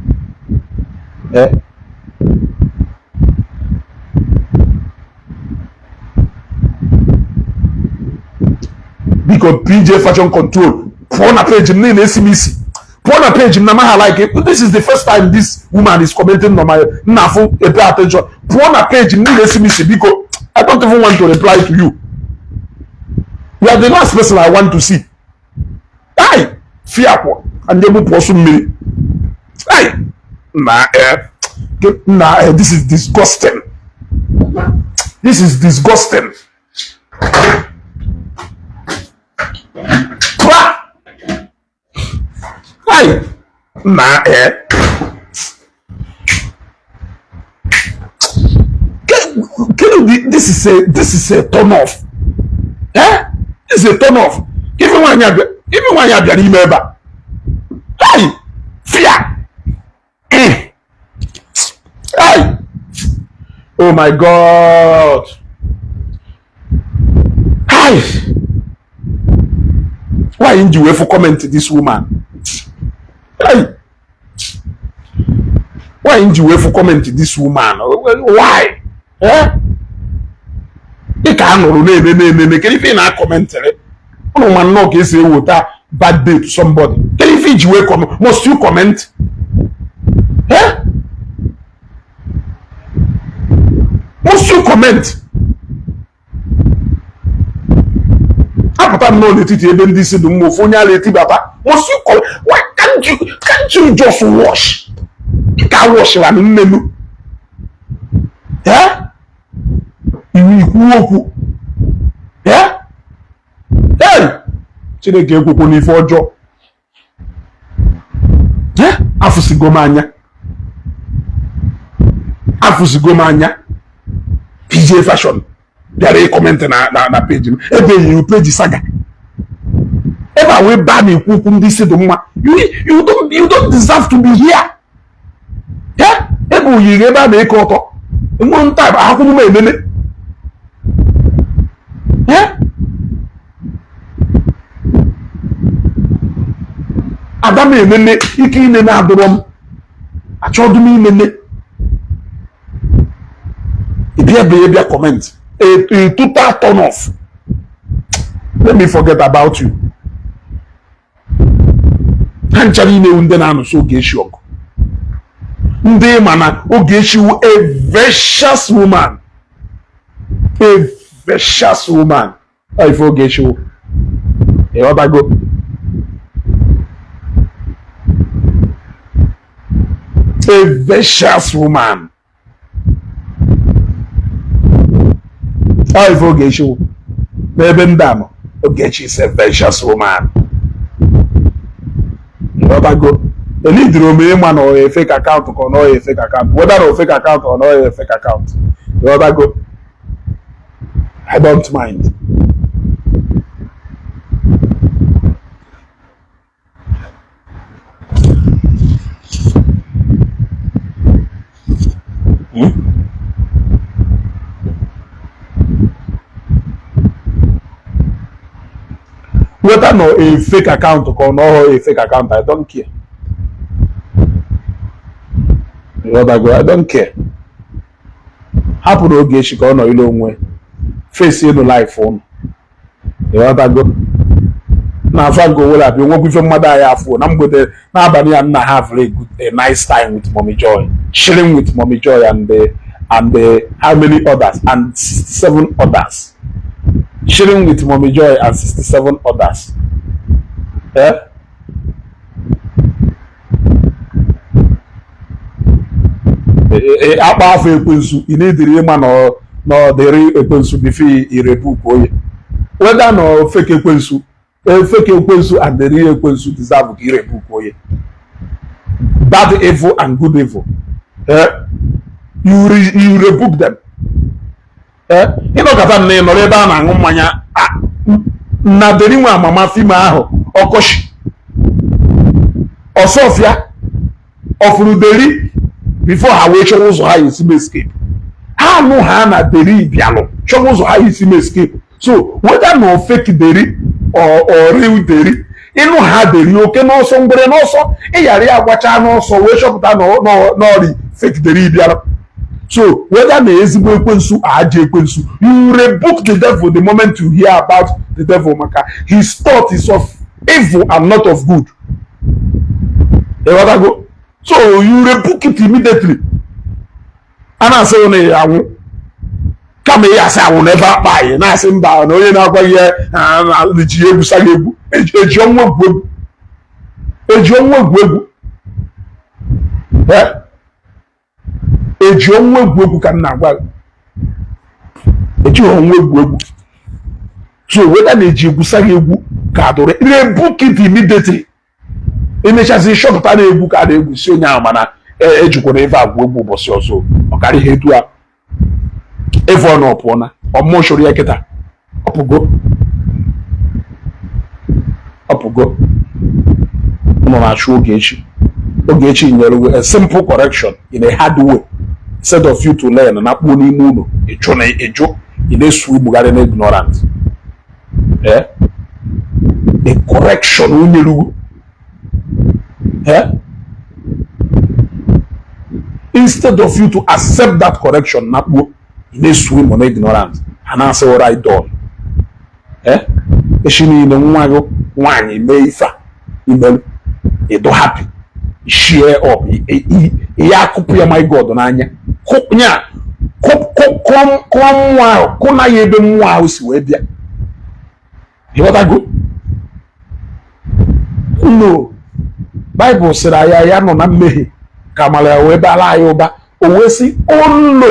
Biko PJ Fashion Control, pụọ na page m niile esi m isi, pụọ na page m na maha like it. This is the first time this woman is commenting on my nnafụ pay attention. Pụọ na page m niile esi m isi, biko. I don't even want to reply to you. You are the last person I want to see. Ai fiakwa ndị gbupụ ọsọ mmiri. Ai na na this is disgusting. This is disgusting. Ai na this is a turn off. This is a turn off. Ife nwaanyị abịa n'ime ebe a. Ai fear. Ai, oh my God. Ai, why nji wee fụ comment this woman? Ai, why nji wee fụ comment this woman? Why? Ị ka a nụrụ na-eme na-eme, kedu ife ị na-akọmentịrị? Ụnụ ma nnọọ ka esi eweta bad day to somebody. Kedu ife iji wee comment? Must you comment? Must you comment? Apụta nnọọ n'etiti ebe ndị isi dị mma, ofu onye ala etibata. Must you comment? Why can't you just wash? Ị ka washara nnenu. Iwu ikwu okwu. Chineke ekwekwo n'ife ọjọọ. Afụsigo m anya. Afụsigo m anya. PJ Fashion bịara ịkọmentị na peji m. Ebe yiri peji saga. Ebe a wee baa na-ekwu okwu ndị isi dị mma. You don't deserve to be here. Ebe oyiri ebe a na-eke ọtọ. Nwe nta akwụkwọ m ememe. Ada m ememe ike inene adụrọ m. Achọdụ m inene. Ịbịa bịa bịa comment. A total turn off. Let me forget about you. Ha nchara imewu ndị na-anụso Ogechi ọgụ. Ndị ma na Ogechi wu a vicious woman. A vicious woman. Ife Ogechi wu. Ịghọtago? A vicious woman. Ife Ogechi wu. N'ebe ndị a nọ, Ogechi is a vicious woman. Ịghọtago? Elidiri m ịma na ọ fake account ka ọ na ọ fake account, whether na fake account or na fake account. Ịghọtago? I don't mind. Whether no a fake account or no a fake account, I don't care. I don't care. Hapụ na Ogechi ka ọ nọ ile onwe face ịnụ life ụnụ. Ịghọtago? Na afa nke owere abịa nwekwa ife mmadụ anyị afụ na mgbede n'abalị ya nna have a nice time with Mommy Joy, chilling with Mommy Joy and the how many others and 67 others. Chilling with Mommy Joy and 67 others. Akpa afọ ekwensu ị na-ediri ịma na ọ dịrị ekwensu before irebuku onye. Whether na fake ekwensu, fake ekwensu and the real ekwensu deserve ka irebuku onye. Bad evil and good evil. You rebuke them. Ịnọkọta na ị nọrọ ebe a na-aṅụ mmanya na deri nwe amama fim ahụ Ọkọchị Ọsọfịa ọfụrụ deri before ha wee chọwa ụzọ ha esi m escape. Ha nụ ha na deri bịalụ chọwa ụzọ ha esi m escape. So whether na fake deri or real deri, ịnụ ha deri oke n'ọsọ, ngwere n'ọsọ, ịghara ya agbacha n'ọsọ wee chọpụta n'ọrị fake deri bịara. So whether na ezigbo ekwensu, ajọ ekwensu, you rebuke the devil the moment you hear about the devil, maka his thought is of evil and not of good. Ịghọtago? So you rebuke it immediately. A na-asị na ya anwụ, kama ị asị anwụ n'ebe akpa anyị na-asị mba, na onye na-agwaghị ya ji egwusa gị egwu. Eji ọnwa egwu egwu, eji ọnwa egwu egwu, eji ọnwa egwu egwu ka m na-agwa gị, ejighị ọnwa egwu egwu. So whether na-eji egwusa gị egwu ka adụrụ, rebuke it immediately. Emechazi chọpụta na egwu ka a na-egwusi onye ahụ, mana ejikwara ebe agwụ egwu ụbọchị ọzọ ọ karịa ihe etu a evu ọ na ọ pụọ na ọmụmụ chọrọ ya kịta. Ọpụgo, ọpụgo. Ụnụ na-achụ Ogechi. Ogechi nyere a simple correction in a hard way instead of you to learn na kpuo n'ime ụlọ ịjụ na ịjụ, ị na-esu igbugharị na ignorant. Eh, a correction o nyere, eh, instead of you to accept that correction na kpuo, ị na-esu imo na ignorant. Ha na-asị right done. Eh, echi niile nwa gị nwaanyị mee ife a imelu, ịdụ happy, share up ihe akụpụ ya. My God, n'anya nya kụọ mmụọ ahụ, kụna ya ebe mmụọ ahụ si wee bịa. Ịghọtago? No, Baịbụl sịrị anyị ya nọ na mmehie ka amara ya wee bara anyị ụba. O wee sị, "Oh no,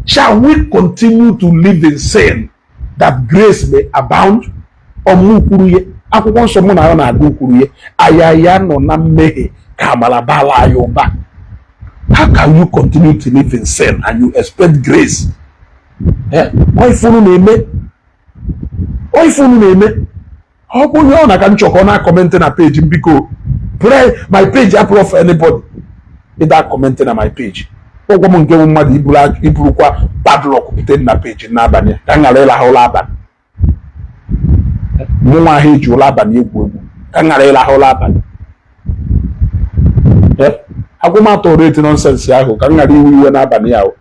shall we continue to live in sin that grace may abound?" Ọmụ kwuru ya, akwụkwọ nsọ mụ na ya na-agụ kwuru ya, aya ya nọ na mmehie ka amara bara anyị ụba. How can you continue to live in sin and you expect grace? Eh, ifunu na-eme, ifunu na-eme. Ọ bụ onye ọ na ka nchọkọ na comment na page m, biko. Pray my page apụrụ for anybody ịda comment na my page. Ụgwọ m nke bụ mmadụ iburukwa padlock bute na page n'abalị ka m ghara ịlahụ ụlọ abalị. Mụ nwa ahụ eji ụlọ abalị egwu egwu ka m ghara ịlahụ ụlọ abalị. Agwụmatụ rate nonsense ahụ ka m ghara iwe iwe n'abalị ahụ.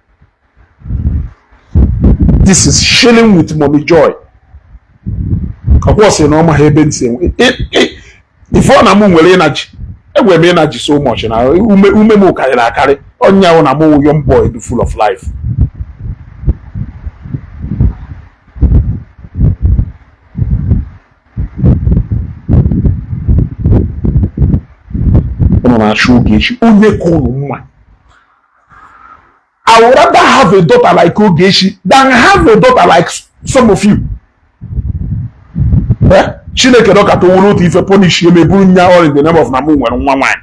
This is chilling with Mommy Joy. Ọkwa sị na ọ maghị ebe ntị enwe ife ọ na mụ nwere energy. Enwere m energy so much na ume ume m karịrị akarị. Ọnya ahụ na mụ young boy dị full of life. Ụnụ na-achụ Ogechi, onye ka ụnụ mma. I would rather have a daughter like Ogechi than have a daughter like some of you. Eh? Chineke dọkata owuru otu ife punish eme buru nya all in the name of na mụ nwere nwa nwaanyị.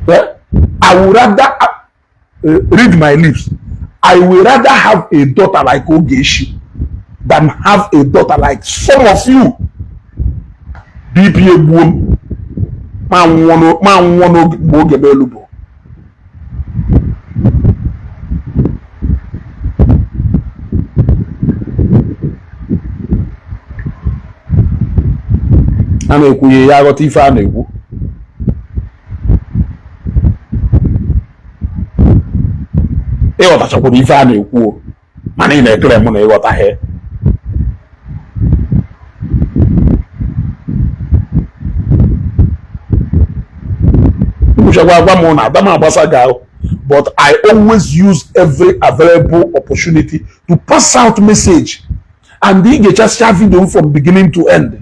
Eh? I would rather read my lips. I would rather have a daughter like Ogechi than have a daughter like some of you. BP egbuo m, ma nwụọ mgbe oge m elu bụ. A na-ekwu ya aghọta ife a na-ekwu. Ịghọtachakwara ife a na-ekwu, mana ị na-ekele mụ na ịghọtaghị. Nkwuchakwa agwa m na ada m agbasa gị ahụ, but I always use every available opportunity to pass out message, and ị ga-echasịcha video from beginning to end.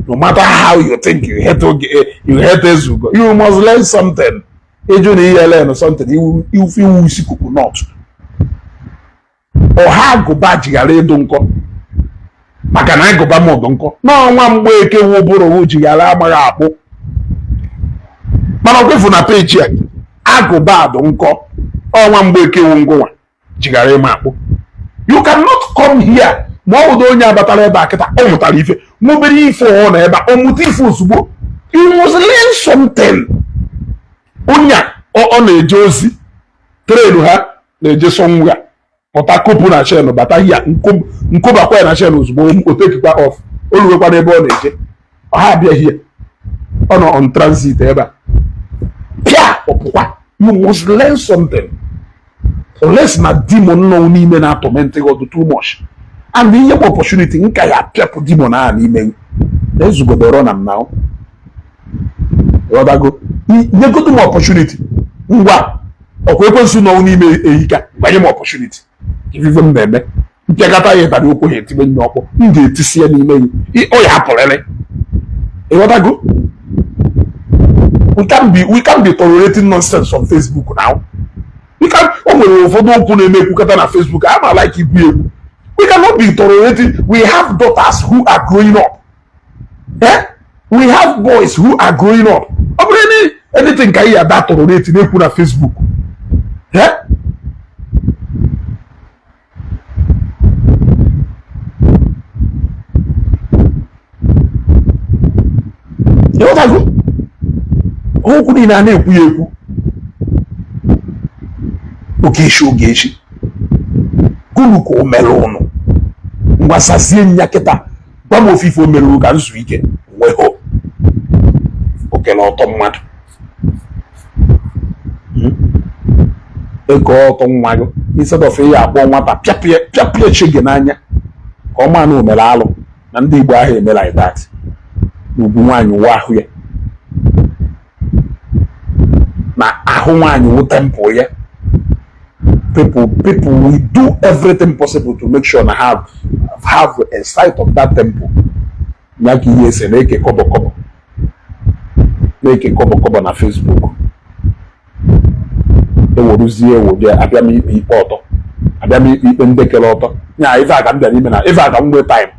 No matter how you think you hate Oge, you hate Ezugo, you must learn something. Ịjụ na ihe learn something, iwu iwu isi coconut. Ọha agụba ji ghara ịdụ nkọ, maka na agụba m ọdụ nkọ n'ọnwa mgbeke wu ụbụrụ ji ghara amaghị akpụ. Mana ọkwefu na peji a, agụba adụ nkọ, ọnwa mgbeke wu ngụnwa ji ghara ịma akpụ. You cannot come here. Ma ọ wụdo onye abatara ebe a kịta, ọ mụtara ife nwobere ife, ọ na ebe a ọ mụta ife ozugbo. You must learn something. Onye a ọ na-eje ozi, train ha na-eje somewhere, pụta kopu na chain, bata hia, nkobakwa ya na chain ozugbo, o tekikwa off, o ruwekwa n'ebe ọ na-eje. Ọ ha abịa hia, ọ nọ on transit ebe a, pịa ọpụkwa. You must learn something, unless na demon nọ n'ime na torment gị ọdụ too much, and ihe bụ opportunity nka ya apịapụ demon ahụ n'ime gị. Ezugodoro na m na ghọtago, nyegodo m opportunity. Ngwa, ọkwa ekwensu nọ n'ime ehika, gbanye m opportunity. Ife m na-eme, mpịakọta ya ịtarị okwu ha, etibe nye ọkpọ m ga-etisi ya n'ime gị, ọ ya apụrịrị. Ịghọtago? We can be tolerating nonsense on Facebook now. We can, o nwere ụfọdụ okwu na-eme ekwukọta na Facebook ama like igwu egwu. We cannot be tolerating. We have daughters who are growing up, eh? We have boys who are growing up. Ọ bụrụ anything ka anyị ada tolerate na-ekwu na Facebook, eh? Ịghọtago? Okwu niile a na-ekwu ya ekwu, Ogechi, Ogechi gụnụ ka o mere ụnụ? Ngwasazie nya kịta, gwa m ofufe o merụrụ ka nzu ike wee hụ okele ọtọ mmadụ eke ọtọ nwa gị, instead of ya akpọ nwata pịapịa chi gị n'anya ka ọ maa na o mere alụ na ndị Igbo ahụ eme like that, na ugwu nwaanyị wụ ahụ ya, na ahụ nwaanyị wụ temple ya. People will do everything possible to make sure na have a sight of that temple. Ya ka ihe ese na-eke kọbọ kọbọ, na-eke kọbọ kọbọ na Facebook, eweruzie ewode. Abịa m ikpe ikpe ọtọ, abịa m ikpe ikpe ndị kere ọtọ nya. Ife a ka m bịara ime na ife a ka m nwee time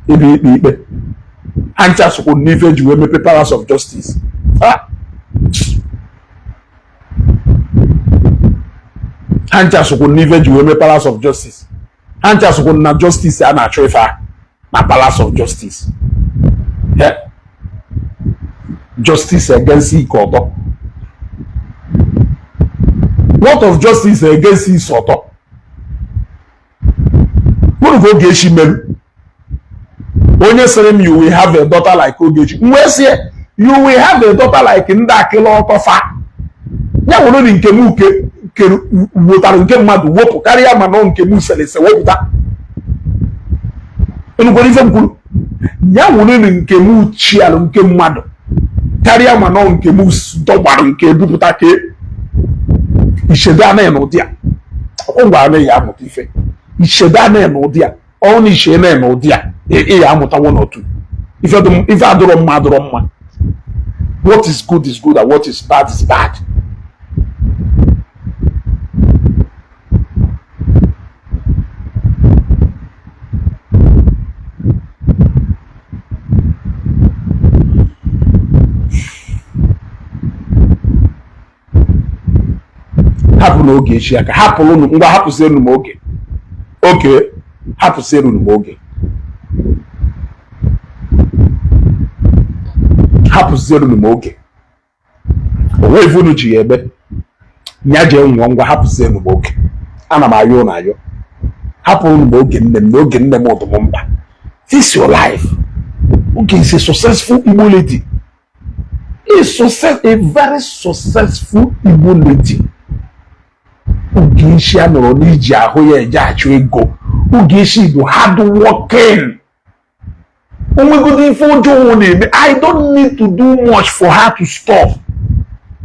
ịbịa ikpe ikpe ha ncha sokwu n'ife eji wee mepe Palace of Justice. Ha ncha sokwu n'ife eji wee mee Palace of Justice. Ha ncha sokwu na justice a na-achọ ife a na Palace of Justice. Justice against ike ọtọ, what of justice against isi ọtọ? Gịnị ka Ogechi merụ? Onye sịrị m, "You will have a daughter like Ogechi," m wee sị, "You will have a daughter like ndị akịla ọtọ fa." Ya were nke m kere wetara nke mmadụ wepụ karịa, mana nke m selese wepụta. Enukwara ife m kwuru? Ya were nke m chialụ nke mmadụ karịa, mana nke m dọgbara nke ebupụta ka ichedo anaghị n'ụdị a. Ọkwụ ngwa anaghị amụta ife ichedo anaghị n'ụdị a. Ọnwụ na iche anaghị n'ụdị a, ị ya amụta one or two. Ife adụrọ mma adụrọ mma. What is good is good and what is bad is bad. Hapụ na Ogechi aka, hapụrụ unu. Ngwa, hapụzienu m oge oke, hapụzienu m oge, hapụzienu m oge. Onwe ife unu ji ya eme, ya jee nwụọ. Ngwa, hapụzienu m oge. Ana m ayọ unu ayọ, hapụrụ m oge nne m na oge nne m ọdụm mkpa. This your life. Oge is a successful Igbo lady, a success, a very successful Igbo lady. Ogechi a nọrọ n'iji ahụ ya eje achụ ego. Ogechi bụ hard working. Onwegodo ife ọjọọ ọ na-eme, I don't need to do much for her to stop.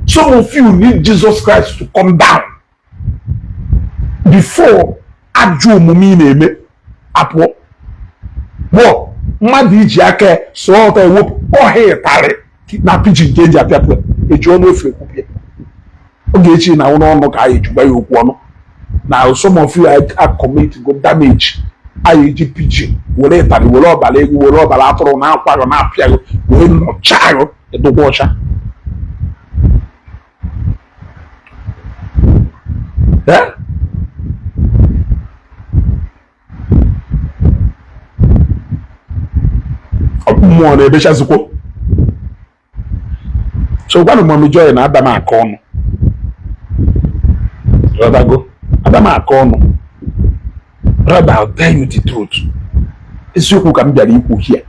Some of you need Jesus Christ to come down before ajọ omume ị na-eme apụọ. Bụ mmadụ iji aka sụọ ọtọ ewepụ ọhịa ịtarị na pidgin ka eji apịapụ eji ọnụ efu ekwupịa. Ogechi na ụlọ ọnụ ka anyị ejigba ya okwu ọnụ na some of you are commit go damage. Anyị eji pidgin were ịtarị, were ọbara egwu, were ọbara atụrụ na akwa gị na-apịa gị, wee nọchaa gị edokwa ọcha. Eh? Mmụọ na-ebechazikwo. So gwanụ Mummy Joy na ada m akọ ọnụ, ghọtago? Ada m akọ ọnụ. Rather, I'll tell you the truth. Eziokwu ka m bịara ikwu here,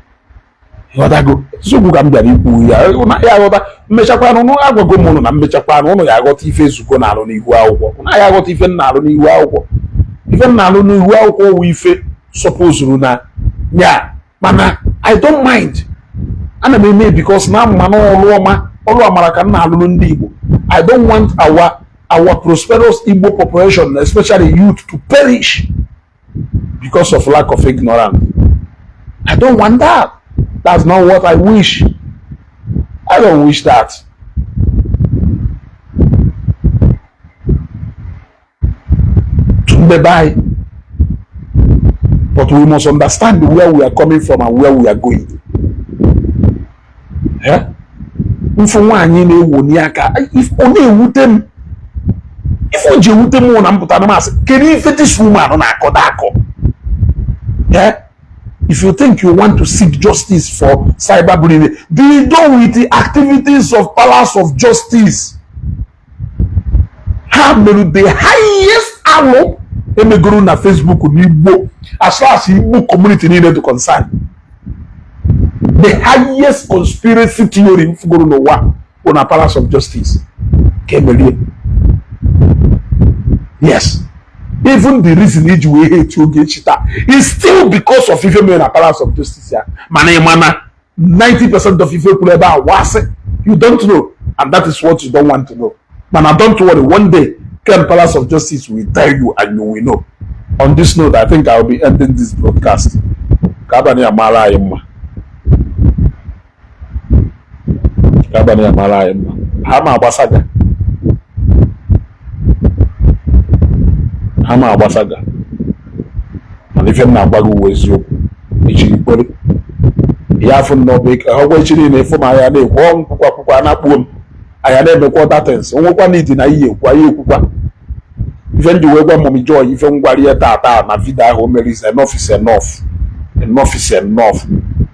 ghọtago? Eziokwu ka m bịara ikwu ya ya ghọta. Mmechakwa anụ, agwago m ụnụ na mmechakwa anụ, ụnụ ya aghọta ife Ezugo na-alụ n'ihu akwụkwọ. Ụnụ ya aghọta ife m na-alụ n'ihu akwụkwọ. Ife m na-alụ n'ihu akwụkwọ wụ ife sọpozuru na ya, mana I don't mind. Ana m eme because na mma na ọrụ ọma, ọrụ amara ka m na-alụrụ ndị Igbo. I don't want our prosperous Igbo population, especially youth, to perish because of lack of ignorance. I don't want that. That's not what I wish. I don't wish that. Ndị be anyị, but we must understand where we are coming from and where we are going. Eh? Mfụ nwaanyị na-ewoni aka, ọ na-ewute m. Ife o ji ewute m na mpụta na masị, kedu ife this woman na-akọda akọ? Eh? If you think you want to seek justice for cyberbullying, be done with the activities of Palace of Justice. Ha mere the highest alụ emegoro na Facebook n'Igbo, as far as Igbo community niile dị concerned. The highest conspiracy theory mfugoro n'ụwa bụ na Palace of Justice ka emerie. Yes, even the reason iji wee hate Ogechi taa is still because of ife mere na Palace of Justice ya. Mana ị ma na 90% of ife kwuru ebe a wasị, you don't know, and that is what you don't want to know. Mana don't worry, one day Ken Palace of Justice will tell you and you will know. On this note, I think I will be ending this broadcast. Ka abalị a mara anyị mma, ka abalị a mara anyị mma. Ha ma agbasaga, ha ma agbasaga, mana ife m na-agwa gị uwe eziokwu echiri kwere ya afụ nnọọ bụ ike ọgwa echi niile ịfụ ma ya na-ekwu ọ nkwukwa kwukwa na-akpuo m anya na-emekwa other things onwekwa n'idi na iyi ekwu anyị ekwukwa. Ife ndị wee gwa Mummy Joy, ife ngwari ya taa na video ahụ o mere is enough is enough, enough is enough.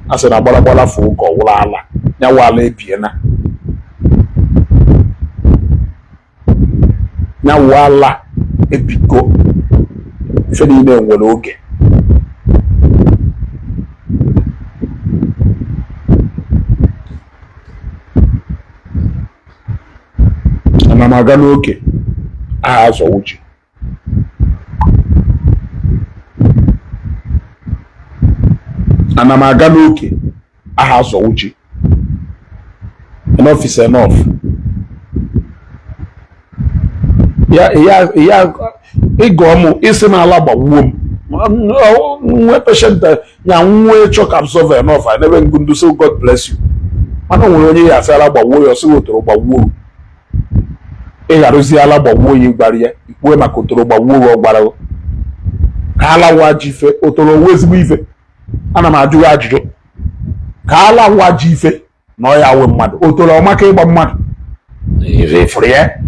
A sị na gbaragbara fụ ụka ọwụrụ ala nyawa ala ebiena, nyawa ala ebigo. Ife niile nwere oge. Ana m aga n'oge aha azọ uche. Ana m aga n'oke aha azọ uche. Enough is enough. Ya ya ya, ịgọ m isi n'ala gbawuo m nwee patient ya nwee shock absorber enough. I never ngundu, so God bless you. Mana o nwere onye ya asị ala gbawuo ya, ọsị otoro gbawuo, ị gharụzi ala gbawuo ya, ịgbara ya ikwue maka otoro gbawuo ya, ọ gwara ka ala wa ji ife otoro owu ezigbo ife. Ana m ajụ ya ajụjụ ka ala wa ji ife na ọ ya we mmadụ otoro ọmaka ịgba mmadụ ifuru ya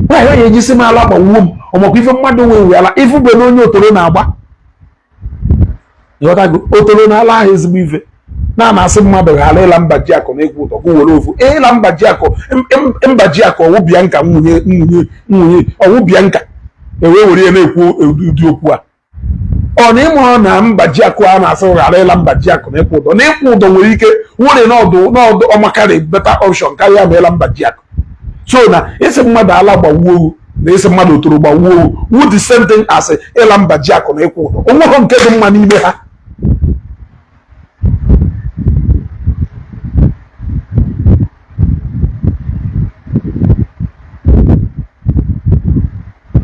nwaanyị onye ejisi m ala gbawuo m ọmakwa ife mmadụ wee wee ala ife bụ na onye otoro na-agba, ịghọtago? Otoro na ala ahụ ezigbo ife na na-asị mmadụ ghara ịla mba ji akụ na ịkwụ ụtọ ka were ofu ịla mba ji akụ, mba ji akụ ọwụ Bianca nwunye nwunye nwunye ọwụ Bianca ewee were ya na-ekwu ụdị okwu a. Ọ na ịmụrụ na mba ji akụ a na-asị ghara ịla mba ji akụ na ịkwụ ụdọ, na ịkwụ ụdọ nwere ike nwere n'ọdụ n'ọdụ ọmakarị better option karịa ma ịla mba ji akụ. So na ịsị mmadụ ala gbawuo owu na ịsị mmadụ otoro gbawuo owu wu the same thing as ịla mba ji akụ na ịkwụ ụdọ. Onweghị nke dị mma n'ime ha.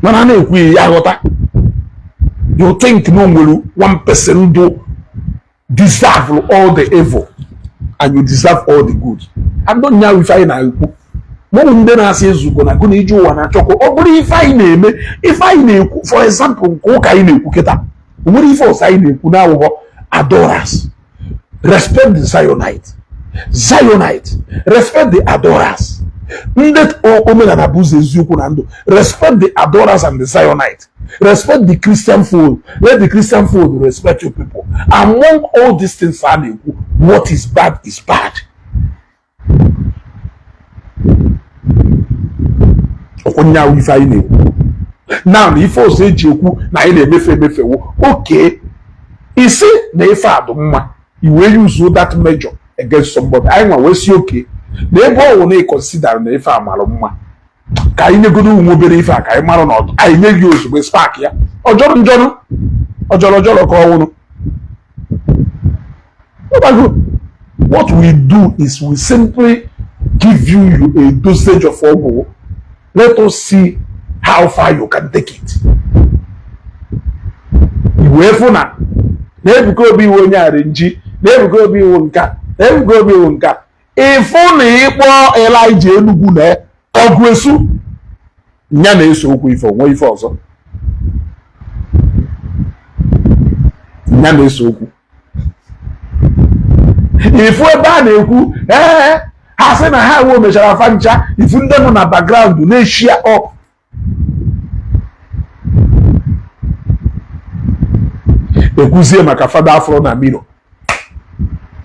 Mana a na-ekwu ya aghọta. You think na o nwere one person do deserve all the evil and you deserve all the good. And don't nya ife anyị na-ekwu mụnwụ ndị na-asị Ezugo na gụ na ije ụwa na-achọkwa ọ bụrụ ife anyị na-eme, ife anyị na-ekwu. For example, nke ụka anyị na-ekwu kịta, o nwere ife ọzọ anyị na-ekwu na-awụghọ adorers respect the Zionite, Zionite respect the adorers, ndị omenala bụ ụzọ eziokwu na ndụ respect the adorers and the Zionite, respect the Christian fold, let the Christian fold respect you people. Among all these things a na-ekwu, what is bad is bad. Ọkwụnye ahụ ife anyị na-ekwu now, na ife ọzọ eji ekwu na anyị na-emefe emefewo oke isi na ife adụ mma, i wee use that measure against somebody. Anyị nwa wee si oke na ebe ọ wụ na ị consider na ife a mara mma, ka anyị nyegodo ụmụ obere ife a ka anyị mara na anyị nye gị ozugbo spark ya ọjọrọ njọrọ ọjọrọ ọjọrọ ka ọ wụrụ. What we do is we simply give you a dosage of ọgwụ. Let us see how far you can take it. Wee fụ na na Ebuka Obi iwe onye arinji, na Ebuka Obi iwu nka, na Ebuka Obi iwu nka, ịfụ na ịkpọ Elijah Enugwu na ọgụ esu ya na-eso okwu ife onwe ife ọzọ ya na-eso okwu ifu ebe a na-ekwu ee ha sị na ha wee mechara afa ncha ifu ndị nọ na background na-eshia up. Ekwuzie maka fada afro na miro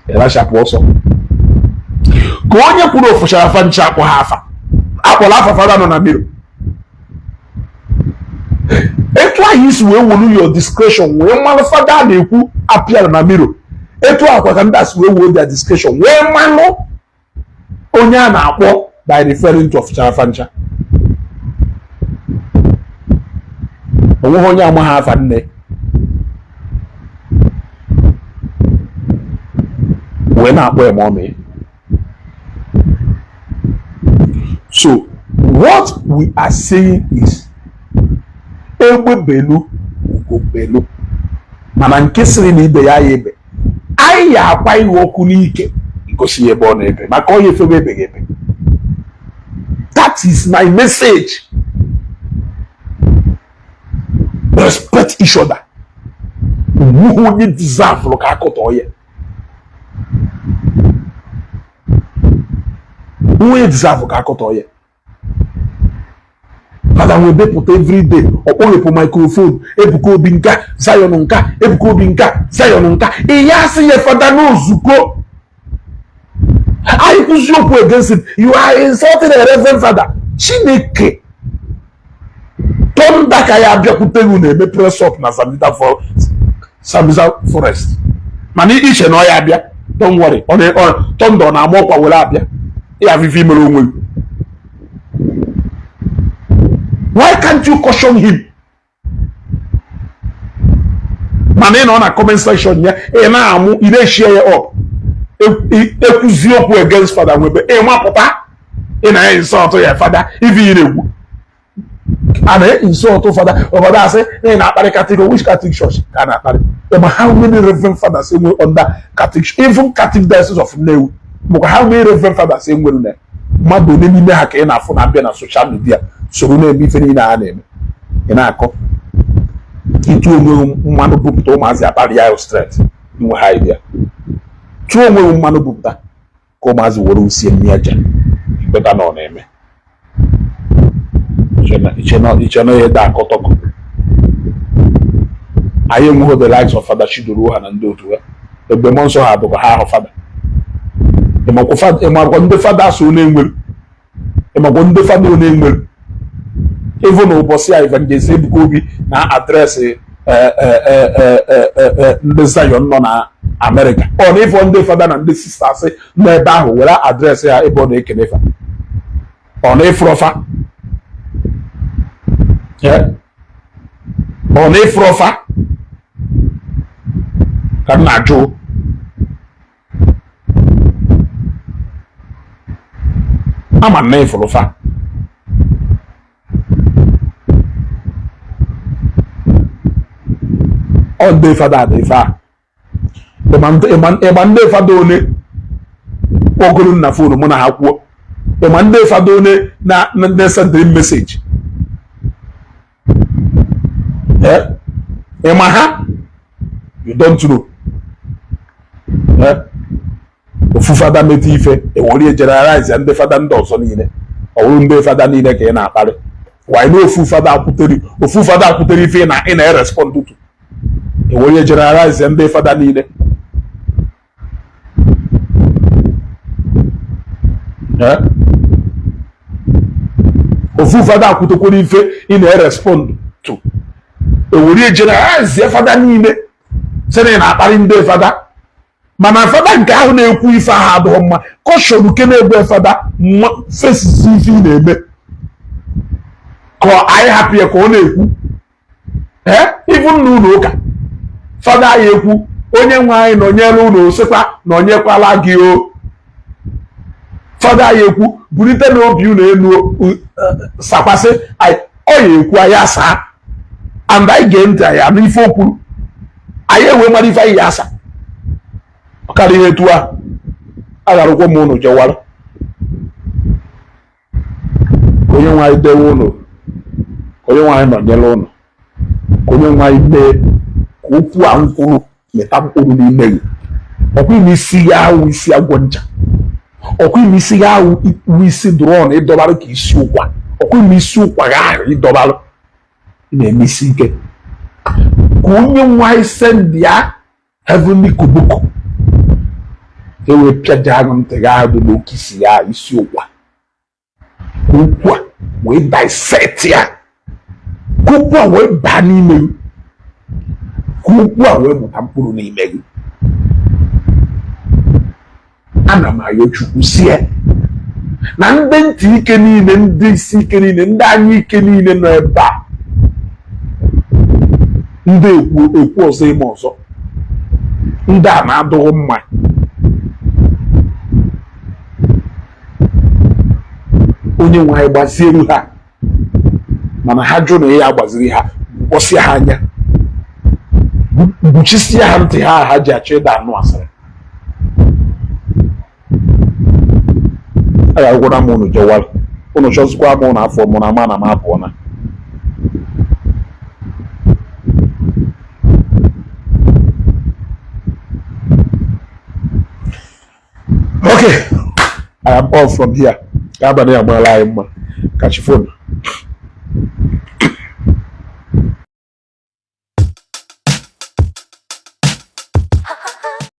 erachapụ ọsọ ka onye kwuru ofụchara afa ncha akpọ ha afa akpọrọ afa fada nọ na miro. Etu anyị si wee wolu your discretion wee malụ fada a na-ekwu apịara na miro, etu akwa ka ndị a si wee wuo their discretion wee malụ onye a na-akpọ by referring to ọfụchara afa ncha. Onweghị onye amaghị afa nne wee na-akpọ ya ma ọ mee. So what we are saying is egbe belu ugo belu, mana nke sịrị na ibe ya ya ebe anyị ya akwa iwe ọkụ n'ike gosi ya ebe ọ na-ebe maka ọ ya efebe ebeghị ebe. That is my message. Respect each other. Onweghị onye deserve ka akụtọ ya. Onye deserve ka akụtọ ya. Fada nwee bepụta everyday ọ kpọghepụ microphone Ebuka Obi nka Zion nka Ebuka Obi nka Zion nka ihe asị ya fada n'ozuko anyị kwụzi okwu against it. You are insulting a reverend father. Chineke tọnda ka ya abịakwute gị na-eme press up na Sambisa forest, mana iche na ọ ya abịa. Don't worry, tọnda ọ na-ama ọkwa were abịa ya afịfị imere onwe gị. Why can't you caution him? Mana ị nọ na comment section ya ị na-amụ ị na-eshie ya up ekwuzi okwu against fada nwebe ị mapụta ị na insult ya fada ife ị na-ekwu a na-insult fada obodo asị na ị na-akparị Catholic. Which Catholic church ka a na-akparị? Ma how many reverend fathers enwe under Catholic, even Catholic Diocese of Nnewi, makwa how many reverend fathers enwere na mmadụ ole n'ime ha ka ị na-afụ na-abịa na social media soro na-eme ife niile a na-eme. Ị na-akọ ịtụ onwe mmanụ bupụta ụmụazị akparị ya straight inwe ha idea. Tụọ onwe mmanụ bupụta ka ụmụazị were usie mmiri aja ikweta na ọ na-eme. Iche na ihe akọtọkọ anyị enweghị the likes of Fada Chidoro ha na ndị otu ha egbe mmụọ nsọ ha bụkwa ha ahụ fada. Ịmakwa ndị fada so na-enwere, ịmakwa ndị fada na-enwere ịvụ na ụbọchị a Evangelist Ebuka Obi na adreesị ndị Zion nọ na Amerịka ọ na ịfọ ndị fada na ndị sisters nọ ebe ahụ were adreesị ha ebe ọ na-ekele fa ọ na ịfụrọfa ọ na ịfụrọfa ka m na-ajụ. Ama na ịfụrụfa ọ ndị fada dị ife a ịma ndị fada one kpọgoro na fonu mụ na ha kwuo, ịma ndị fada one na-esendịrị meseji, ịma ha you don't know. Ofu fada metụ ife ewere generalize ndị fada ndị ọzọ niile ọ bụrụ ndị fada niile ka ị na-akparị. Why na ofu fada akwutere ife ị na-erespond to. Ewere generalize ndị fada niile. Ofu fada akwutokwara ife ị na-erespond to, ewere generalize fada niile sị na ị na-akparị ndị fada. Mana fada nke ahụ na-ekwu ife ahụ adịghị mma, caution nke na-egbu fada fesisi ife ị na-eme ka anyị hapụ ya ka ọ na-ekwu. Ee, even n'ụlọ ụka fada ya ekwu, onye nwe anyị nọnyere unu, sịkwa nọnyekwala gị o. Fada ya ekwu, bulite n'obi unu elu, sakwasị ọ ya ekwu, anyị asaa and anyị gee ntị, anyị anụ ife o kwuru, anyị ewee mara ife anyị ya asa. Ọ karịa ihe etu a agharụkwa m unu jewara. Ka onye nwe anyị dewe unu, ka onye nwe anyị nọnyere unu, ka onye nwe anyị mee ka okwu a m kwuru mịta mkpụrụ n'ime gị. Ọkwa ime isi ya awụ isi agwọ ncha, ọkwa ime isi ya awụ isi drọn ịdọbarụ ka isi ụkwa, ọkwa ime isi ụkwa gị ahụ ịdọbarụ ị na-eme isi ike. Ka onye nwe anyị send ya heavenly koboko e wee pịaja ahụ ntị gị ahụ dị n'oke isi ya isi ụkwa, ka okwu a wee dissect ya, ka okwu a wee baa n'ime gị, ka okwu a wee mụta mkpụrụ n'ime gị. Ana m ayọ Chukwu sie na ndị ntị ike niile, ndị isi ike niile, ndị anya ike niile nọ ebe a, ndị ekwu ekwu ọzọ ime ọzọ, ndị a na-adụghị mma, onye nwe anyị gbaziere ha, mana ha jụ na ya agbaziri ha, kpọsịa ha anya, gbuchisia ha ntị ha ha ji achọ ịda anụ asịrị. A ga-agwara m unu jewara unu chọzikwa m unu afọ mụ na ama na m apụọ na okay, I am off from here. Ka abalị a mara anyị mma. Ka chi fonu.